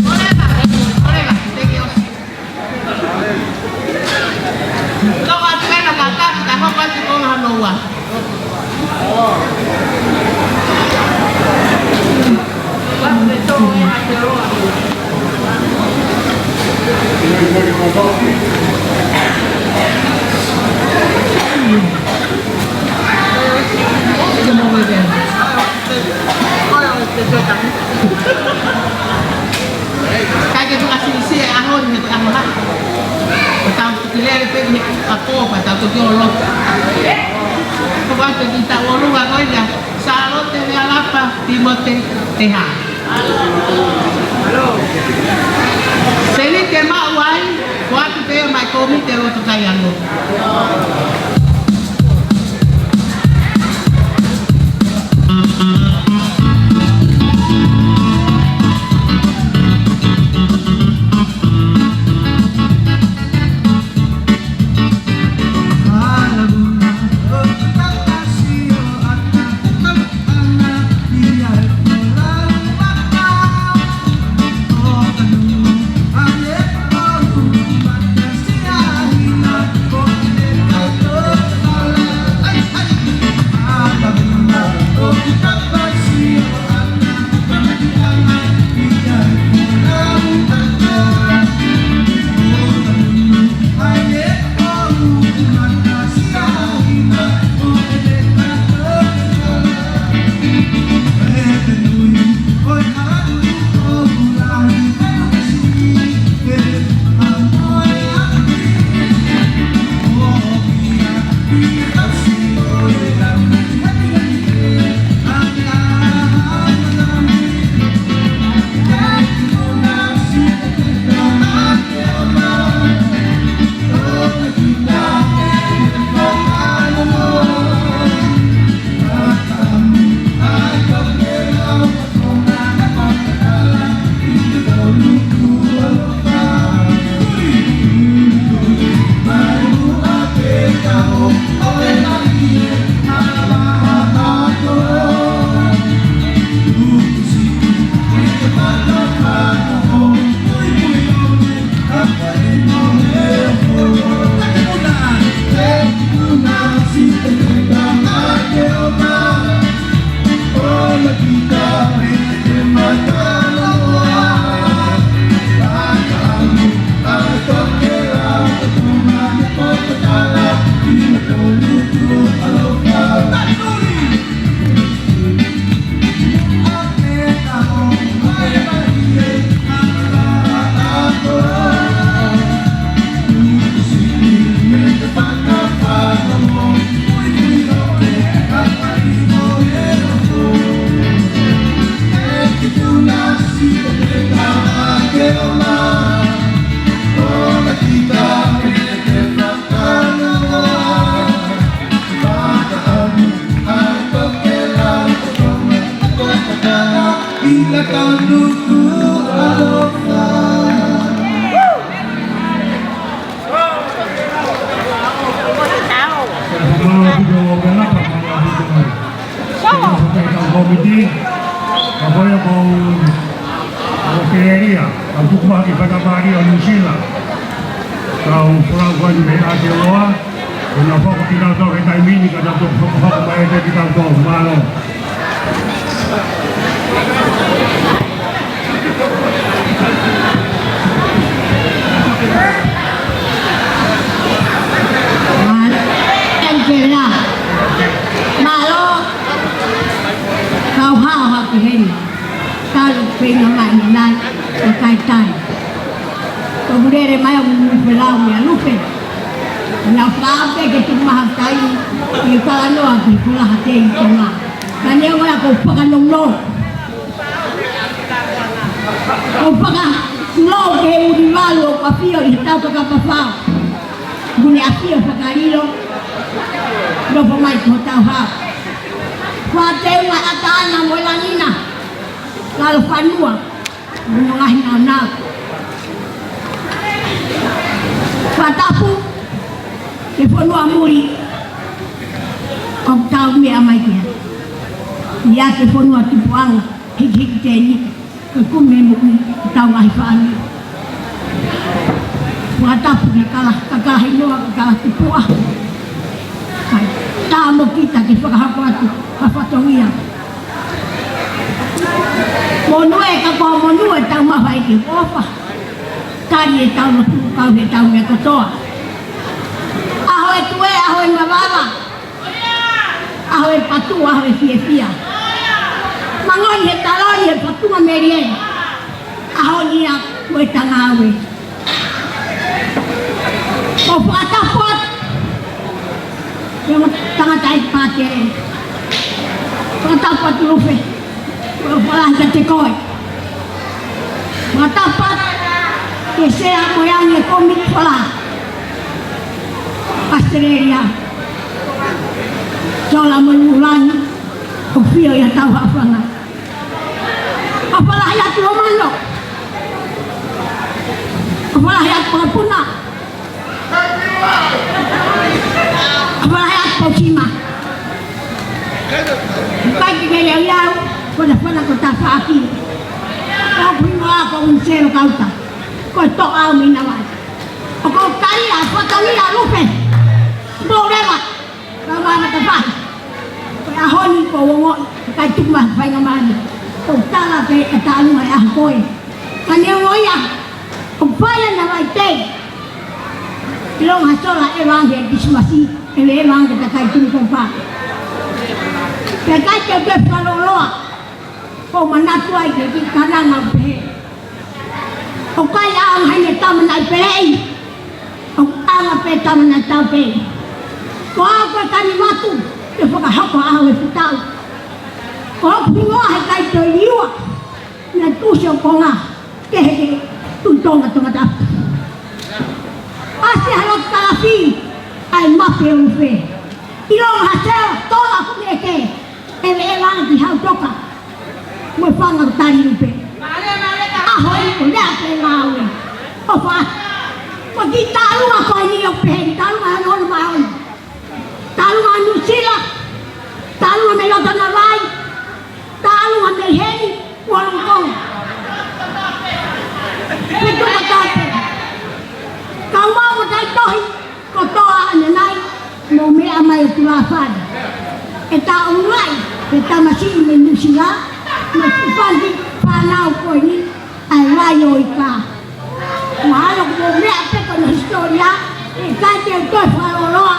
Koleva, koleva, teke osi. Tau atu ena ka ka, ka hoko atu ko nga noa. Kai ke tuʻu ʻa Sisi he ʻaho ni, he ko e ʻaho hā. Ko tau tuki lele pē ki he ako, ka tau tuki olo. Ko ʻoatu e kiʻi tau ʻolunga ko ia, Sālote Lealapa Tīmote Teha. Seli ke maʻu ai, ko atu pē mai ko mi te loto kai ano. Mālō ʻaupito ʻo Lealapa, mālō ʻaupito ʻo Lealapa. Ko e kau kōmiti, ka ko ia ko ʻAositelēlia, kau tuku mai ki Fakatāpālia ʻo Nuʻusila. Kau folau ko eni mei ʻAotearoa, ko ʻenau foaki kitautolu he taimi ni ka tau toki fakahoko mai ʻe kitautolu, mālō. Mālō. Mālō. Kau hao hake heni. Talu pē ʻi he ngaahi ʻaho ni, ʻo kai tai. Ko e lele mai ʻo Mumupelau mei Lupe. Naʻa ku pehē ke tuku mai ha taimi ke u talanoa ki he kolaha tei ʻi Tonga. Ka neongo ia, ʻoku ou fakanounou. ʻOku ou fakanounou ki he ʻUnivalu ʻoku ʻafio ʻi he tau kakapafao. Kuo ne ʻafio fakalilo. Nofo mai ki hotau hao. Fakateunga ʻa ʻAtana mo e Langi na. Lalo Fanua. Mo e ngaahi naunau. Fakatapu ki he fonua muli ʻoku tau meʻa mai ki ai. ʻIate fonua tupuʻanga, hikihiki tēniti, ko e kumi e moʻui ʻetau ngaahi fāmili. Fakatapu ki he kala, kakala hingoa, kakala tupuʻa. Kae ʻatā mo kita ke fakahoko atu ha fatongia. Monū e kakai, monū e tau mafai ke ʻofa. Tali e tau lotu, kau he tau meʻa kotoa. ʻAho e tuē, ʻaho e mavava. ʻAho e patu, ʻaho e fiefia. Mangoni he taloni he fatunga melie. ʻAho ni ia ko e tangata ʻoku fakatapu atu. Ko e tangataʻeiki pātele. Fakatapu atu Lufe. Ko e fala hita te koe. Fakatapu atu ki he sea mo e ange ko mi fala. ʻAositelēlia. Sola mo Lulani. ʻOku ʻafio ʻi hotau haʻofanga. ʻOfa lahi atu Lomano. ʻOfa lahi atu Papuna. ʻOfa lahi atu Potima. Kai ki kele au, ko na fana ko ta faʻaki. Ko Pringoa ko Unselo Kauta. Ko e toʻa au mei Navai. ʻOku ou kali ʻa Fatongia Lufe. Mou leva. Ka ua mata pahi. Ko e ʻaho ni ko ongo, kai tuku mai faingamālie. Ko tala pē e tālunga e ʻaho ko ē. Ka neongo ia, ʻoku fai ʻa Navaitei. ʻIlonga ha sola ʻe vange Kilisimasi, ʻe vange kakai tunu ko pa. Pea kai ke ke fakaloloa. Ko manatu ai ke ki kananga pē. ʻOku ʻikai ʻaonga heni e tama naʻe peleʻi. ʻOku ʻaonga pē tama naʻe tau pē. Ko au ko e kani matu, ke fakahoko ʻa e ʻaho e fitau. Ko hoku hingoa he kai toe liua, naʻe tuʻusi ʻo konga, ke he ke tui Tonga Tongatapu. ʻAsi ha lotu kalafi, ʻai mape o Lufe. ʻIlonga ha seo, tola ku ne ke. ʻEve ʻe langa ki Hautoka. Mo e fanga tali Lufe. ʻAho eni ko lea pē ngāue. ʻOfa. Ko e kiʻi tālunga ko eni ʻoku pehē ni tālunga ʻa Nolo Maoni. Tālunga ʻa Nuʻusila. Tālunga mei loto Navai. Tālunga mei heni. Wollongong. Pea tuku atu. Kau mau mo tai tohi. Kotoa ʻanenai, mou meʻa mai ʻo tulafale. ʻE taʻongai, ʻe tamasiʻi mei Nuʻusila, mo e fufani fānau ko eni, ʻa e Laioika. Mahalo kuo mou meʻa pē ko hono hisitōlia, ʻe ʻikai ke u toe fakaloloa,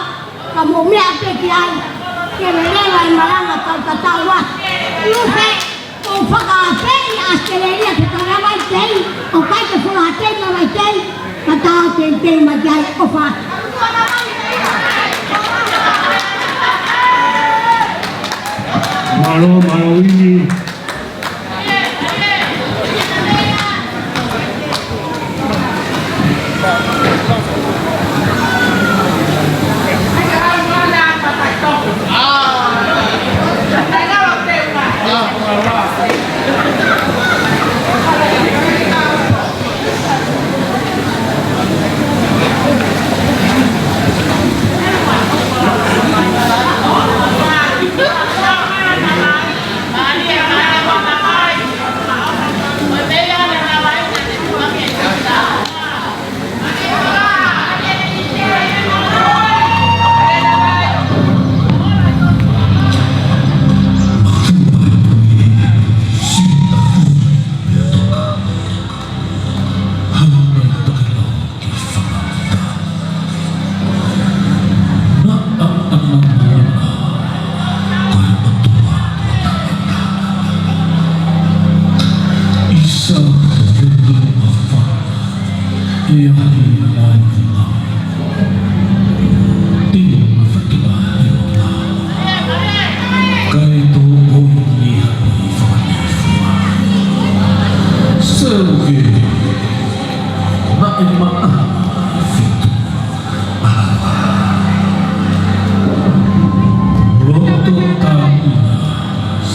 ka mou meʻa pē ki ai, ke leleva e malanga kau tatau atu. Lufe. ʻOku ou fakaafeʻi ʻa ʻAositelēlia ke tau lava ʻi tei, ʻoku ʻikai ke folaha tei lava ʻi tei, ka tau teuteu mai ki ai ʻofa. Mālō, mālō ʻEiki.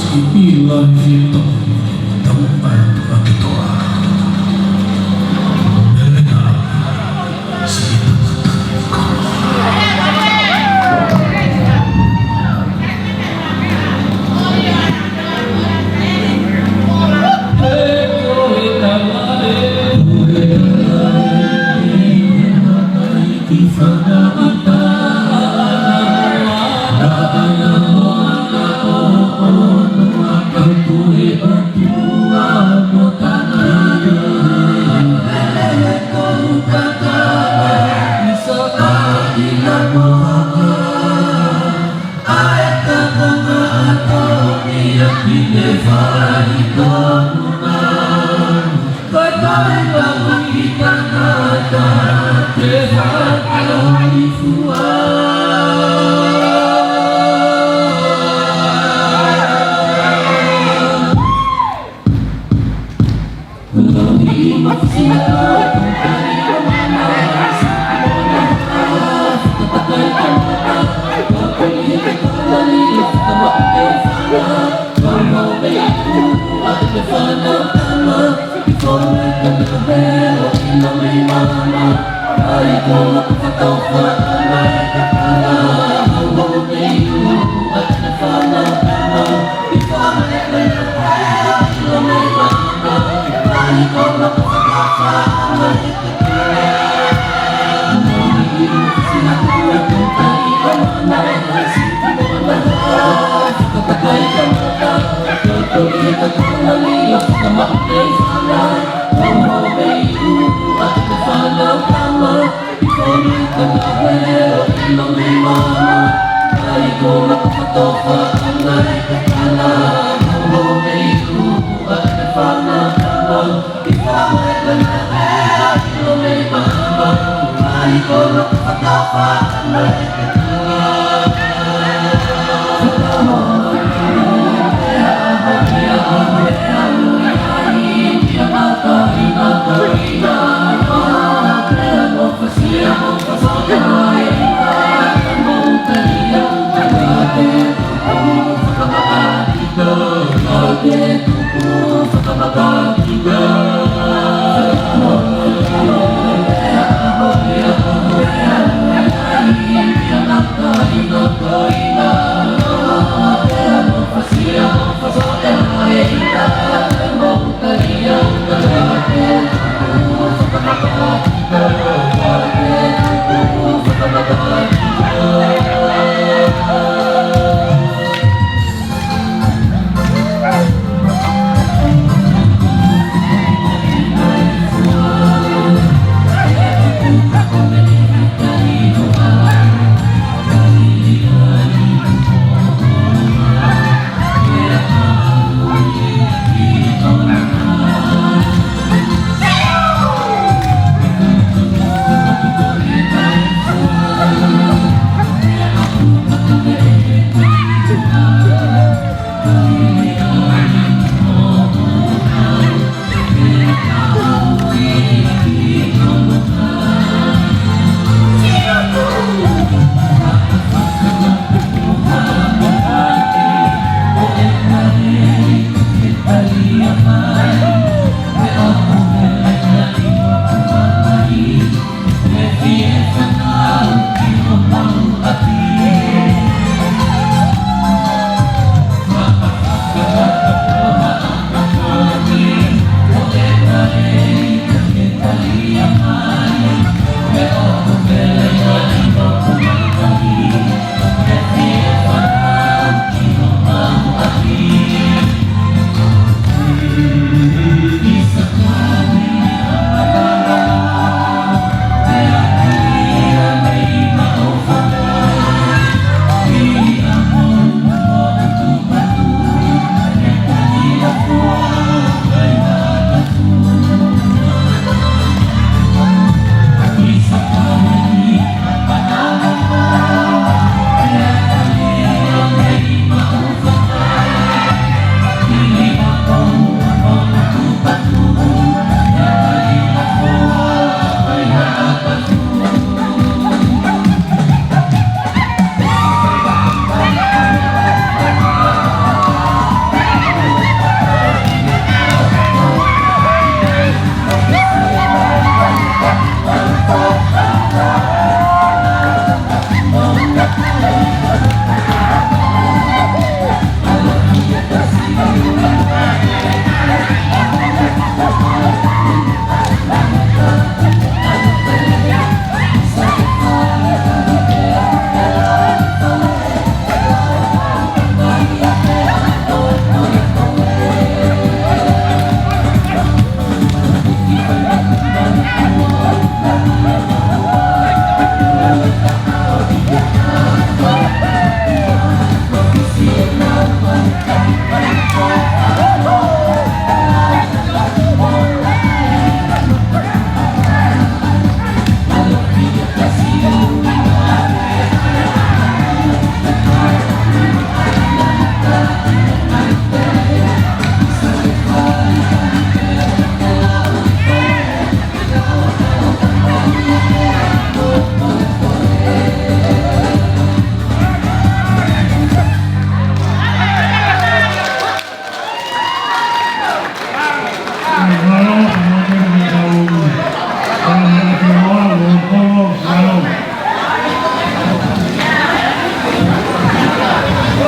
Ki ʻIlaifito, tau ʻai atu ʻa e toa. Melena, si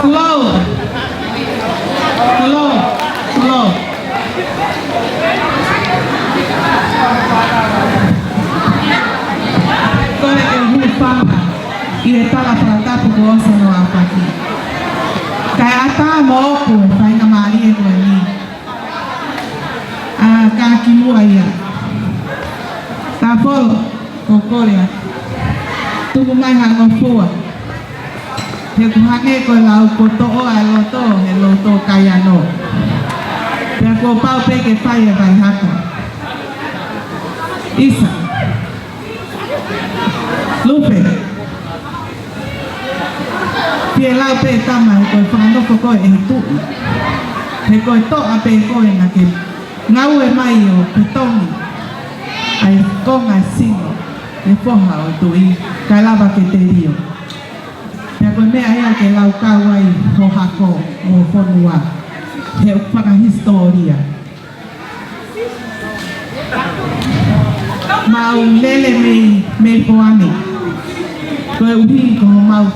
Hello. Hello. Hello. Kole ke u hūfanga ʻi he tala fakatapu kuo ʻosi hono aofaki. Kae ʻatā moʻoku e faingamālie ko eni. ʻA, ka kimuʻa ia. Tāfolo, ko Kolea. Tuku mai ha ngofua. He ʻoku hangē ko e lau ko e toʻo ʻa e loto, he loto kai ano. Pea kuo pau pē ke fai e vai hako. ʻIsa. Lupe. Pea lau pē tama he ko e fakanofo koe ʻe he tuʻi. He ko e toʻa pē koe naʻa ke ngaue mai ʻo petongi ʻa e konga sino ʻo e foha ʻo e tuʻi, kae lava ke telio. Pea ko e meʻa ia ke lau kau ai ho hako mo ho fonua. He ʻoku fakahisitōlia. Mau lele mei, mei Poane. Koeʻuhi ko homau,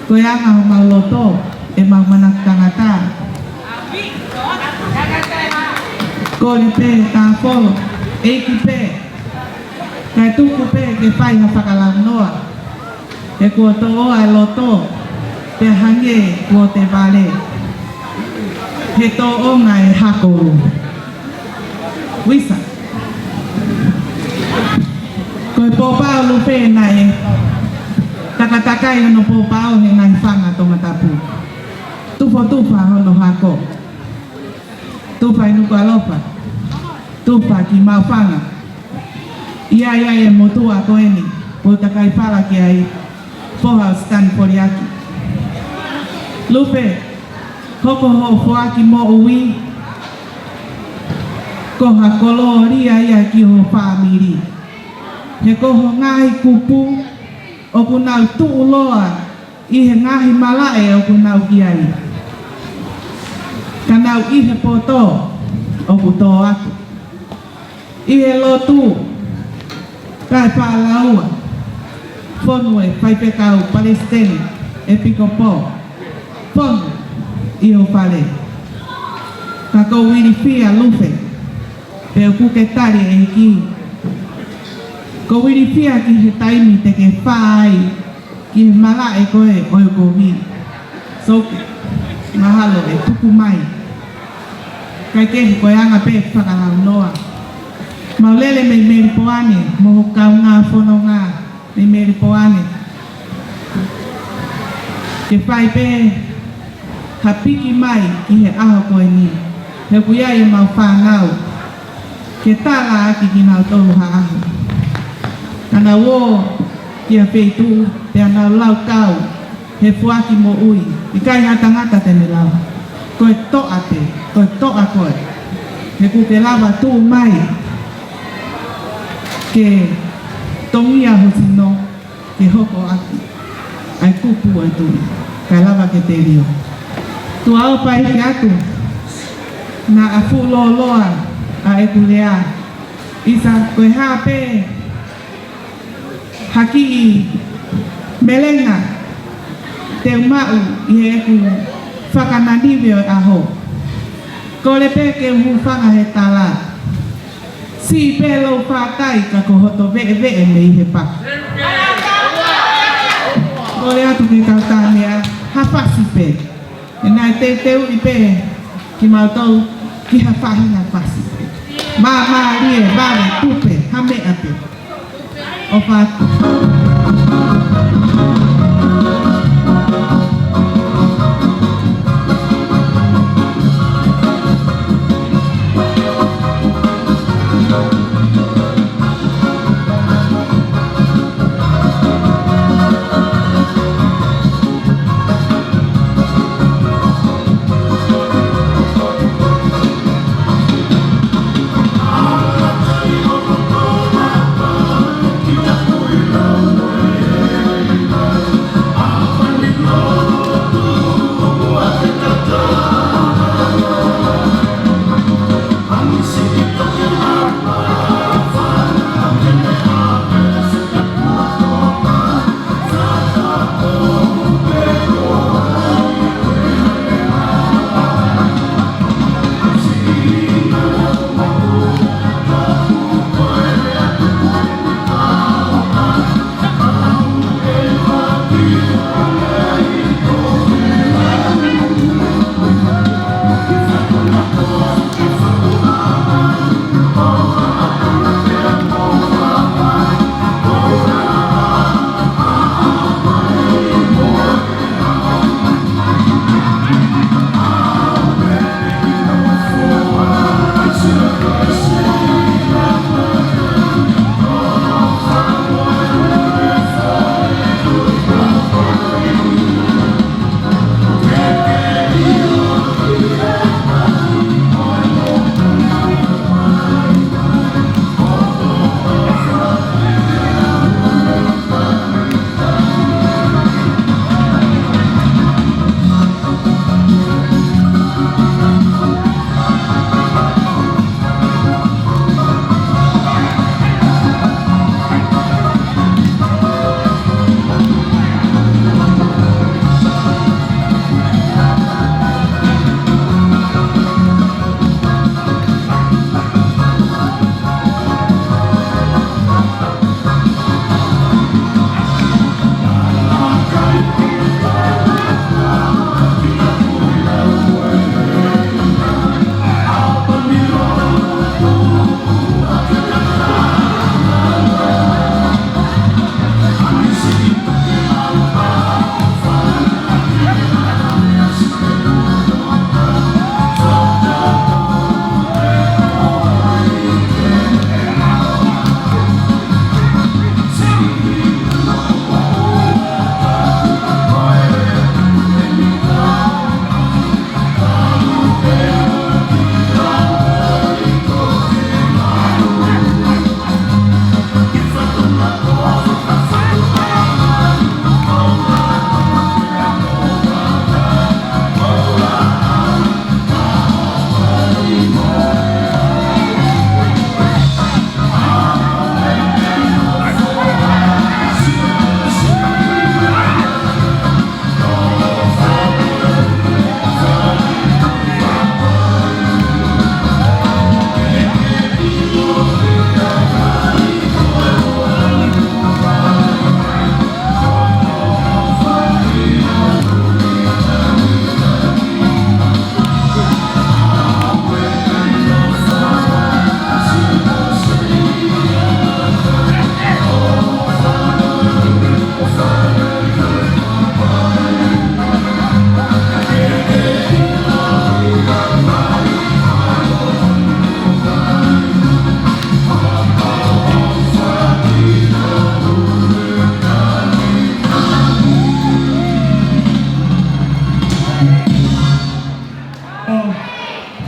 ko e anga homau loto, ʻemau manako tangata. Kole pē Tāfolo, ʻEiki pē, kae tuku pē ke fai ha fakalaunoa. He kuo toʻo ʻa e loto, pea hangē kuo te vale. He tōʻonga e hako. ʻIsa. Ko e pōpao Lupe naʻe takatakai hono pōpao he ngaahi fanga Tongatapu. Tufotufa hono hako. Tufa ʻi Nukuʻalofa. Tufa ki Maʻufanga. ʻI ai ʻa e motuʻa ko eni, ʻoku takai fala ki ai, foha ʻo Sitani Foliaki. Lupe, hoko hoʻo foaki moʻui ko ha kolōlia ia ki ho fāmili. He ko ho ngaahi kupu, ʻoku nau tuʻuloa ʻi he ngaahi malaʻe ʻoku nau ʻi ai. Ka nau ʻi he poto ʻoku tō atu. ʻI he lotu, kae pālaua, fonu e faifekau palesiteni, ʻepikopō, fonu ʻi ho fale. Ka ʻoku ou ilifia Lupe, pe ʻoku ke tali ʻEiki. ʻOku ou ilifia ki he taimi te ke fai ki he malaʻe ko ē ʻo e kovi. Soke, mahalo ʻe tuku mai. Kae kehe ko e anga pē fakalaunoa. Mau lele mei Melipoane, mo ho kaungā fononga mei Melipoane. Ke fai pē ha piki mai ki he ʻaho ko eni. He ʻoku ʻi ai ʻemau fānau ke tala ʻaki kinautolu ha ʻaho. Ka nau ō ki ha feituʻu, pea nau laukau he foaki moʻui. ʻIkai ha tangata te ne lau. Ko e toʻa pē, ko e toʻa koe. He ʻoku ke lava tuʻu mai ke tongia ho sino, ke hoko ʻaki ʻa e kupu ʻo e tuʻi, kae lava ke telio. Tuʻa ʻofa ʻeiki atu, naʻa fuʻu lōloa ʻa ʻeku lea. ʻIsa, ko e hā pē ha kiʻi melenga te u maʻu ʻi heʻeku Fakananivi ʻo e ʻaho. Kole pē ke u hūfanga he tala. Siʻi pē lou fakai ka ko hoto veʻeveʻe mei he paki. Kole atu ke kau tānea, ha fasi pē. ʻE naʻe teuteuʻi pē kimautolu ki ha faʻahinga fasi pē. Māmālie, vale, tupe, ha meʻa pē. ʻOfa atu.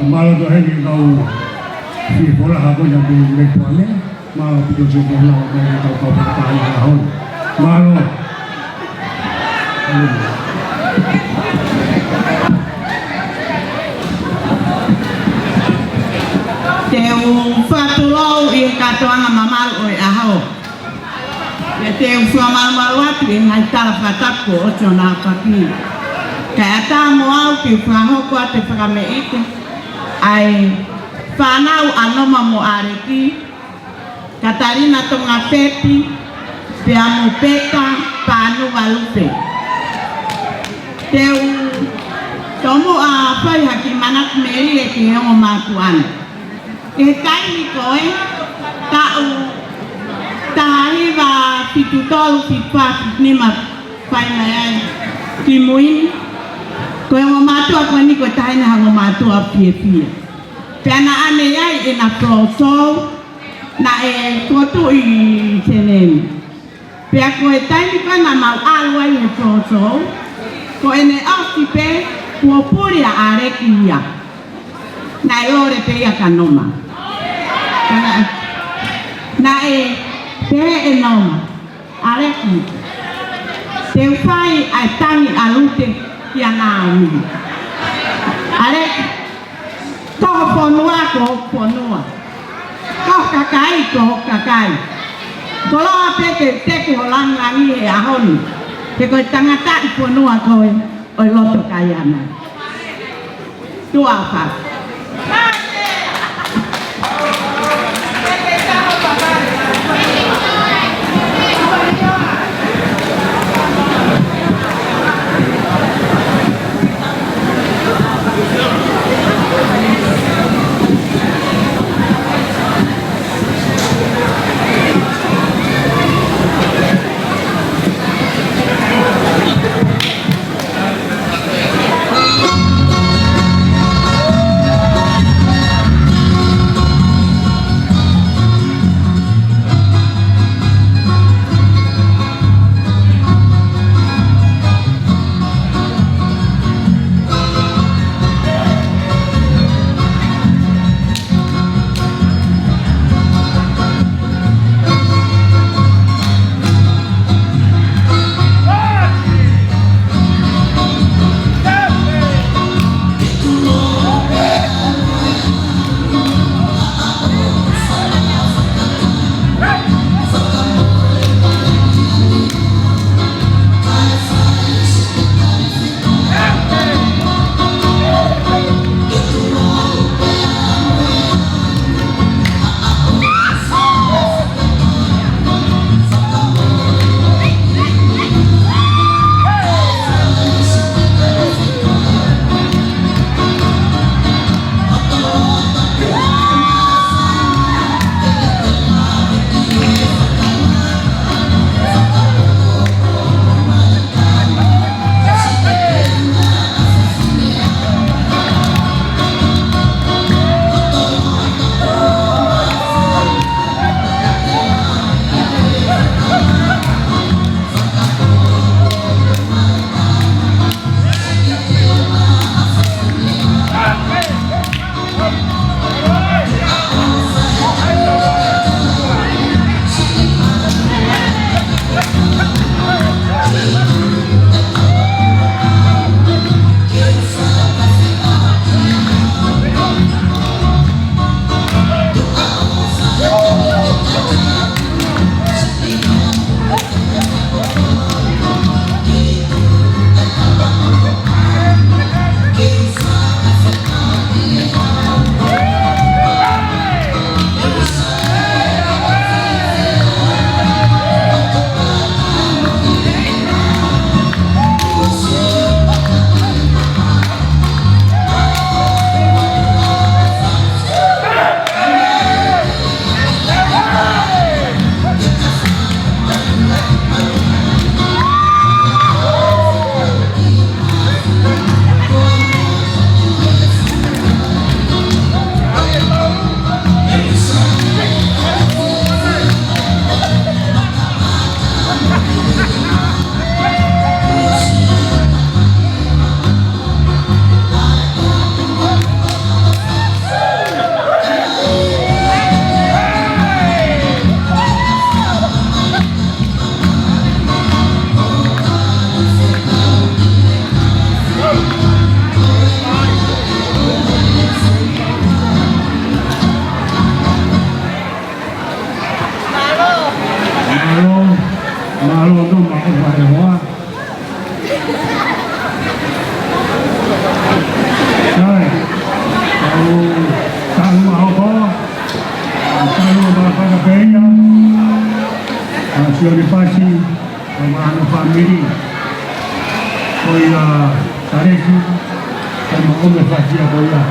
Ka mālō tō heni kau fie fola hako ia ki me puane. Mālō pito se kau lau mai ke tau kau fakataha ʻi he ʻaho ni. Mālō. Te u fakatulou ʻi he kātoanga mamalu ʻo e ʻaho. Pea te u fakamalumalu atu ʻi he ngaahi tala fakatapu ʻo Sione Paki. Kae ʻatā mo au ke u fakahoko atu e fakameʻite ʻa e fānau ʻa Noma mo ʻAleki, Katalina Tonga Fepi, pea mo Peta Pānuva Lupe. Te u tomuʻa fai ha kiʻi manatu melie ki he ongo mātuʻa ni. Ki he taimi ko ē, taʻu taha hiva fitu tolu fitu fā fitu nima fai mai ai ki mui ni. Ko e ongo mātuʻa ko eni ko e taha eni ha ongo mātuʻa fiefia. Pea naʻa ne ʻi ai ʻena floor show, naʻe fokotuʻu ʻi Seneni. Pea ko e taimi ko ē naʻa mau ʻalu ai he floor show, ko ʻene ʻosi pē kuo puli ʻa ʻAleki ia. Naʻe lole pē ia kia Noma. Naʻe, naʻe pehē ʻe Noma, ʻAleki, te u fai ʻa e tangi ʻa Lute kia Naomi. ʻAleki, ko ho fonua ko hoku fonua. Ko ho kakai ko hoku kakai. Koloa pē ke u teke ho langilangi he ʻaho ni. He ko e tangataʻi fonua koe ʻo e loto Kaiana. Tuʻa ʻofa. Mālō, mālō Noma, ʻofa e hoa. Pasi, mo hono fāmili. Ko ia Talesi, kae ʻumaʻā e fasi ko ia.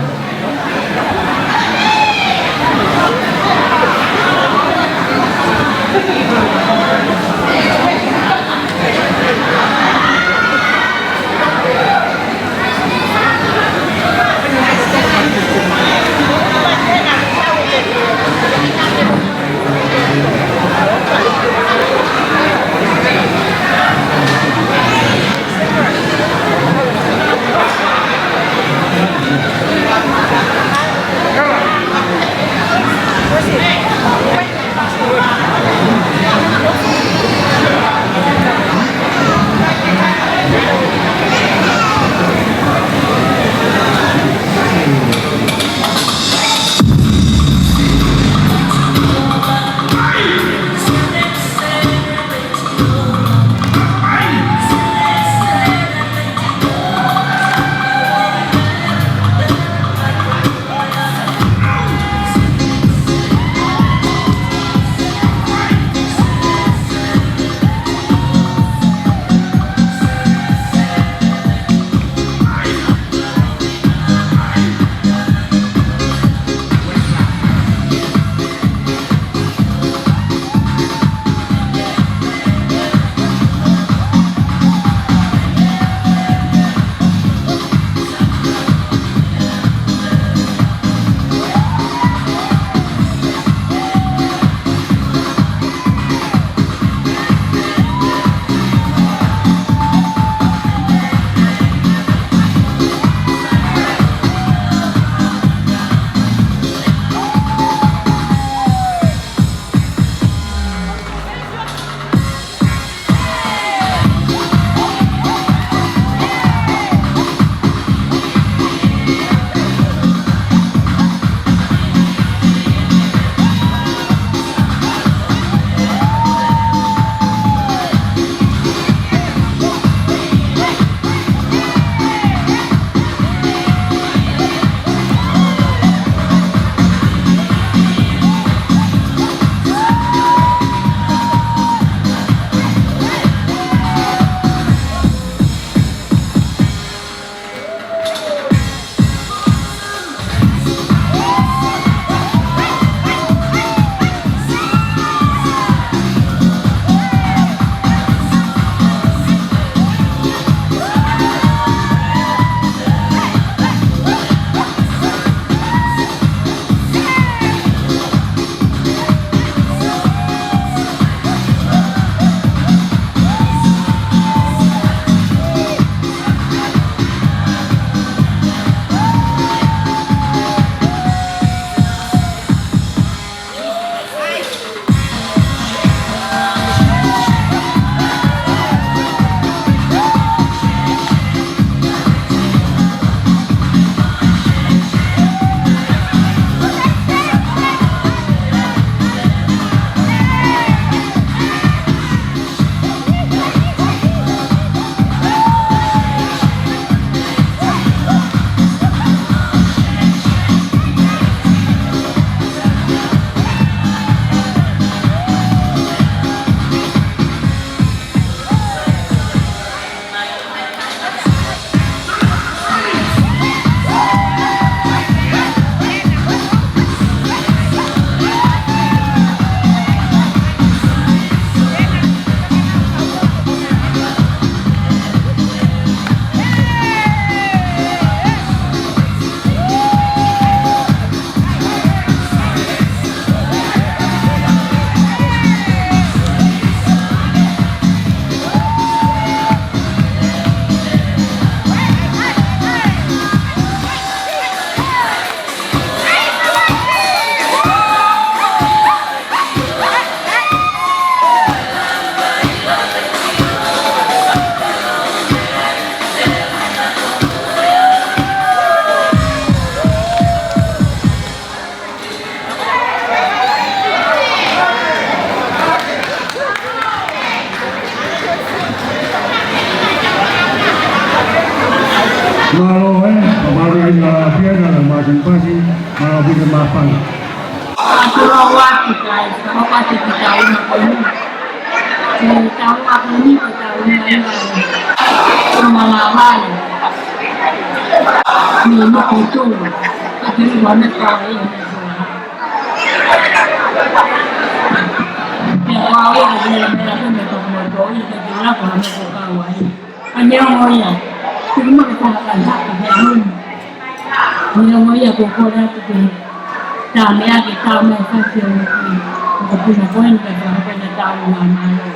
Mālō ē, mālō ē, mālō ē, mālō ē, mālō ē, mālō ē, mālō ē. Tau ako ni ko tau ina ina. Tau malawai. Ni mo ko tu. Ko tu ni wana tau ina. Pea ko au ia ko te mea ko me ko mo to i ko te la ko me ko ka wai. Aneo mo ia. Tuku mo ko ka ka ka ka. Aneo mo ia ko ko la tuku. Tau meʻa ke tau meʻa fasi o ni. Ko puna ko ni ka ka ka tau na malo.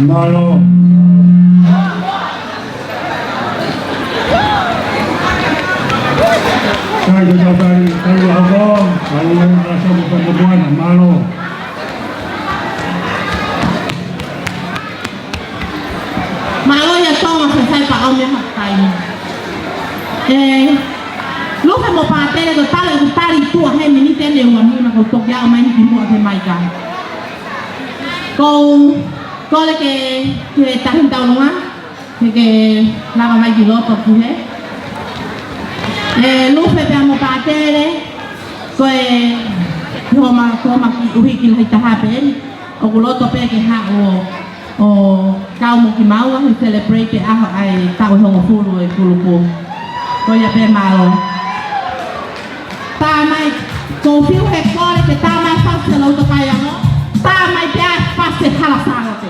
Mālō. Sai, ko tau tali, tali ʻa ko, tali ʻa ko, tali ʻa ko, mālō. Mālō ia Tonga, sai, sai pea ʻomi ha kai. ʻE, Lufe mo Pātele, ko tali, ko tali tuʻa he miniti ʻe ua nima ko toki ʻomai ni ki muʻa ke mai ka. Ko, kole ke, ke tahi taulunga. Ke ke lava mai ki loto ki he. ʻE, Lufe pea mo Pātele, ko e, ko ma, ko ma ki uhi ki lahi taha pē, ʻoku loto pē ke haʻu ʻo, ʻo Tau mo kimaua he celebrate e ʻaho ʻa e taʻu ʻe hongofulu ʻo e kulupu. Ko ia pē, mālō. Tā mai, ko e fiu he kole ke tā mai fasi e loto kai anō. Tā mai pē ʻa e fasi hala sālote.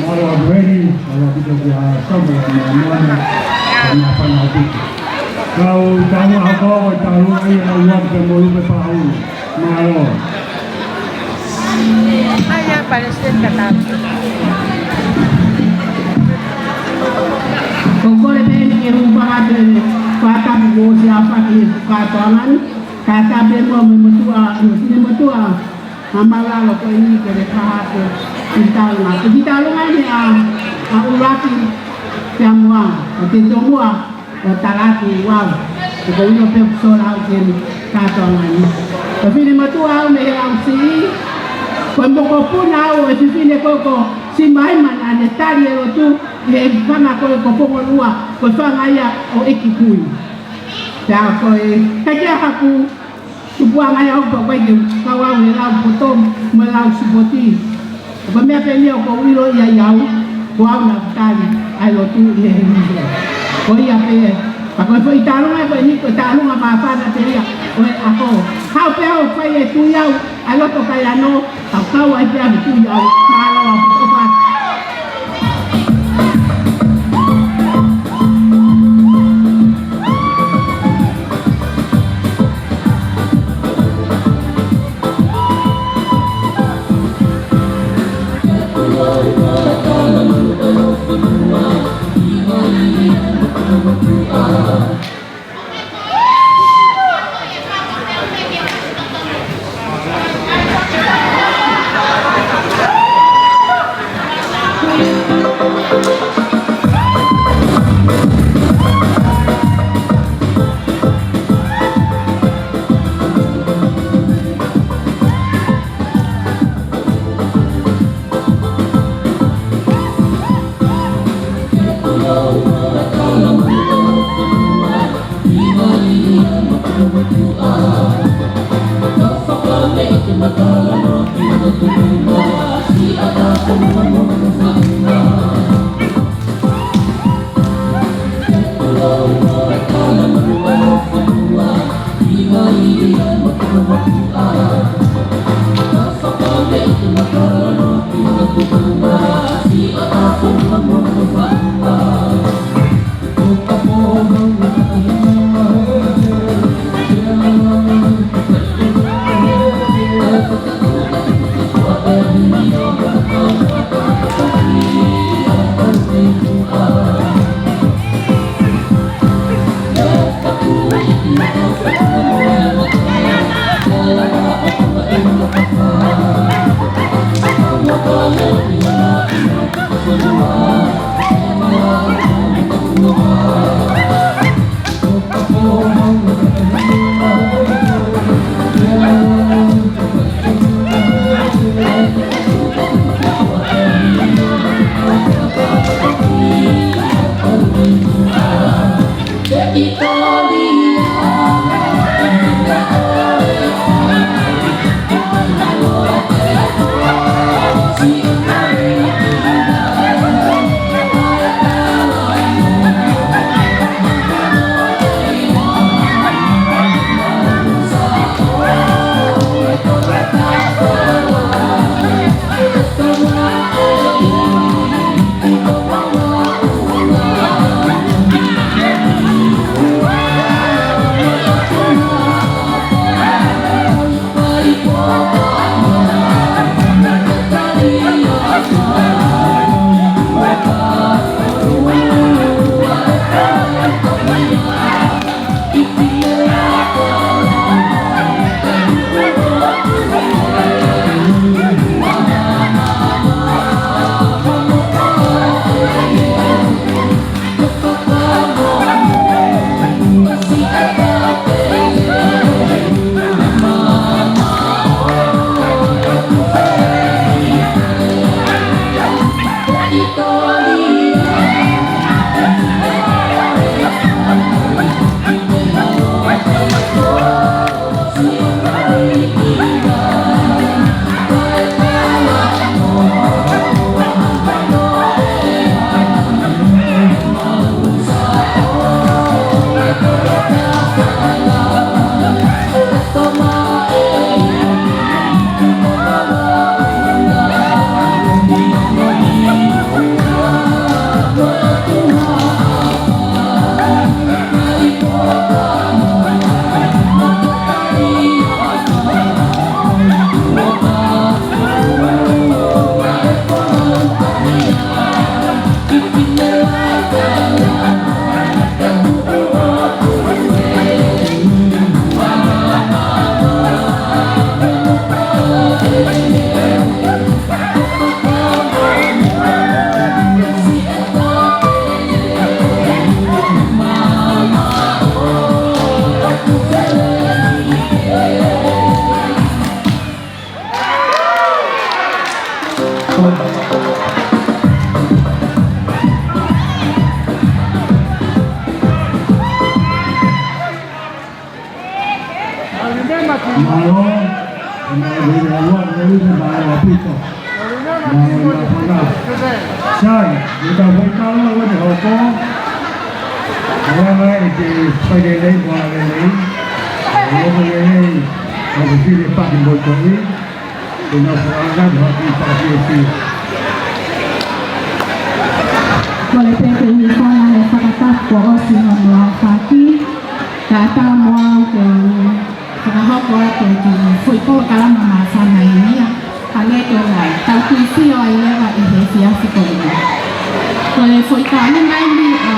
Mālō ʻaupito, mālō ʻaupito kia Samuela mo Moana, ko e meʻa fana ʻaupito. Kau tau hako, kau tau ai, au atu pē mo Lupe Paulu. Mālō. ʻAi ā, Palesiteni Katau. Ko e kole pē eni ke u fakatapu, fakatapu ko Siaosi ʻi he kātoanga ni, kātaki pē mo e motuʻa, mo e motuʻa, ʻa Maulalo ko eni ke ne fakahoko e kiʻi talanoa. Ko e kiʻi talanoa eni ʻa, ʻa ʻUluaki Fiamoa, ʻo te tomuʻa ʻo talaki uau. Ko e ʻilo pē ʻoku sola au ke ne kātoanga ni. Ko e fine motuʻa au mei he Lausiʻi, ko e mokopuna au ʻo e fefine ko ē ko Simaima naʻa ne tali e lotu ʻi he fanga ko ē ko Pongolua, ko e fanga ia ʻo ʻEiki Kui. Pea ko e, ʻikai ke ʻi ai haku tupuʻanga ia ʻoku pau ke kau au he lau poto mo e lau sipoti. Ko e meʻa pē eni ʻoku ou ʻilo ia ʻi au, ko au naʻa ku tali ʻa e lotu ʻi he hihifo. Ko ia pē, ka ko e foʻi talanoa ko eni, ko e talanoa māfana pē ia ʻo e ako. Haʻu pē au ʻo fai e tui au, ʻa e loto kai anō, ʻa kau ai pē au he tui au, mālō ʻaupito. Mālō, mālō, mālō, mālō, mālō, mālō, mālō. Sai, ʻi he kau faikalo, ʻoua te hoko. ʻOua mai ʻi he fai lelei, ʻoua lelei. ʻOua lelei, ʻoku fili paki mo toi. Ko e nau fakaanga, mo haki paki e fili. Kole pē ke u hifo ʻa e fakatapu kuo ʻosi hono aofaki. Kae ʻatā mo au ke u fakahoko atu e kiʻi foʻi polokalama māfana ʻi he ʻaho ni, ʻa ia ko e tau kuifio ai leva ʻi he efiafi ko eni. Ko e foʻi taʻu mai ni, ʻa,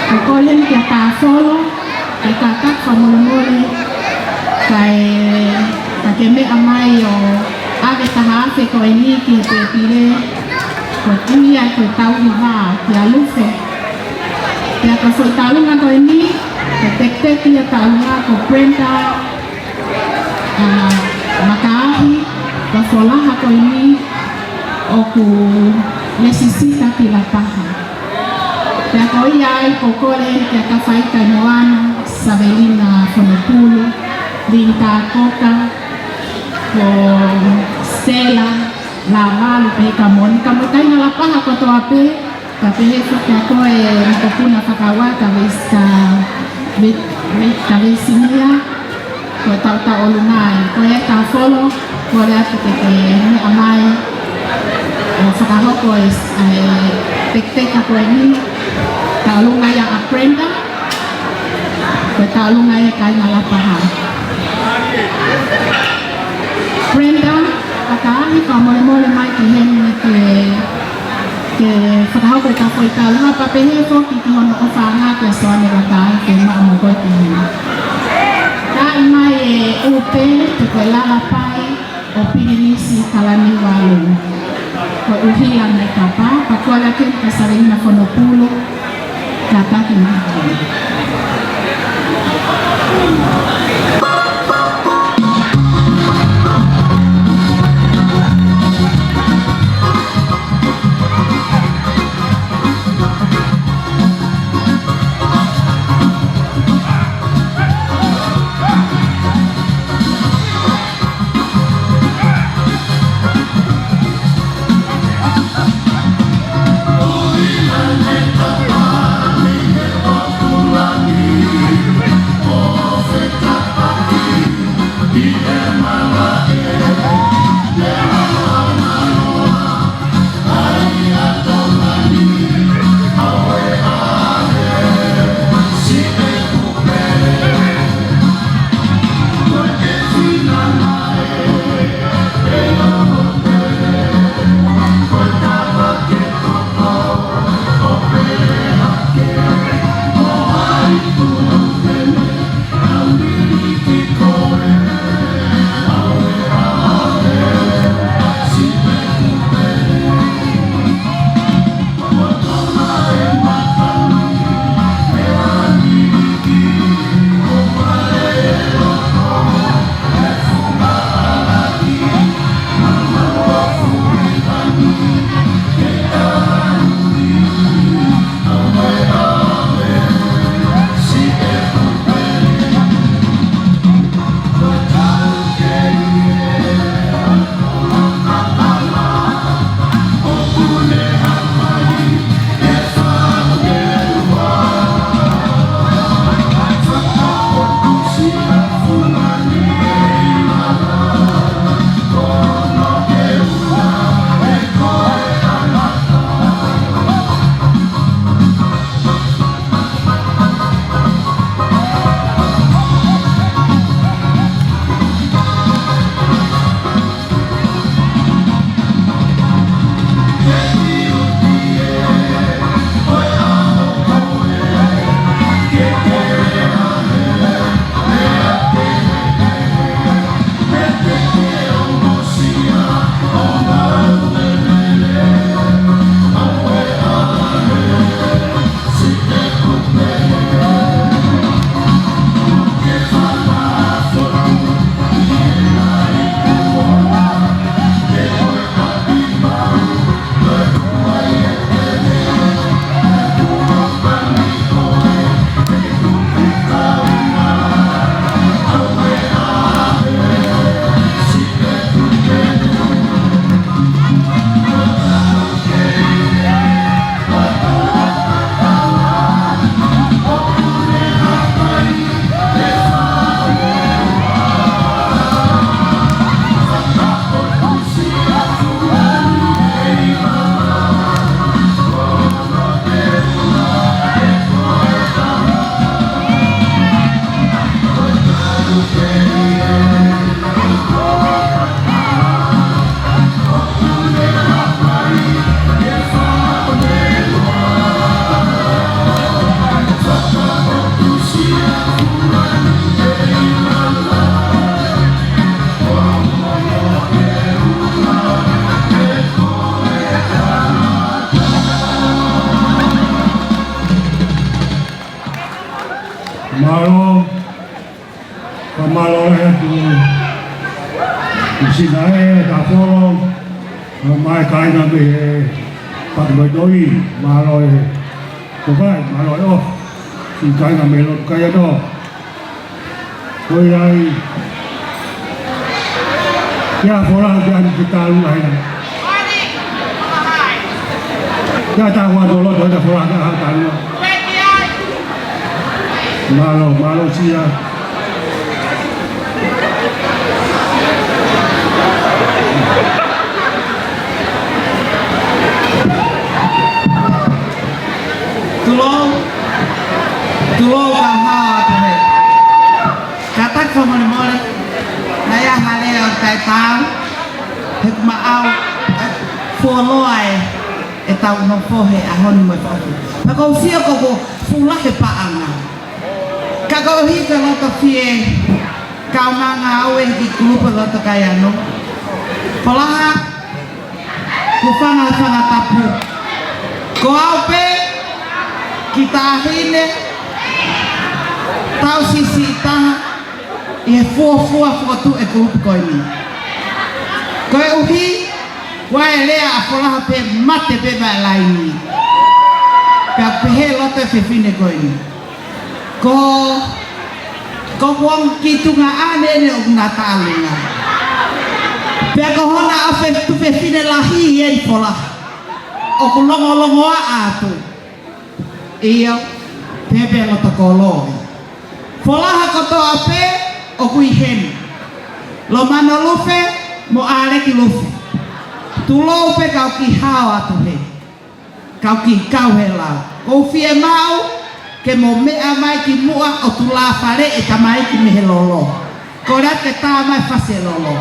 ko e kole ni kia Tāfolo, ke kātaki fakamolemole, kae, ka ke meʻa mai ʻo ʻave taha afe ko eni ki he pēpile, ko e ʻuhi ia ko e tau hiva kia Lufe. Pea ko e foʻi taʻalunga ko eni, ko e tekiteki ia taʻalunga ko Brenda, ʻa, Makaahi, ko e folaha ko eni ʻoku lesisita ki Lapaha. Pea ko ia ai ko e kole kia Tafaika Moana, Savelina Fonopulu, Linda Koka, ko Stella Lavalu pē ka moni, ka mo e kāinga Lapaha kotoa pē, ka pehē foki kia koe mokopuna Fakaua, ka veisi ka, ve-, ve-, ka veisi nia, ko e taʻu taʻolunga ē, ko e Tāfolo, kole atu ke ke meʻa mai ʻo fakahoko e, e tekiteki ko eni, taʻalunga ia ʻa Brenda, ko e taʻalunga ia ʻa e kāinga Lapaha. Brenda, Makaahi, fakamolemole mai ki heni ke, ke fakahoko ʻeta foʻi taʻalunga pea pehē foki ki hono ʻofaʻanga kia Soane Makaahi ke maʻu mo koe ki heni. Ka ʻi mai e ʻupe, pe ko e lalapai, ʻo Pilinisi Kalaniuvalu. Ko e ʻuhila mei Kapa, pea kole atu kia Savelina Fonopulu, kātaki mai. Mālō, ka mālō e tu. Sina e ta folo, mai kāinga mei he Pākimai Toi, mālō e. Ko kai, mālō e o. Siʻi kāinga mei lotu kai ano. Ko ia ai. Ia fola, ia ni ke talu ai. Ia ta hua dolo, ia ta fola, ia ha talu. Mālō, mālō Sia. Tulou, tulou ka hao atu he. Kātaki fakamolemole, naʻe ʻi ai ha lea ʻo taʻetaau, he kuo maʻau, ʻe, fuoloa e, ʻetau nofo he ʻaho ni mo e fakafu. Pea ʻoku ou sio ko ko fula he paʻanga. Ka koeʻuhi ko e loto fie, kau manga au e ki kulupu loto kai ano. Folaha, kuo fanga, fanga tapu. Ko au pē, ki taʻahine, tau sisi taha, ʻi he fuofua fokotuʻu e kulupu ko eni. Koeʻuhi, ʻoku ʻi ai e lea ʻa Folaha pē mate pē maʻa e laini. Pea pehē loto e fefine ko eni. Ko, ko kuang ki tunga ʻane ʻene ʻoku na tālunga. Pea ko hona ʻa fe, tu fefine lahi ʻi eni Folaha. ʻOku longolongo ʻa atu. ʻIo, pea pea loto kolo. Folaha kotoa pē, ʻoku ʻi heni. Lomano Lufe, mo ʻAleki Lufe. Tulou pē kau ki hao atu he. Kau ki kau he lau. ʻOku ou fiemaʻu, ke mo meʻa mai ki muʻa ʻo tulafale e tamaiki mei he lolo. Ko ʻoua ke tā mai fasi e lolo.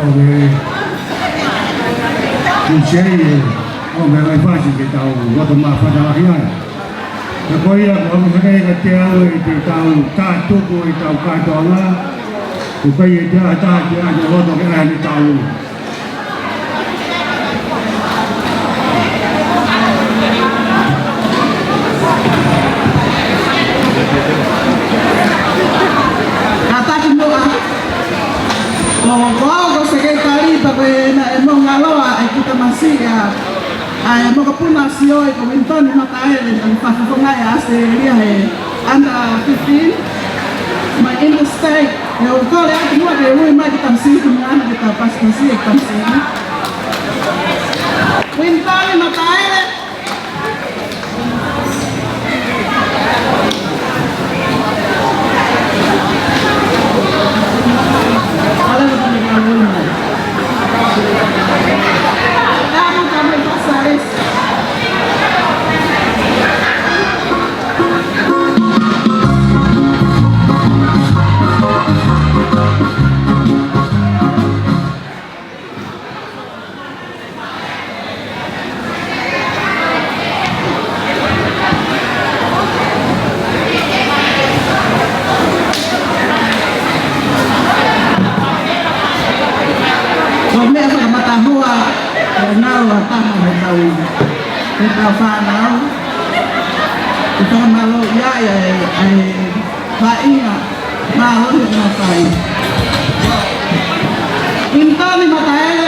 Ko e, ko e ʻuhinga ia ʻo e meʻa ʻoku fai ke tau loto maʻu fakalaka ai. Ka ko ia, ko e hangē ka te au ʻe te tau tātuku ʻetau kātoanga. Ko e pehē ʻe te ʻatā te ʻa te loto ke ʻai ʻetau Kātaki muʻa. Ko, ko au ko e sekelitali pea ko e na e mo ngaloa e kita masiʻi ʻa e mokopuna ʻa Sioi ko Winton Mataele, naʻe fakafofongaʻi ʻa ʻAositelēlia he under fifteen. Mai interstate, ʻe u kole atu muʻa ke ui mai kita masiʻi, ki mangana kita pasipasi e kita masiʻi. Winton Mataele. Ko e meʻa fakamatahua, ko e ngalo ʻa e tama he tau, he tau fānau. Ko e fakamālō ia, ia, ia, ia. Faʻahinga, mālō e ngaahi fai. Winton Mataele.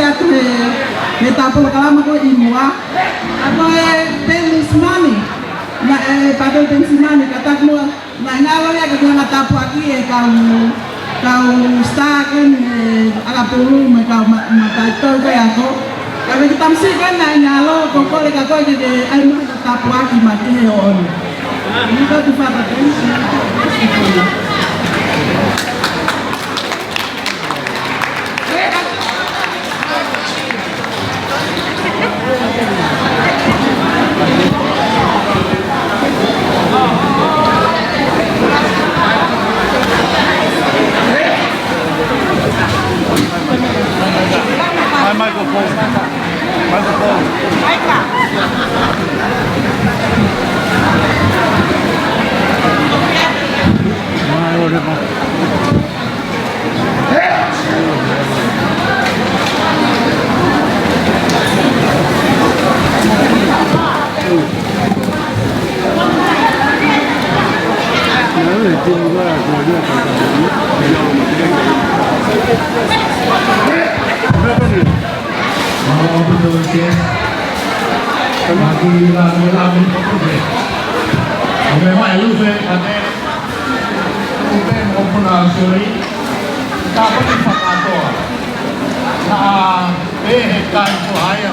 atu he, he ʻetau polokalama ko ē ʻi muʻa. ʻA ko e Penisimani, naʻe, Pātele Penisimani, ka taku muʻa, naʻe ngalo ia ke ne hanga ʻo tāpuakiʻi e kau, kau star ko eni he ʻakapulu mo e kau ma-, mataʻitohi ko ē ako. Ka ko e kiʻi tamasiʻi ko ē naʻe ngalo, ko e kole kia koe ke ke ʻai muʻa ke tāpuakiʻi mai ki he ʻaho ni. Ni ka tu fata ko ē. Hi, Michael Paul. Michael Paul. Hi, whatever. Upe mo puna soli. Ka ko e fakatoa. Na e he kai ko haia.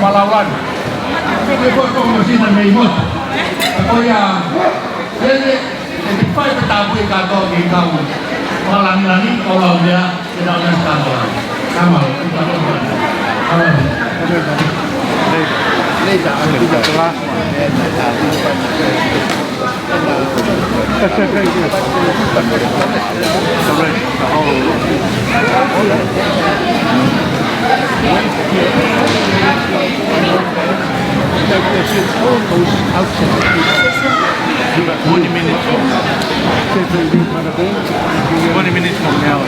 Malaulani. Ko e ko e ko e sina mei motu. Ko ia. Lele. E te fai pe tāpui kātoa ki kau. Malangilani, ko lau mea, ke tau nasi kātoa. Kama, kita ko. Kama. Later, later, I think that's the last one. Thank you. The rest, the whole. Twenty minutes from now. Twenty minutes from now.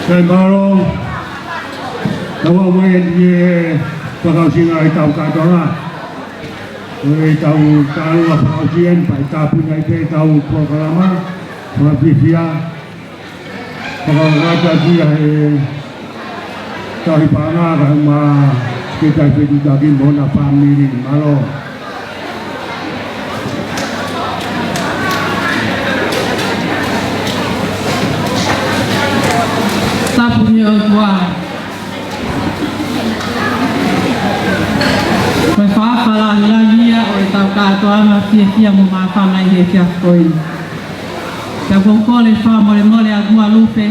Sai mālō. Tau ō mai eni ki he fakaʻosinga ʻetau kātoanga. Ko ʻetau kātoanga fakaʻosi eni, pea ʻe tāpuni ai pē ʻetau polokalama fakafiefia. Fakaʻosinga atu ia he tauhi paʻanga kae ʻumaʻā e Sekelitali Fetuʻutaki mo hona fāmili, mālō. Tapu ni ʻOtua. Ko e fakaʻosinga lāngilangi ia ʻo ʻetau kātoanga fiefia mo māfana ʻi he efiafi ko eni. Pea ʻoku ou kole fakamolemole ʻa Lupe,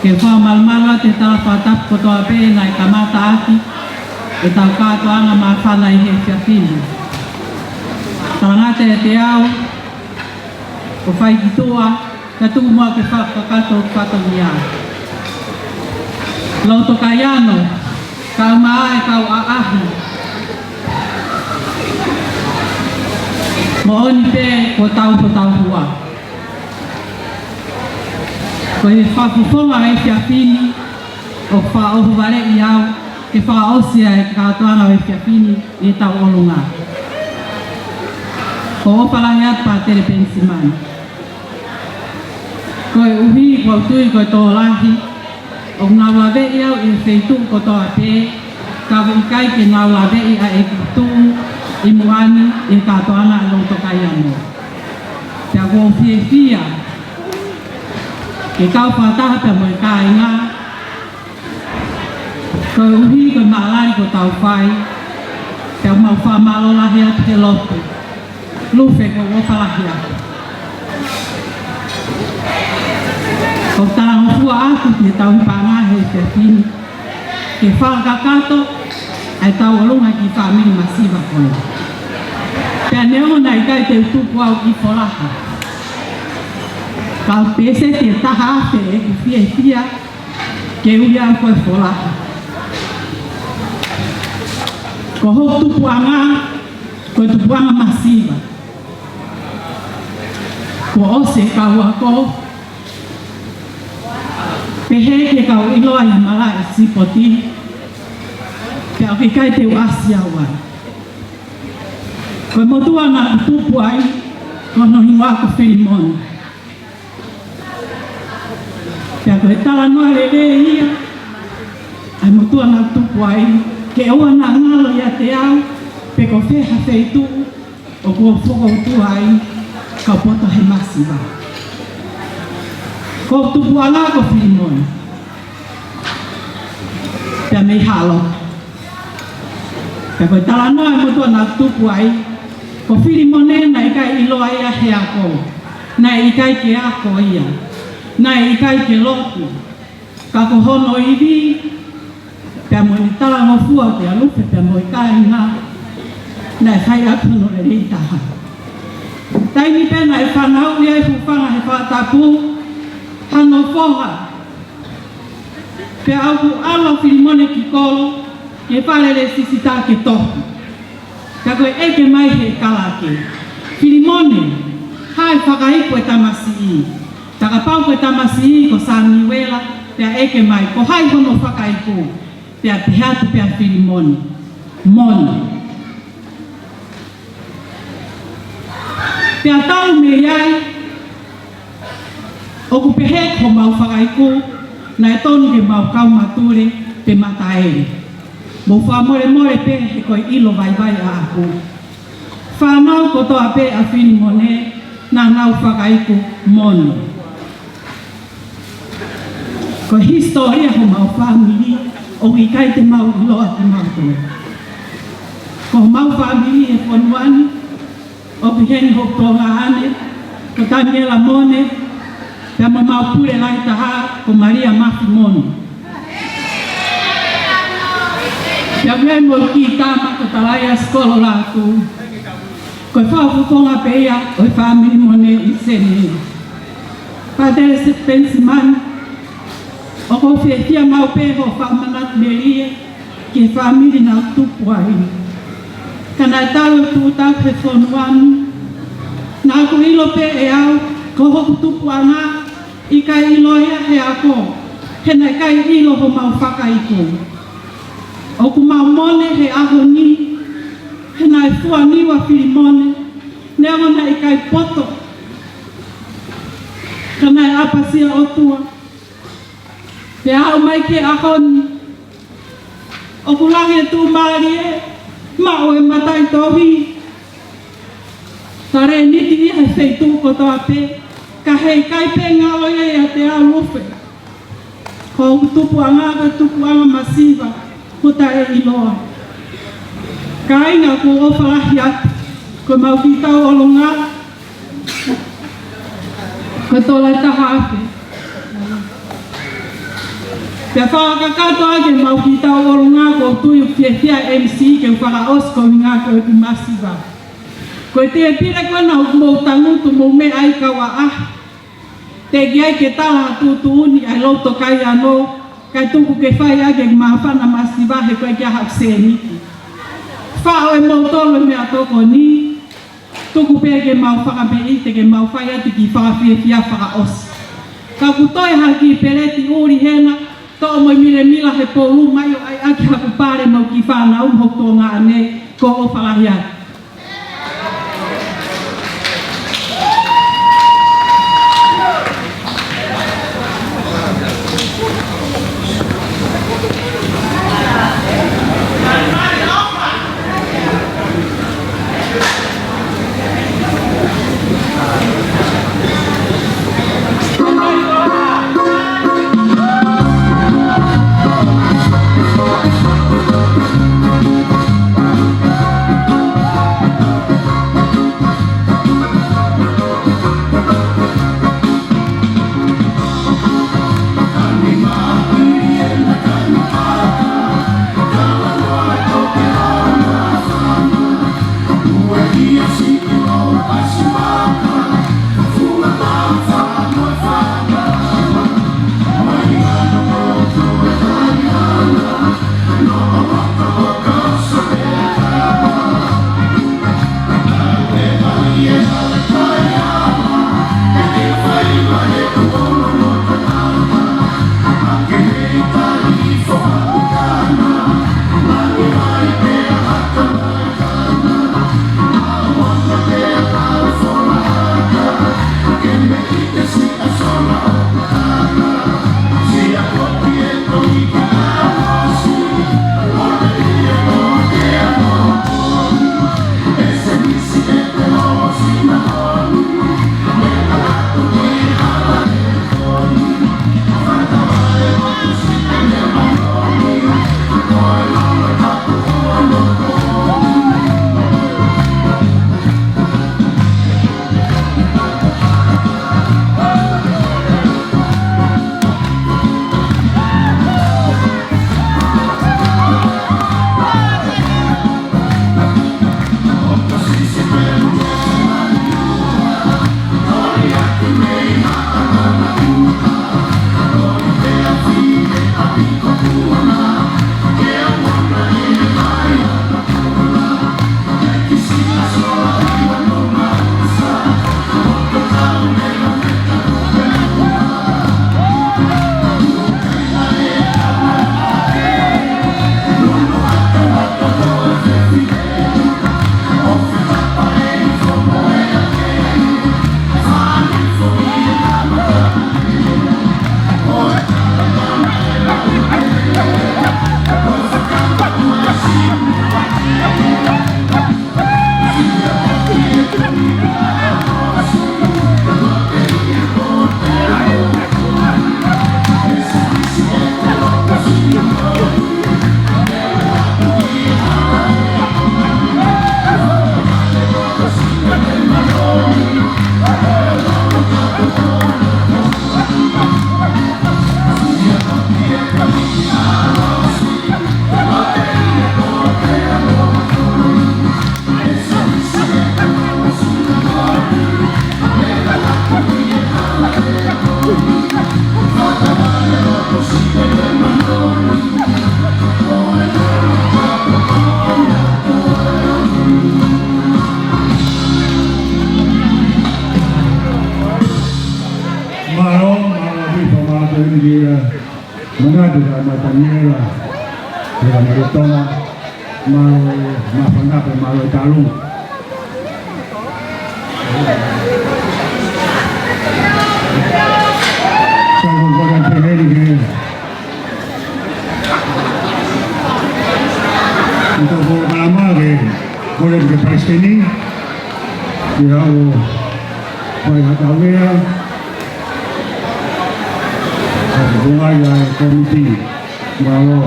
ke fakamalumalu atu e tala fakatapu kotoa pē naʻe kamata ʻaki ʻetau kātoanga māfana ʻi he efiafi ni. Talangata ʻiate au, ko e fai ki tuʻa, ka tuku muʻa ke fakakakato fatongia. Lotokaiano, kae ʻumaʻā e kau ʻaʻahi. Moʻoni pē ko e tau ko e tau hua. Ko e fakafofonga e efiafi ni, ʻoku fakaʻohovaleʻi au ke fakaʻosi ʻa e kātoanga ʻo e efiafi ni ʻi heʻetau ʻolunga. ʻOku ou ʻofa lahi atu Pātele Penisimani. Koeʻuhi ʻoku ou tui ko e tokolahi ʻoku nau laveʻi au ʻi he feituʻu kotoa pē, ka ʻoku ʻikai ke nau laveʻi ʻa ʻeku tuʻu ʻi muʻa ni ʻi he kātoanga ʻa Lotokaiano. Pea ʻoku ou fiefia ke kau fakataha pea mo e kāinga, koeʻuhi ko e maʻalali kuo tau fai, pea mau fakamālō lahi atu ki Lupe. Lupe, ʻoku ou ʻofa lahi atu. ʻOku ou talangofua atu ki he tauhi paʻanga he efiafi ni, ke fakakakato ʻe tauʻolunga ki he fāmili masiva ko ē. Pea neongo naʻe ʻikai te u tupu au ʻi Folaha, ka ʻoku peseti ʻe taha afe ʻeku fiefia ke ui au ko e Folaha. Ko hoku tupuʻanga, ko e tupuʻanga masiva. Kuo ʻosi e kau ako, pehē ki he kau ʻiloa ʻi he malaʻe sipoti, pea ʻoku ʻikai te u ʻasi au ai. Ko e motuʻa naʻa ku tupu ai, ko hono hingoa ko Filimone. Pea ko e talanoa lelei ia ʻa e motuʻa naʻa ku tupu ai, ke ʻoua naʻa ngalo ʻiate au pe ko fē ha feituʻu ʻoku ou fokoutua ai, kau poto he masiva. Ko hoku tupuʻanga ko Filimone. Pea mei Haʻalotu. Pea ko e talanoa ʻa e motuʻa naʻa ku tupu ai, ko Filimone naʻe ʻikai ʻiloa ia he ako. Naʻe ʻikai ke ako ia. Naʻe ʻikai ke lotu. Ka ko hono ivi, pea mo ʻene talangofua kia Lufe pea mo e kāinga, naʻe fai atu hono lelei taha. Taimi pē naʻe fanauʻi ai e hūfanga he fakatapu, hano foha, pea ʻoku ʻalu ʻa Filimone ki kolo, ki he fale lēsisita ke tohi. Ka ko e ʻeke mai he kalake, Filimone, hā e fakaiku e tamasiʻi? Pea kapau ko e tamasiʻi ko Samiuela, pea ʻeke mai, ko hai hono fakaiku? Pea pehē atu pē ʻa Filimone, Mone. Pea talu mei ai, ʻoku pehē ko homau fakaiku, naʻe tonu ke mau kau matule pe mataele. Mou fakamolemole pē he ko e ʻilo vaivai ʻaʻaku. Fānau kotoa pē ʻa Filimone, naʻa nau fakaiku Mone. Ko e hisitōlia homau fāmili, ʻoku ʻikai te mau ʻiloa kimautolu. Ko homau fāmili he fonua ni, ʻoku ʻi heni hoku tuongaʻane, ko Taniela Mone, pea mo homau pule lahi taha, ko Malia Mafi Mone. Pea ʻoku ʻi ai mo e kiʻi tama ko Talaia Sikolo Lātū. Ko e fakafofonga pē ia ʻo e fāmili Mone ʻi Senē. Pātele Spencer Mone, ʻoku ou fiefia maʻu pē hoʻo fakamanatu melie ki he fāmili naʻa ku tupu ai. Ka naʻe talu e tuʻu taku he fonua ni, naʻa ku ʻilo pē ʻe au, ko hoku tupuʻanga, ʻikai ʻiloa ia he ako, he naʻe ʻikai ʻilo homau fakaiku. ʻOku mau mone he ʻaho ni, he naʻe fua niu ʻa Filimone, neongo naʻe ʻikai poto, ka naʻe ʻapasia ʻOtua. Pea aʻu mai ki he ʻaho ni, ʻoku lahi e tuʻumālie, maʻu e mataʻitohi, talēniti ia he feituʻu kotoa pē, ka heʻikai pē ngalo ia ʻiate au Lufe. Ko hoku tupuʻanga ko e tupuʻanga masiva, ko e taʻeʻiloa. Kāinga, ʻoku ou ʻofa lahi atu, ko ʻemau kiʻi tauʻolunga, ko e tola ʻe taha afe. Pea fakakakato ʻaki ʻemau kiʻi tauʻolunga, ʻoku ou tui ʻoku fiefia e M C ke u fakaʻosi ko e ʻuhinga ko ʻeku masiva. Ko e tēpile ko ena ʻoku mou tangutu mou meʻa ai kau ʻaʻahi. Teʻeki ai ke tala ha tuʻutuʻuni ʻa e loto kai ano, kae tuku ke fai ʻaki e māfana masiva he ko e ʻikai haʻu sēniti. Faʻo ʻe moutolu e meʻatokoni, tuku pē ke mau fakameʻite ke mau fai atu e kiʻi fakafiefia fakaʻosi. Ka ʻoku toe ha kiʻi peleti ʻuli hena, toʻo mo e milemila he poulu mai ʻo ʻai ʻaki haku pale mo e kiʻi fānau mo hoku tuongaʻane, ʻoku ou ʻofa lahi atu. Manatu kia Mataniela, kia Mele Tonga, mālō e māfana pea mālō e talu. Sai ko kona te heni ke. Ko e polokalama ke kole ki he palesiteni, ke ʻalu ʻo fai ha tautea, ʻa e konga ia e kōmiti. Mālō.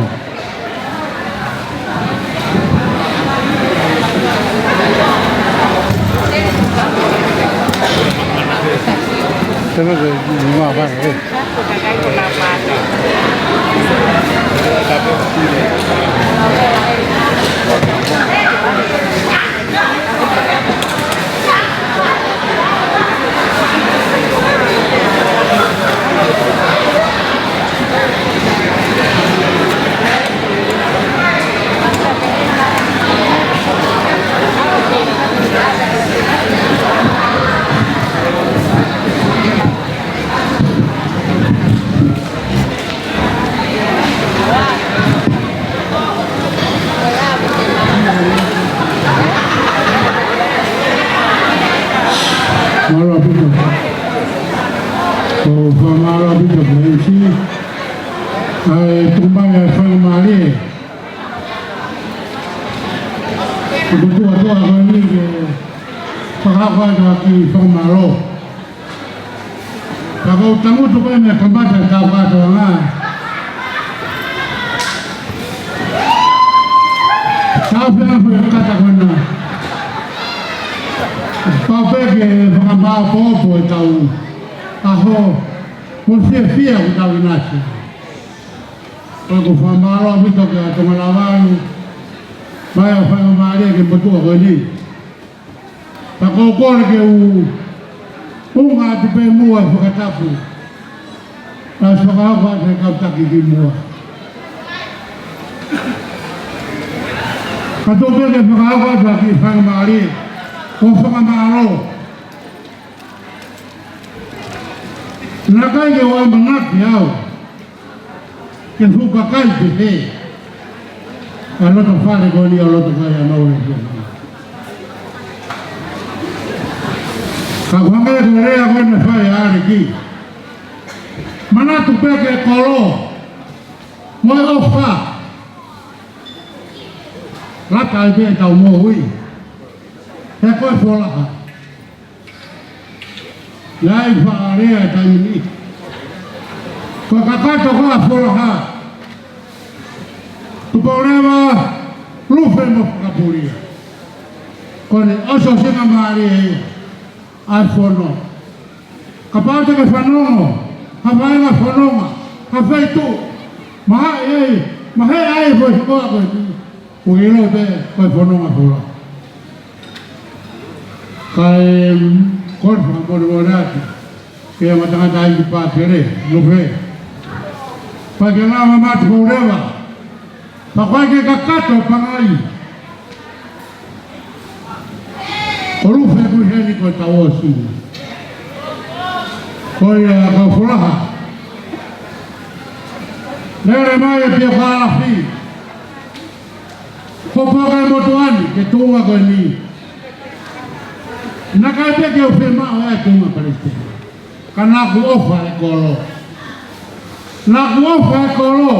Tēnā te, mā, mā, ē. Mālō ʻaupito. ʻOku fakamālō ʻaupito ki he M C. ʻA e tuku mai ʻa e faingamālie. Ko e tuʻa tuʻa ko eni ke fakahoko atu ha kiʻi fakamālō. Ka ʻoku ou tangutu ko e meʻa kamata ʻetau kātoanga. Tau pehē ko e kata ko ena. Pau pē ke fakamāʻopoʻopo ʻetau ʻaho mo e fiefia ʻoku tau ʻinasi. Ko ʻeku fakamālō ʻaupito kia Tonga Lavalu, mai ʻo faingamālie ki he motuʻa ko eni. Ka ʻoku ou kole ke u ʻunga atu pē muʻa e fakatapu. Ka ʻosi fakahoko atu e kau taki kimuʻa. Ka tau pehē ke fakahoko atu ha kiʻi faingamālie ʻo fakamālō. Naʻe ʻikai ke u ʻamanaki au ke fuʻu kakai pehē ʻa e loto fale ko eni ʻo loto kai ʻa Nōvesi. Ka ʻoku hangē ko e lea ko ē naʻe fai ʻe ʻAleki. Manatu pē ki he kolo mo e ʻofa. Lata ai pē ʻetau moʻui. He ko e Folaha. ʻIo, ʻi he fakalea ʻa e taimi ni. Ko e kakato ko ē ʻa Folaha. Tupou leva, Lufe mo Fakapulia. Ko ʻene ʻosiʻosingamālie ia ʻa e fono. Kapau te ke fanongo ha vaʻinga fononga ha feituʻu, mahaʻi ai, mahaʻi ai e foʻi hikoa ko eni, ʻoku ke ʻilo pē ko e fononga Folaha. Kae kole fakamolemole atu ki he ongo tangataʻeiki pātele, Lufe. Pea ke lava matu ko leva. Pea ko e kakato pangai. Ko Lufe ʻoku ʻi heni ko e tau ʻosi. Ko ia kau Folaha. Lele mai e pia kalafi. Ko paka e motuʻa ni, ki he tuʻunga ko eni. Naʻe ʻikai pē ke u fiemaʻu e tuʻunga palesiteni. Ka naʻa ku ʻofa e kolo. Naʻa ku ʻofa e kolo.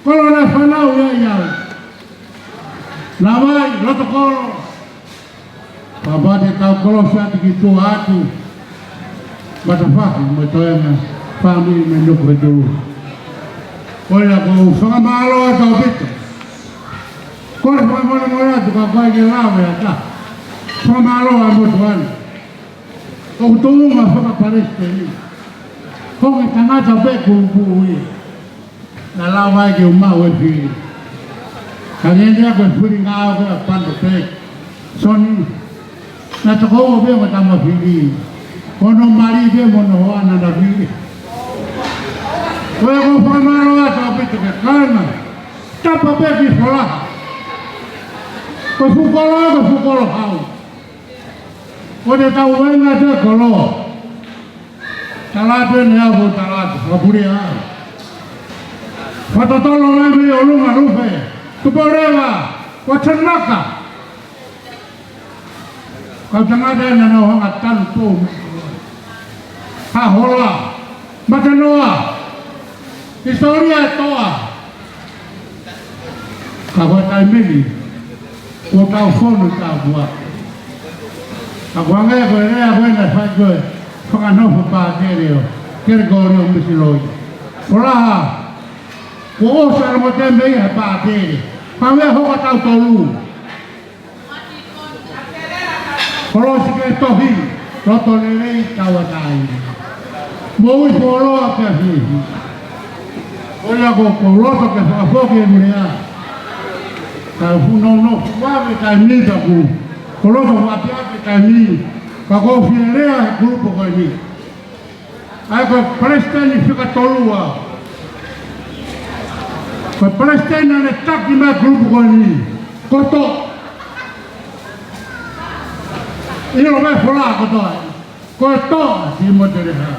Kolo naʻe fanauʻi ai au. Naʻa mai, loto kolo. Pea pehē te tau kolosi atu ki tuʻa atu. Matafahi mo e toenga fāmili mei Nukuhetulu. Ko ia ʻoku ou fakamālō atu ʻaupito. Kole fakamolemole atu ka ʻoku ʻikai ke lava ʻe ha taha. Fakamālō ʻa e motuʻa ni. ʻOku tuʻunga fakapalesiteni. Ko e tangata pē kupu ia. Naʻe lava ai ke u maʻu e fili. Ka nene aku e fili ngāue ko ē ʻa Pando pē. Soni. Naʻe toko ua pē mo e tama fili. Ko hono mali pē mo hono hoa naʻa na fili. Ko ia ʻoku ou fakamālō atu ʻaupito ki he kāinga. Tapa pē ki Folaha. Ko e fuʻu kolo, ko e fuʻu kolo hau. Ko e tau vaʻinga te kolo. Tala atu ʻene ʻaho, tala atu, Fakapulia. Fakatotolo mai mei ʻolunga Lufe, Tupou Leva, Watanaka. Kau tangata ena naʻa nau hanga tanu pou. Hahola, Matanoa, hisitōlia ʻe toa. Ka ko e taimi ni, kuo tau fonu ʻi tāpuaki. Ka ko e anga ko e lea ko ē naʻe fai ko ē, fakanofo pātele ʻo Kelekolio Misiloi. Folaha, kuo ʻosi ʻa e longomotuʻa mei he pātele. Pea meʻa hoko ʻa tautolu. Kolosi ke tohi, loto lelei tauʻatāina. Moʻui fuoloa pea fiefia. Ko ia ko, ko loto ke fakafoki e mulea. Ka funo no fuave taimi taku. Ko loto fuave taimi. Ka ko fie lea he kulupu ko eni. ʻA ia ko e palesiteni fika tolu au. Ko e palesiteni naʻa ne taki mai kulupu ko eni. Ko Toʻa. ʻIlo mai Folaha kotoa. Ko Toʻa Timote Leha.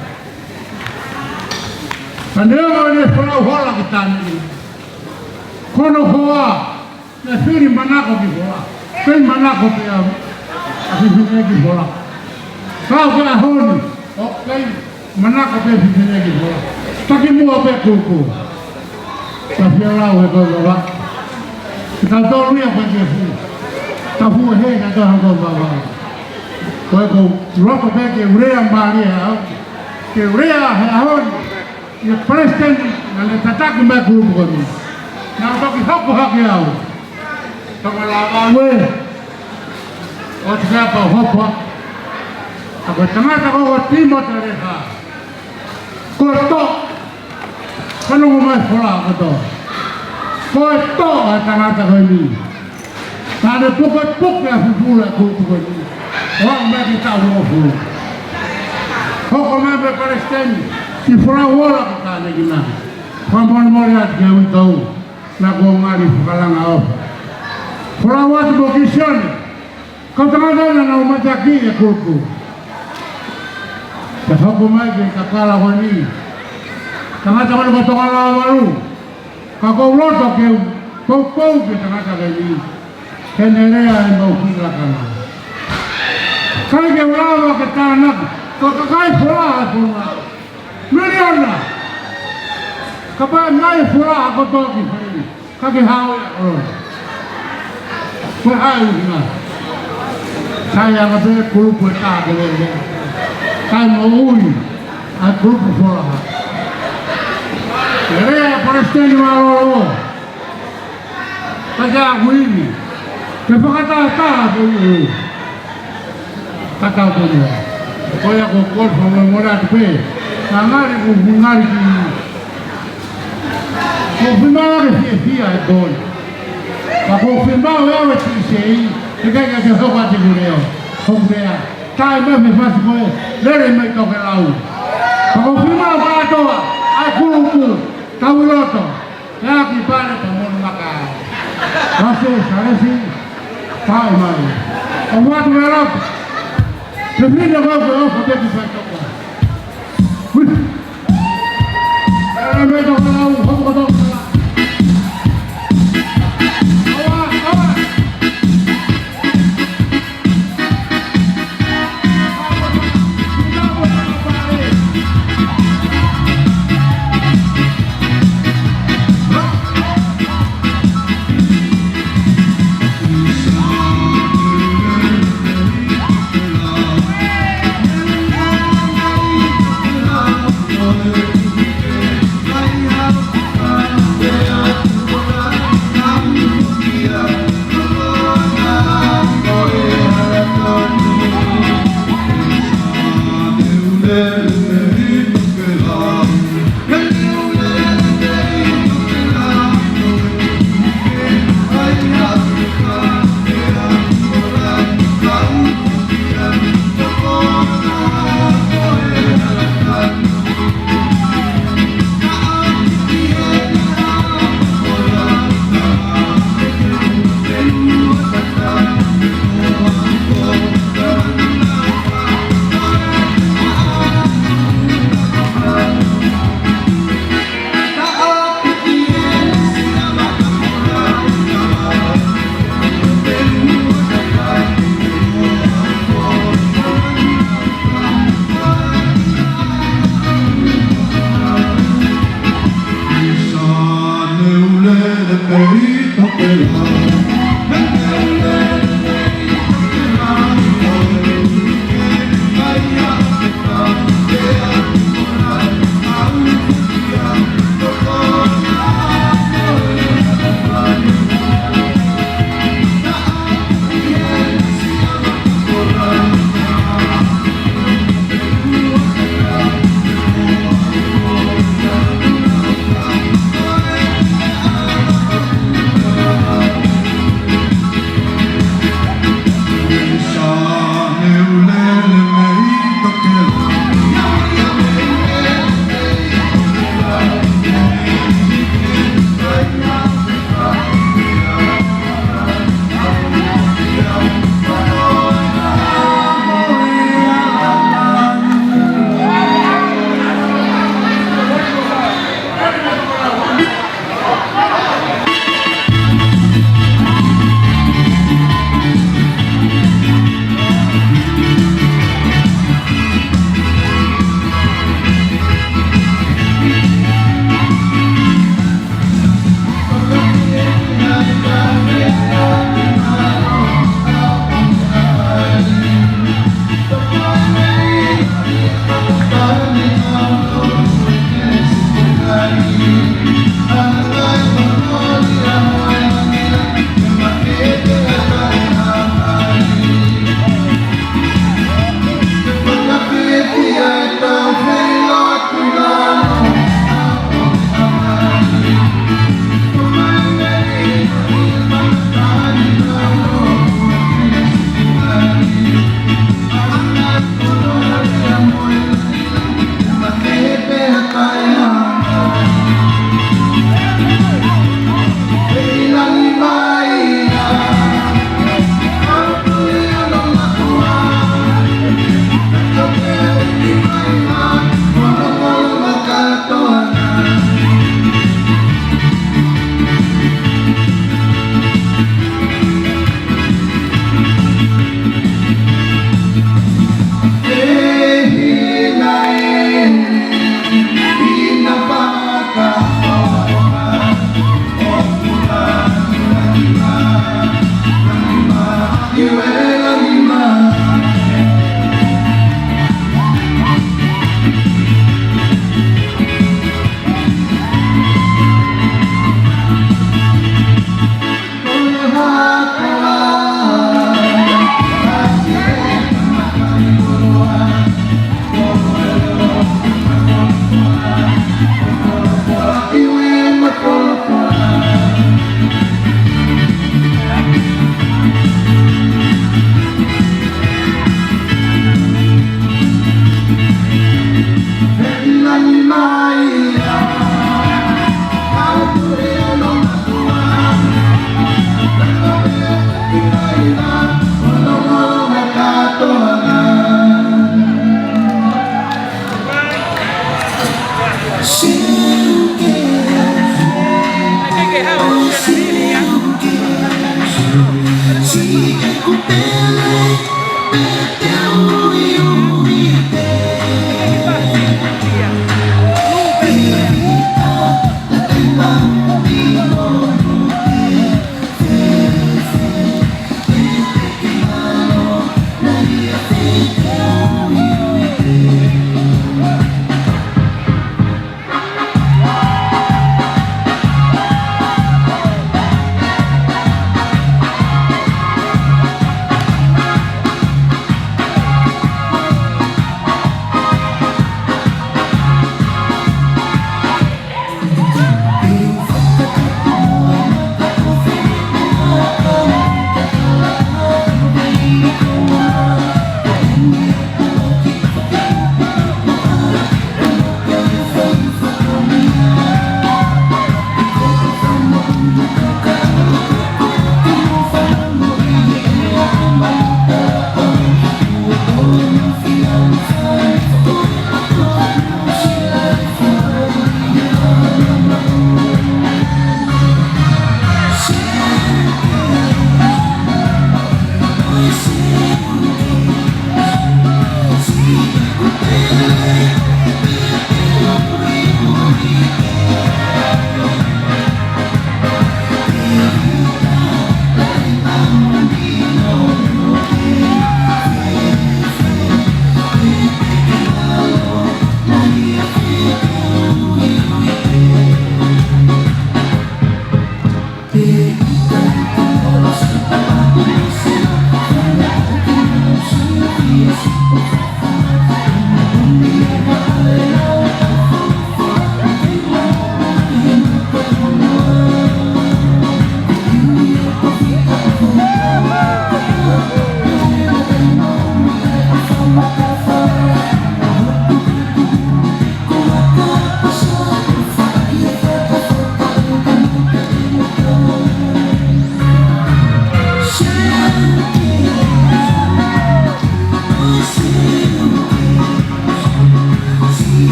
Ka neongo ʻene folau hola ki tāne. Ko hono hoa. Naʻe fili manako ki Folaha. Kei manako pē ʻa, ʻa fefine ki Folaha. Ka ko e ʻaho ni, ʻoku kei manako pē fefine ki Folaha. Taki muʻa pē kulupu. Ka fie lau he ko e vava. Ka tolu ia ko e ke fu. Ka fu he ka tolu ko vava. Ko e ko loto pē ke u lea mālie au. Ke u lea he ʻaho ni. ʻI he palesiteni naʻa ne tataki mai kulupu ko eni. Naʻa toki hoko hake au. Tonga lava ue. ʻO te kapa hopa. Ka ko e tangata ko ko Timote Leha. Ko Toʻa. Fanongo mai Folaha kotoa. Ko Toʻa tangata ko eni. Naʻa ne pukepuke ʻa e fufulu ʻa e kulupu ko eni. ʻO aʻu mai ki he taʻu uofulu. Hoko mai pē palesiteni, ki folau ola ko tāne ki nā. Fakamolemole atu ki he uitou, naʻa ku ngali fakalanga ʻofa. Folau atu mo Kisione, kau tangata naʻa nau mateaki e kulupu. Te hoko mai ki he kakala ko eni. Tangata ko eni ko Tonga lava valu. Ka ʻoku ou loto ke u poupou ki he tangata ko eni. Ke ne lea ʻemau kiʻi lakanga. ʻIkai ke u lava ke tānaki, ko e kakai Folaha ʻa Tonga. Miliona. Kapau naʻe Folaha kotoa ki fē. Ka ke hao ia ʻo. Ko e hao ia. Sai anga pē kulupu ʻe taha ke lele. Sai moʻui ʻa e kulupu Folaha. Lele ʻa e palesiteni mālōlō. Ka ke aʻu ivi. Ke fakatātā pē ʻi he. Tatau pē ia. Ko ia ko Kolosi fakamolemole atu pē. Ka ngali ku ngali ki. Ko fima ke fiefia e koni. Ka ko fima ʻo e awe ti sei. Ke ke ke ke hoka ti kuleo. Hoka lea. Tai mai me fasi koe. Lele mai toke lau. Ka ko fima ʻo kātoa. ʻA e kulupu. Tau ʻi loto. Pea ki pale pa mono maka. Vase, salesi, pae mai. ʻO watu e lau. Te fina kau ke ofa te ki fai toka. Hui. E me toka lau, hopo toka. Awa, awa.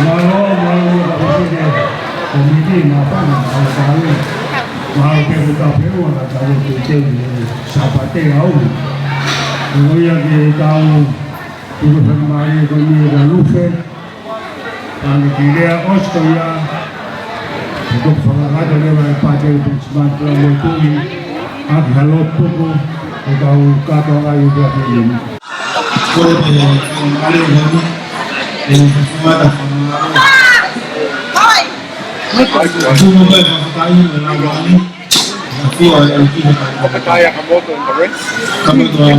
Mālō, mālō, mālō, ko e miti, māfana, ʻa e tau. Mālō ke u kapeu, ana tau te te, Sāpate au. Ko ia ke tau, tuku fakamālō ko eni kia Lufe. Ana ki lea ʻosi ko ia, ko e fakakakato leva ʻe Pātele Penisimani Pula mo e tui, ʻa ki halo tuku, ʻe kau kātoa ai ʻi he ʻaho ni. Ko e pē, ko e mālō ʻaupito, ʻe fakaʻatā fakamālō. Tuku mai fakataha mo e lava ni. Ka fia e ki he kai. Ka moto e kare. Ka moto e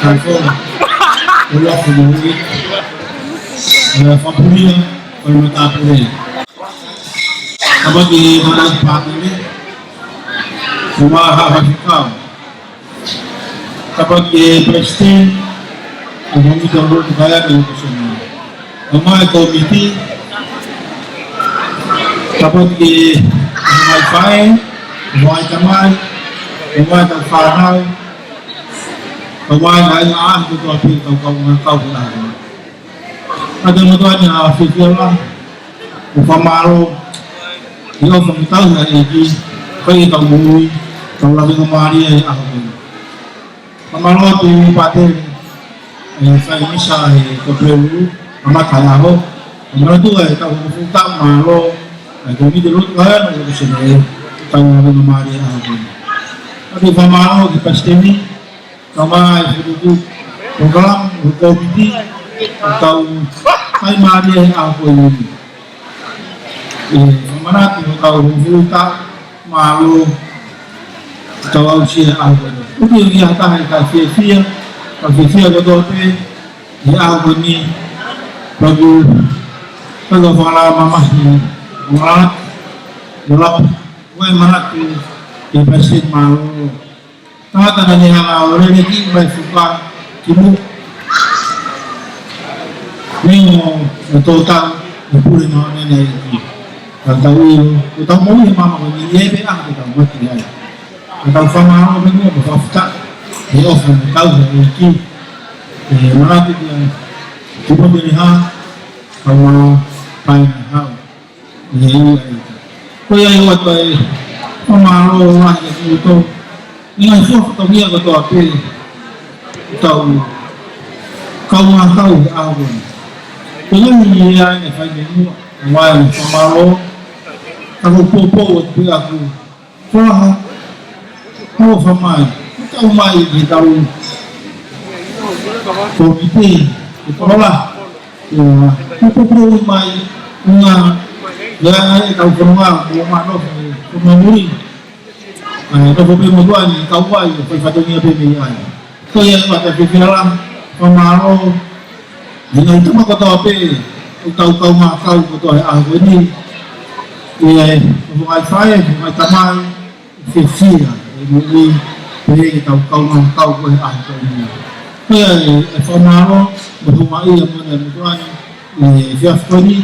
kai fona. Ula fo mo ui. Ula fapulia. Ula matapule. Ka maki mana pātele. Kuma ha ha ki kau. Kapau ʻe Palesiteni, ʻo mami tau lotu kaya ka lotu sona. Kama e komiti, Kapau te ke, ʻomai faʻē, ʻomai tamai, ʻomai tau fānau, ʻomai ngaahi ʻaho kotoa pē ʻoku tau kaungā kau ki he ʻaho. ʻA e motuʻa ni ʻa Fifiala, ʻoku fakamālō, ʻi he ʻofa mo e tauhi ʻa e ʻEiki, ko e tau moʻui, tau lavengamālie he ʻaho ko eni. Fakamālō atu Pātele, ʻa e fai misa he Koperu, ʻa mata ʻaho. Fakamālō atu ʻa e kau hoko futa, mālō, ʻa e kōmiti lotu ʻa e, ʻa e kōmiti lotu ʻa e, tau lavengamālie ʻaho ko eni. ʻA e fakamālō ki he palesiteni, kae ʻumaʻā e fakafoki polokalama, ʻo e kōmiti, ʻo tau fai mālie he ʻaho ko eni. ʻE, fakamanatu ʻo tau hoko futa, mālō, tau aʻusia ʻaho ko eni. ʻOku ʻi ai ha taha ʻe fiefia, ka fiefia kotoa pē, ʻi he ʻaho ko eni, pea ʻoku, pea ʻoku fakalama mamahi, ʻo lava, ʻo lava, ʻo e manatu, ʻi he palesiteni mālōlō. Tangata naʻa ne hanga ʻo lele ki mai fuka, ki muʻa. Neongo e tō tau, e pule nā o ne nei ki. Ka tau ʻilo, ko tau moʻui he māmani ko eni, ʻe pē ʻaho ke tau mate ai. Ka tau fakamālō mo e fakafetaʻi, he ʻofa mo e tauhi ʻa e ʻEiki. ʻE manatu ki ai, ki Pātele Hā, kae ʻumaʻā Paina Hau. ʻI he ʻaho ko eni. Ko ia ʻoku ʻoatu ai, fakamālō lahi kiate kimoutolu. ʻI he ngaahi fatongia kotoa pē, tau, kaungā kau he ʻaho ko eni. Ko e ngaahi meʻa ʻe fai mei muʻa, ʻa e fakamālō, ka ʻoku ou poupou atu pē ʻaku, Folaha, ʻofa mai, ʻofa mai ki he kau kōmiti, ki he Folaha. ʻIo, ʻoku poupou mai, ʻuhinga, ʻi he anga ʻetau fononga, ʻo ma nofo, ʻo ma muri. ʻA e, nofo pē motuʻa ni, kau ai, ʻo fai fatongia pē mei ai. Ko ia ʻoku ʻoatu e fiefia lahi, fakamālō, ʻi he ngaahi tama kotoa pē, ʻoku tau kaungā kau kotoa he ʻaho ko eni. ʻI he, ʻoku ngaahi faʻē, ʻoku ngaahi tamai, fiefia, ʻe moʻui, pehē ke tau kaungā kau ko ē he ʻaho ko eni. Ko ia ʻe, ʻe fakamālō, mo e houngaʻia mo e motuʻa ni, ʻi he efiafi ko eni,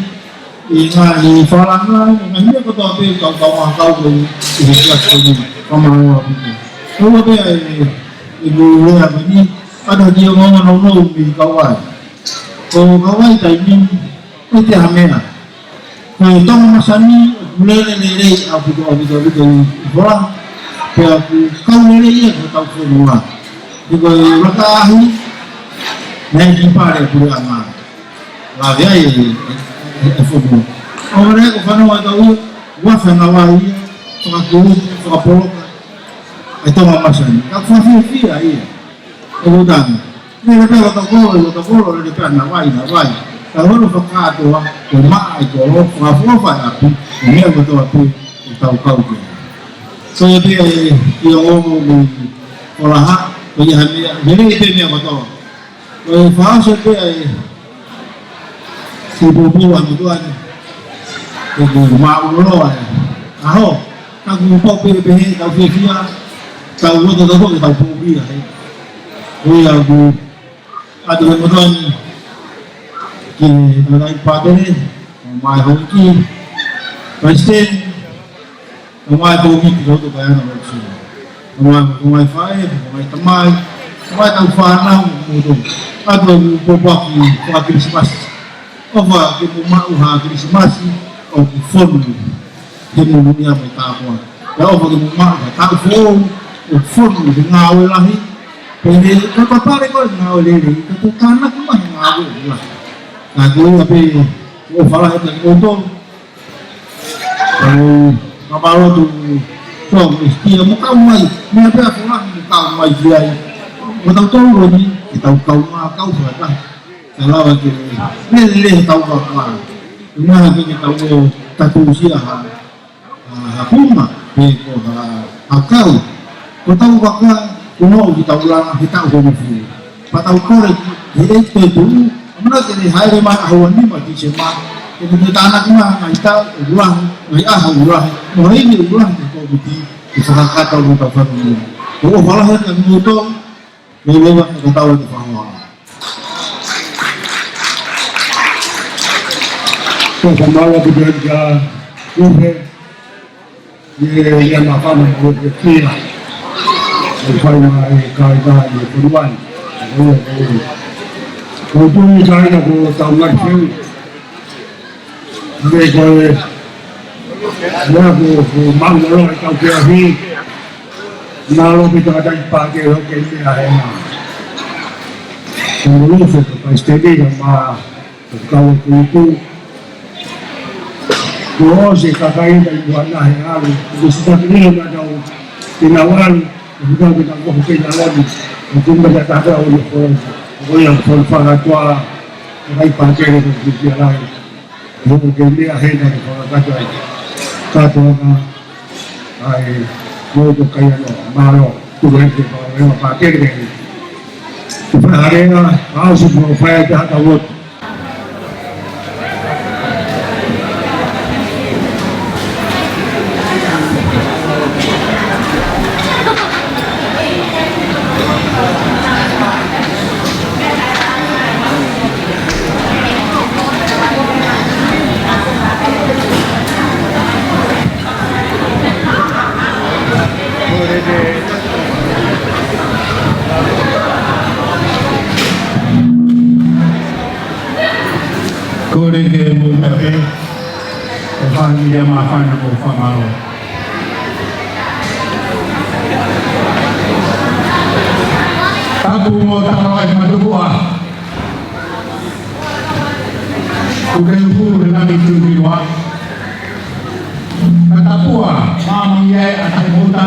ʻi he ngaahi fakalanga, ngaahi meʻa kotoa pē, tau kaungā kau ko ē, ʻi he efiafi ko eni, fakamālō ʻaupito. Ko ia pē ʻe, ʻe moʻui ʻa ko eni, ʻa e kiʻi ongoongo nounou mei Kauaʻi. Ko Kauaʻi taimi ni, ʻoku ʻikai ha meʻa. Ko e Tonga Masani, ʻoku lele lelei ʻaupito, ʻaupito, ʻaupito ʻi Folaha. Pea ʻoku kau lelei ia ko hotau fonua. He ko e laka ahi, naʻe ʻi pale ʻa e puleʻanga. Lave ai e, e, e, e fonua. ʻO lele ko e fonua ʻatautolu, ua fana wa ia, fakakū, fakapoloka, e Tonga Masani. Ka fakafiefia ia. ʻE lutang. Lele pē ʻa e tokolo, ʻa e tokolo, lele pē ʻa Navai, Navai. Ka holo fakakātoa, ko e maʻa e kolo, fakaʻofoʻofa e ʻapi, ʻa e meʻa kotoa pē, ʻoku tau kau ki ai. Ko ia pē ʻa e, ʻi he ongoongo mei Folaha, ko ia ha meʻa, lele pē meʻa kotoa. Ko e fakaʻosi pē ʻa e, Siʻi poupou ʻa e motuʻa ni. ʻOku māʻulalo ʻa e ʻaho. Ka ʻoku pau pē pehē, tau fiefia, tau loto tau ke tau poupou ia he. Ko ia ʻoku ʻoatu ʻe he motuʻa ni. Ki he tangataʻeiki Pātele, ʻomai houʻeiki, Palesiteni, ʻomai kōmiti lotu kae ʻana ʻo sio. ʻOmai, ʻomai faʻē, ʻomai tamai, ʻomai tau fānau mo tō. ʻOatu e pōpoaki faka-Kilisimasi. ʻOfa ke mou maʻu ha Kilisimasi ʻoku fonu he moʻui mo e tāpuaki. Pea ʻofa ke mou maʻu ha taʻu foʻou ʻoku fonu he ngāue lahi. Pea ʻe, ka pale ko e ngāue lelei, ka tau tānaki mai he ngāue lahi. Ka ko ia pē, ʻofa lahi atu kiate kimoutolu. Kau, ka mālō atu, so, ʻIsitia, mo kau mai, meʻa pē ʻa Folaha mo kau mai ki ai. Mo tautolu ʻo ni, ke tau kaungā kau fakataha. Ka lava ke, lele, lele tau kau mai. Unaha ke, ke tau ō tatusia ha, ha, ha puma, pe ko ha, ha kau. Ko tau vaka, ko noʻo ki tau langa, he tau ko mofu. Pea tau kole, he ʻEiki toetuʻu, ʻamanaki ke ne haʻele mai ʻaho ua nima Tīsema, ke ne tānaki mai ngaahi taʻu ʻoku lahi, ngaahi ʻaho ʻoku lahi, mo e ʻEiki ʻoku lahi, ke tau kuti, ke fakakakato mo tau fāmili. Ko e ʻofa lahi atu kiate kimoutolu, mo e leva ke tau ʻi he fakahoa. Ko e fakamālō atu pē kia ʻUlufe, ʻi he, ʻi he māfana ʻo e kia. ʻE fai mai e kāinga ʻi he fonua ni. Ko ia, ko ia. Ko e tui kāinga ko Taungarifiu. Ko e, ko e, ko e, ko e, ko e mālō e kau kia hi. Mālō pē tangataʻeiki pākele ʻo e meʻa hena. Ko ʻUlufe, ko Paisiteni, ka mā, ko Kauakuiku. Kuo ʻosi e kakai ʻi Nuʻu he ʻalu. Ko e sitaki ni ʻo nau, ke nau ʻalu. Ko e kau ke nau moho ke nau ʻalu. Ko e kumi ka taka o ia ko. Ko ia ko e fakatoa. Kakai pākele ko e kia lai. Ko e meʻa hena ke fakakakato ai. Katoanga ai, mo ko kai ano, mālō, tulu heke, mālō, pākele. Ko e faʻahinga, ʻa ʻosi mo fai ʻa e haka uot. Kole ke mou tape, ʻo fai ʻa e māfana mo fakamālō. Tapu mo tangaloa ʻi Matupuʻa. Kuo ke uhu he langi tuʻi ua. Ka tapua, māmani ʻa e ʻataʻi mota.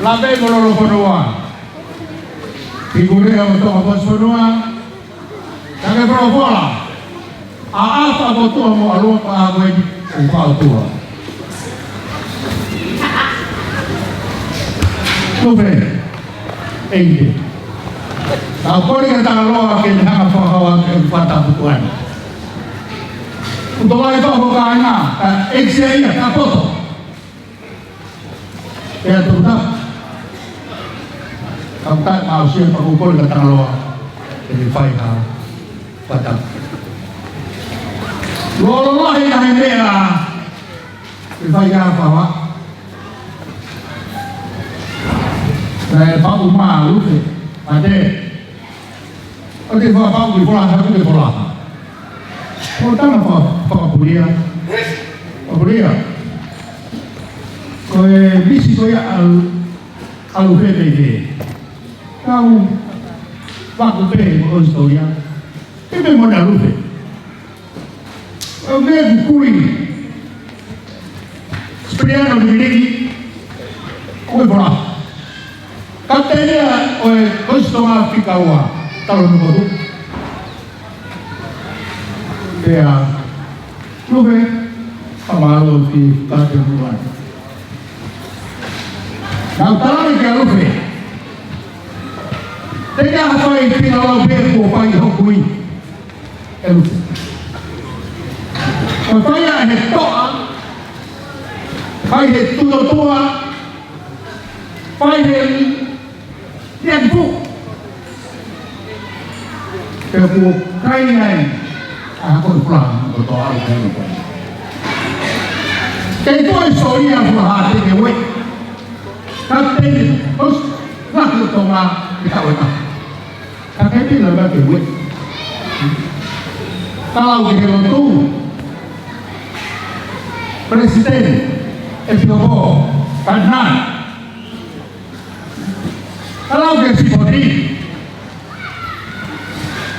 Lave mo lolo fonua. Ki kule o toka pos fonua. Ka ke folofola. ʻA ʻAfa ko Tua mo ʻAlua ka ʻa ko e ʻupa ʻo Tua. Tupe. ʻEiki. Tau kole ke tangaloa ke ne hanga fakahau atu e fata putuani. Kuo tolai tau ko kāinga, ka ʻeiki ia, ka poto. Pea tau tau. Tau tau mau sia pa kukole ka tangaloa. Ke ne fai ha. Pata. Lolo lahi na he meʻa. Ke fai ha fawa. Na e paʻu mā luke. Pate. ʻO te fakapaʻu ki folaha, ki folaha. Ko tana fa-, fakapulia. Fakapulia. Ko e misi ko ia ʻalu, ʻalu fē fē fē. Kau, faku fē, ko ʻOsitolia. Te me mona ʻalu fē. ʻO me kukui. Sipiliano Liviliki, ʻo e folaha. Kapiteni ia ʻo e Kolisi Tonga fika ua, Talo Nukuʻalofa. Pea, Lupe, fakamālō ki he kapiteni ua. Naʻa ku tala ange kia Lupe. Te ke ʻaha fai pina lau pē kuo fai hoku ui. ʻE Lupe. Ko e fai ʻa e he toʻa, fai he tutotua, fai he liakipu. Pea kuo kai ai ʻa ko e fula, ko e toʻa ʻalu kai ko e. Kei toe sōlia fula ha te ke ue. Kapiteni, ʻosi, lahi ʻo Tonga, i ka ue ka. Ka ke pila ka ke ue. Kalau ke he lotu. President, ʻEpikopō, Cardinal. Kalau ke sipoti.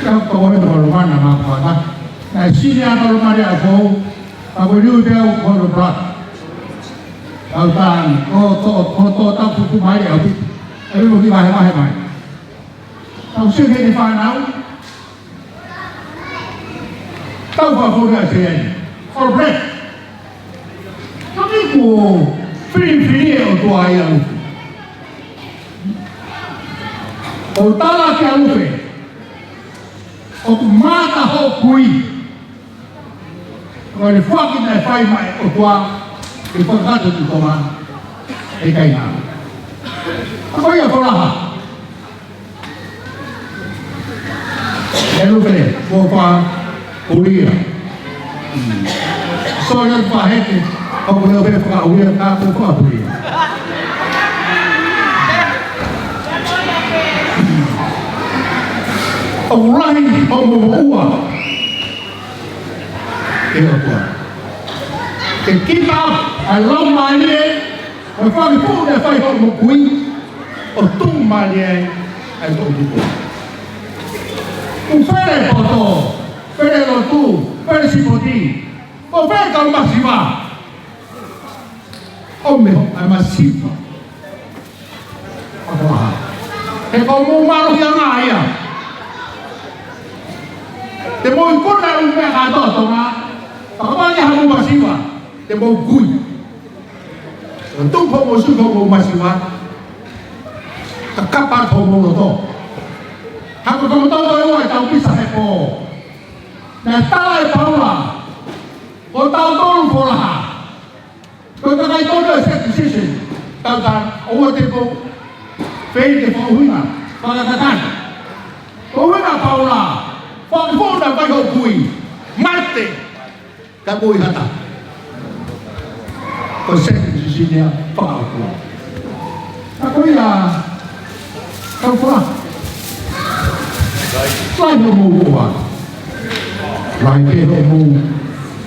Ia ko e tau lomana ma kuata. Na sini a tau lomana a ko. Ako liu te au ko lo bra. Au tan, ko to, ko to ta kuku mai au. Ai mo ki mai mai mai. Tau sio ki he fānau. Tau fakafou ʻa Siaina. All black. Ka me kuo filifili ʻe ʻOtua ia Lupe. ʻO tala kia Lupe. ʻOku mata hoku ui. Ko e foaki naʻe fai mai ʻOtua. ʻE fakakakato ki Tonga. ʻE kai na. Ako ia folaha. ʻE Lupe, ko fa kulia. Sō ia paheke, ʻoku leo pē fakaʻulia ka ko fakapulia. ʻOku lahi hoʻomo moʻua. Ke ʻotua. Ke kipa, ʻa e laumālie, ʻo fakapuʻu ne fai hoʻomo kui, ʻo tuʻumālie ai, ʻa e toʻu tuʻu. ʻOku fele poto, fele lotu, fele sipoti, ʻo fele kau masiva. ʻO meʻa, ʻa e masiva. ʻA ko ha. He ko mou mālohi ʻa ngā ia. Te mou ikuna ʻū meʻa kātoa Tonga. Ka ko mou ia ha mou masiva. Te mou kui. Ka tuʻu ko mou sui ko mou masiva. Ka kapa ko mou loto. Hako ko mou tau tau ua e tau pisa he pō. Naʻe tala ʻe Paula. Ko tautolu folaha. Ko e kakai tonu e circumcision, tau tā, ʻoua te mou feinga ke fakaʻuhinga, fakakakana. Ko e ʻuhinga Paula, fakaʻuhinga mai hoʻo kui, mate, ka mou ʻi hata. Ko e circumcision ia, fakaʻuhinga. Ka ko ia, tau koa. Lahi hoʻomou koa. Lahi pē hoʻomou.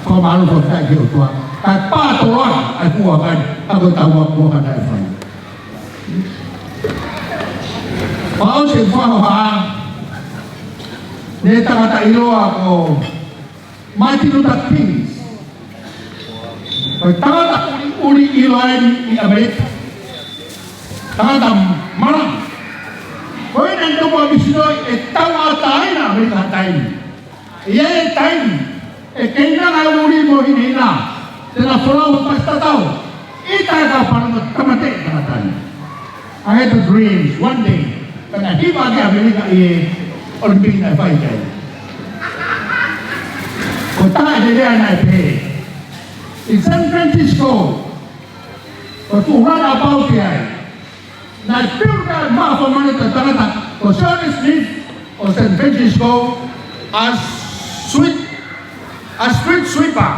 Ko e mālohi ko e fai ki he ʻOtua. Kae pātoloa, ʻa e kuo ʻai. Ka ko e tau ʻa kuo ʻai ʻa e fai. Pau se fakahoha. Ne tangata ʻiloa ko Martin Luther King. Ko e tangata ʻuli, ʻuli ʻiloa eni ʻi ʻAmelika. Tangata malanga. Ko ena ne tomuʻa misinoi ʻe tauʻatāina ʻAmelika ha taimi. ʻI he taimi, ʻe kei nanga ʻuli mo hinehina. Te na folau pasi tatau. ʻIta e kau palonga tāmateʻi tangata ni. I had a dreams one day, ka naʻe hiva ki ʻAmelika ʻi he ʻOlimipiki naʻe fai ki ai. Ko e taha e lea naʻe pehē. In San Francisco, ko e fuʻu runabout ki ai. Naʻe pilu naʻe maʻu fakamanatu ʻe he tangata, ko Joseph Smith ʻo San Francisco, as sweep, as street sweeper.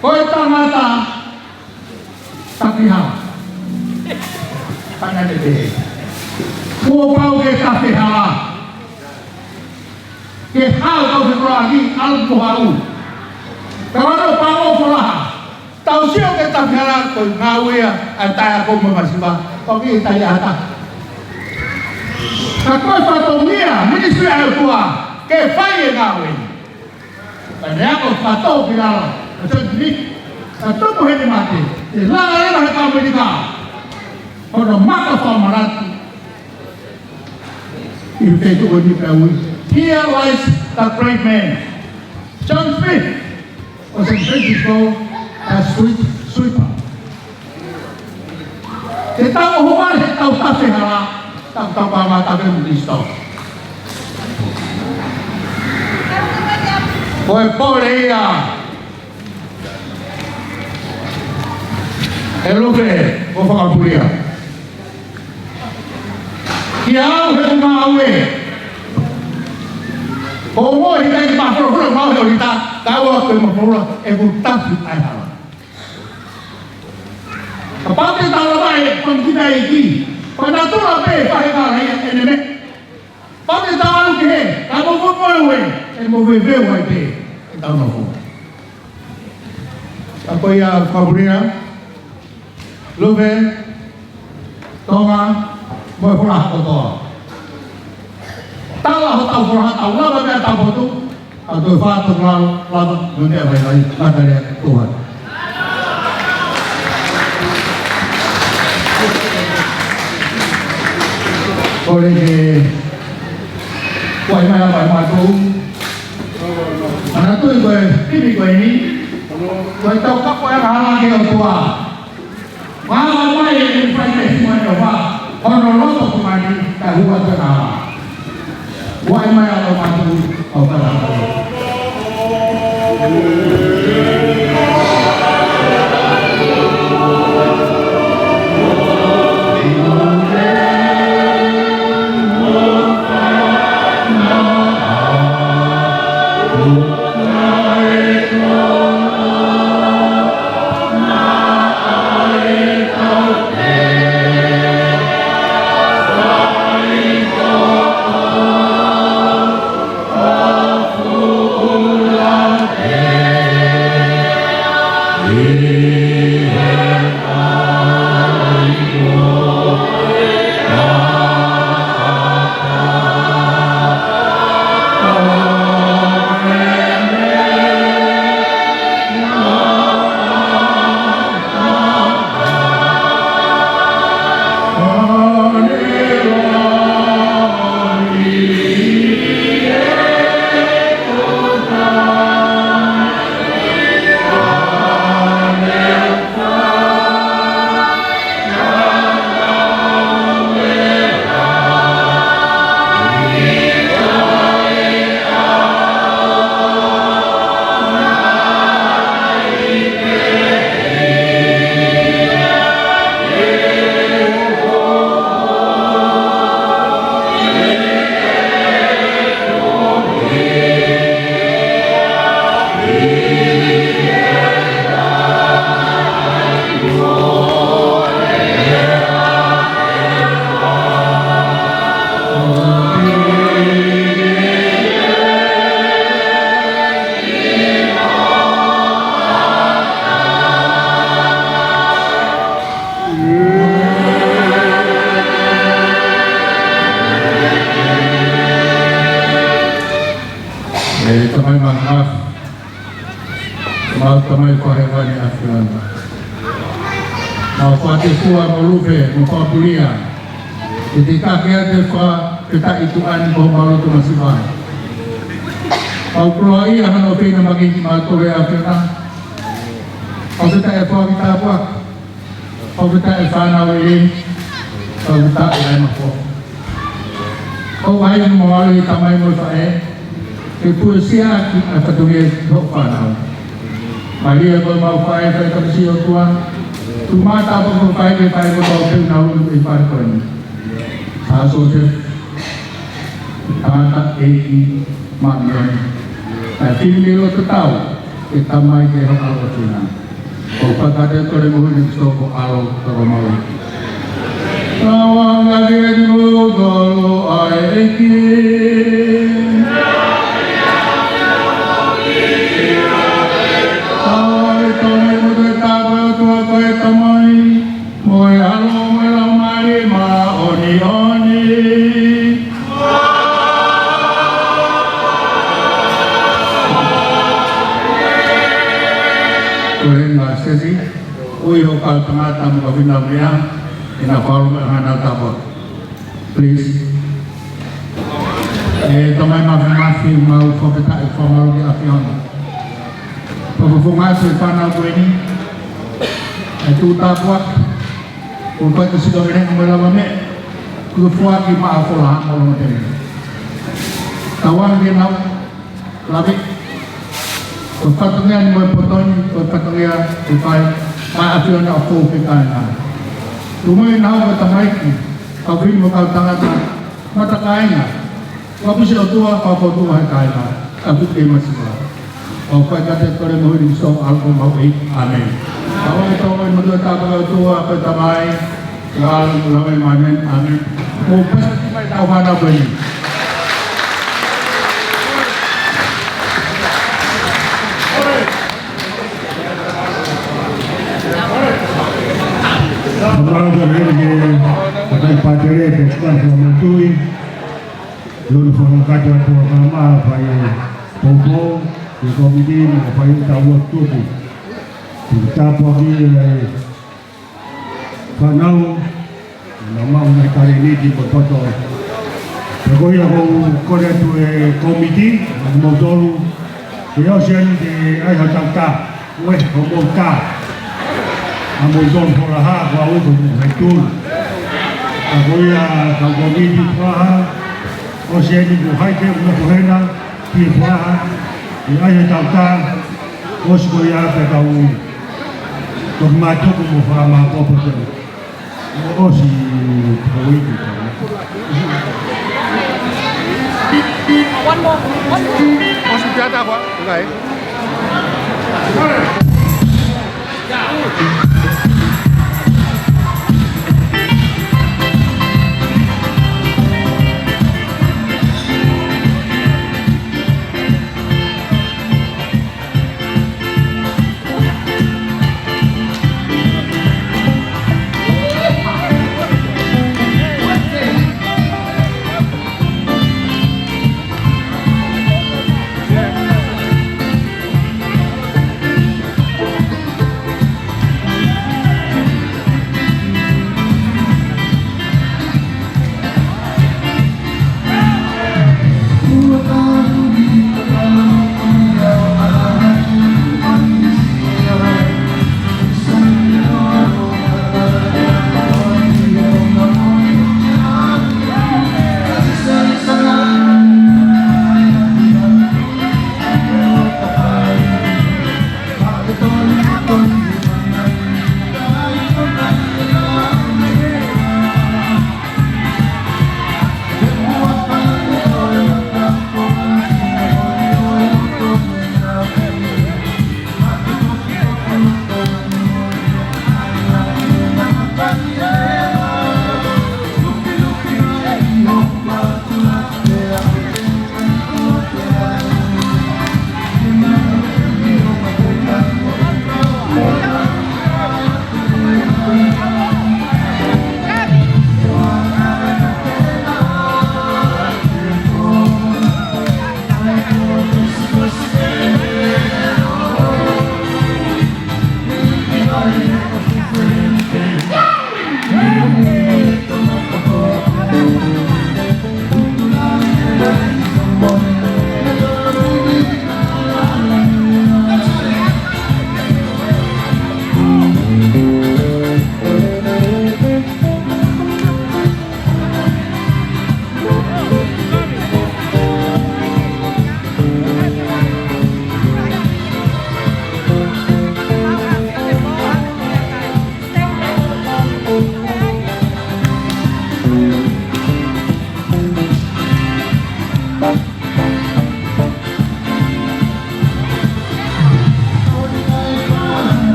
Ko e tangata tafihala. Pea naʻe pehē. Kuo pau ke tafihala. Ke hao kau fekolahi, ʻalu mo haʻu. Ka ʻoua pau ʻo folaha. Tau sio ki he tafihala ko e ngāue ia, ʻa e taʻeako mo e masiva. Ko e kiʻi taʻeʻata. Ka ko e fatongia, ministry ʻa e ʻOtua, ke fai e ngāue. Ka ne ako fato ki lalo, ʻo John Smith, ka tupu heni mate, te langa leva he kau ʻAmelika. Hono maka fakamanatu. ʻI he feituʻu ni pea ui. Here lies the great man. John Smith, ʻo San Francisco, a street sweeper. Te tau ʻohovale he tau tafihala, tau tau pāmata ke muni sito. Ko e pole ia. ʻE Luke, ko fakapulia. Kia au he ngāue. Ko mo he kai ma folo folo mau he ʻolita, ka ua ko ma folo e ku tafi ai hala. Kapau te tala mai, ko ki tai ki, ko na tula pē, pahe ka lai, ʻene me. Pau te tau au ki he, ka mo mo mo e, e mo veveu ai pē, e tau na folo. Ka ko ia fakapulia. Lupe, Tonga, mo e folaha kotoa. Tala hotau folaha tau lava meʻa tau potu, a tau fā tau lava, lava, mo e meʻa vaivai, matalia, tuhan. Kole ke, kuai mai a vai mātou, ana tui koe, pimi koe ni, koe tau kapo e ngā hala ke ʻOtua. Mālō mai e fai e hima e ʻOfa, hono loto kumani, ka hua te nā. Ua e mai a lo matu, au ka nā. Mai ko e hēvani ʻa e ʻAfiona. Mau fakatefua mo Lupe mo Papulia. Ke te kake atu e fakafetaʻi tuʻa ni ko homau loto masiva. Mau koloaʻia hono feinga makehe kimautolu ʻe ʻAfiona. Mau fakafetaʻi e fakafetaʻi ʻa e fānau ʻi he fakafetaʻi ʻa e mafo. ʻOku ʻi ai mo ʻalu ʻi he tamai mo e faʻē, ke puesia ʻaki ʻa e fatongia ʻi hoʻo fānau. Malia ko homau faʻē, faitapisi ʻOtua, tuʻu maʻa tāpuaki ko e faʻē ke fai ko tau peu nau ʻi he fale ko eni. Sā Siosefa, tangataʻeiki māʻoniʻoni. ʻA e fili mei loto tau, ke tamai ke ho ʻAlo ʻAfiona. ʻOku fakatōkilalo mo hili ki soko ʻAlo toko mau. Tauange kiate kimoutolu ʻa e ʻEiki. Tauange tonu mo e tāpuaki ʻa e ʻOtua ko e Tamai, mo e ʻAlo, mo e Laumālie Māʻoniʻoni. Ko e ngaahi siasi, ui ho kau tangata mo e kau fānau meʻa, ke nau falu meʻa hana tapa. Please. ʻE Tamai Māfimafi, mau fakafetaʻi fakamālō ki he ʻAfiona. Fakafofonga atu e fānau ko eni, ʻa e tuʻu tāpuaki, ʻoku ʻikai ke sio ki he lelei mo e lavameʻa, kuo foaki maʻa Folaha mo Longoatea. Tauange ke nau lave, ko e fatongia ni mo e poto ni, ko e fatongia ʻoku fai maʻa e ʻAfiona ʻo fou ki he kāinga. Tuʻu mai nau ko e tamaiki, kau fili mo e kau tangata, matakāinga, ʻoku ʻosi ʻOtua, ʻoku ʻOtua he kāinga, ʻa e fuʻu kei masiva. ʻOku fakatōkilalo mo hili ki soko ʻAlo toko mau ʻEiki. ʻĀmeni. Tauange tonu mo e tāpuaki ʻa e ʻOtua ko e Tamai, ko e ʻAlo mo e Laumālie Māʻoniʻoni. ʻĀmeni. ʻAmeni. Mou pasi mai tau fānau ko eni. Tau mau tau heni ki he kakai pātele, ke sukana ki he manatui. Lolo fanga kato atu a kama, fai poupou, ki he kōmiti, mo fai tau atu ki he tāpuaki, ʻa e fānau, naʻa mau mai kale ni ki he poto. Pea ko ia ʻoku ou kole atu e kōmiti, mo kimoutolu, ke ʻosi eni ke ʻai ha tautau, ue, ko mou tā. ʻA moutolu Folaha, ko au ko mou he tū. Ka ko ia kau kōmiti Folaha, ʻosi eni ko hai ke mou ko hena, ki Folaha, ke ʻai ha tautau, ʻosi ko ia pea tau ui. Ko mātuku mo fakamāpopo te. ʻOsi ko ia. One more, one more. ʻOsi pē ʻa e taha, ʻikai.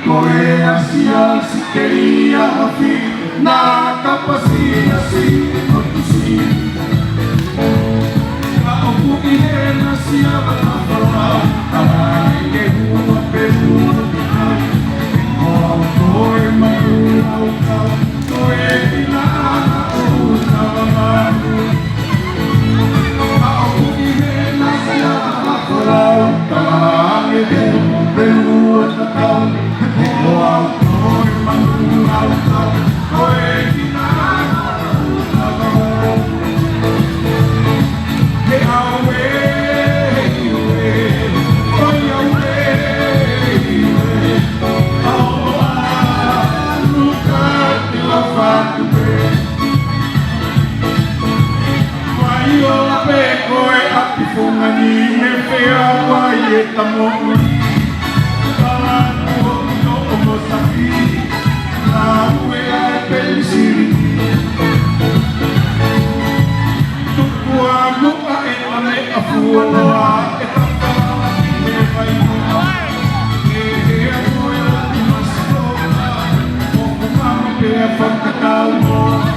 Ko e Asia, Sikelia, Hafi, na Kapasi, Asi, Matusi. Ka ʻoku ʻi hena sia vatafala, ala ke hua pe hua te kai. Ko au ko e manu lau kau, ko e ina ana o tavamaru. Ka ʻoku ʻi hena sia vatafala, ala ke hua pe hua te kai. Ko au ko e manu lau kau, ko e ina ana o tavamaru. Tuku ā muʻa e meʻa fuoloa, e tapa ʻi he vai noa. He he a koe o te masitoa, ʻoku mama pea fakatau noa.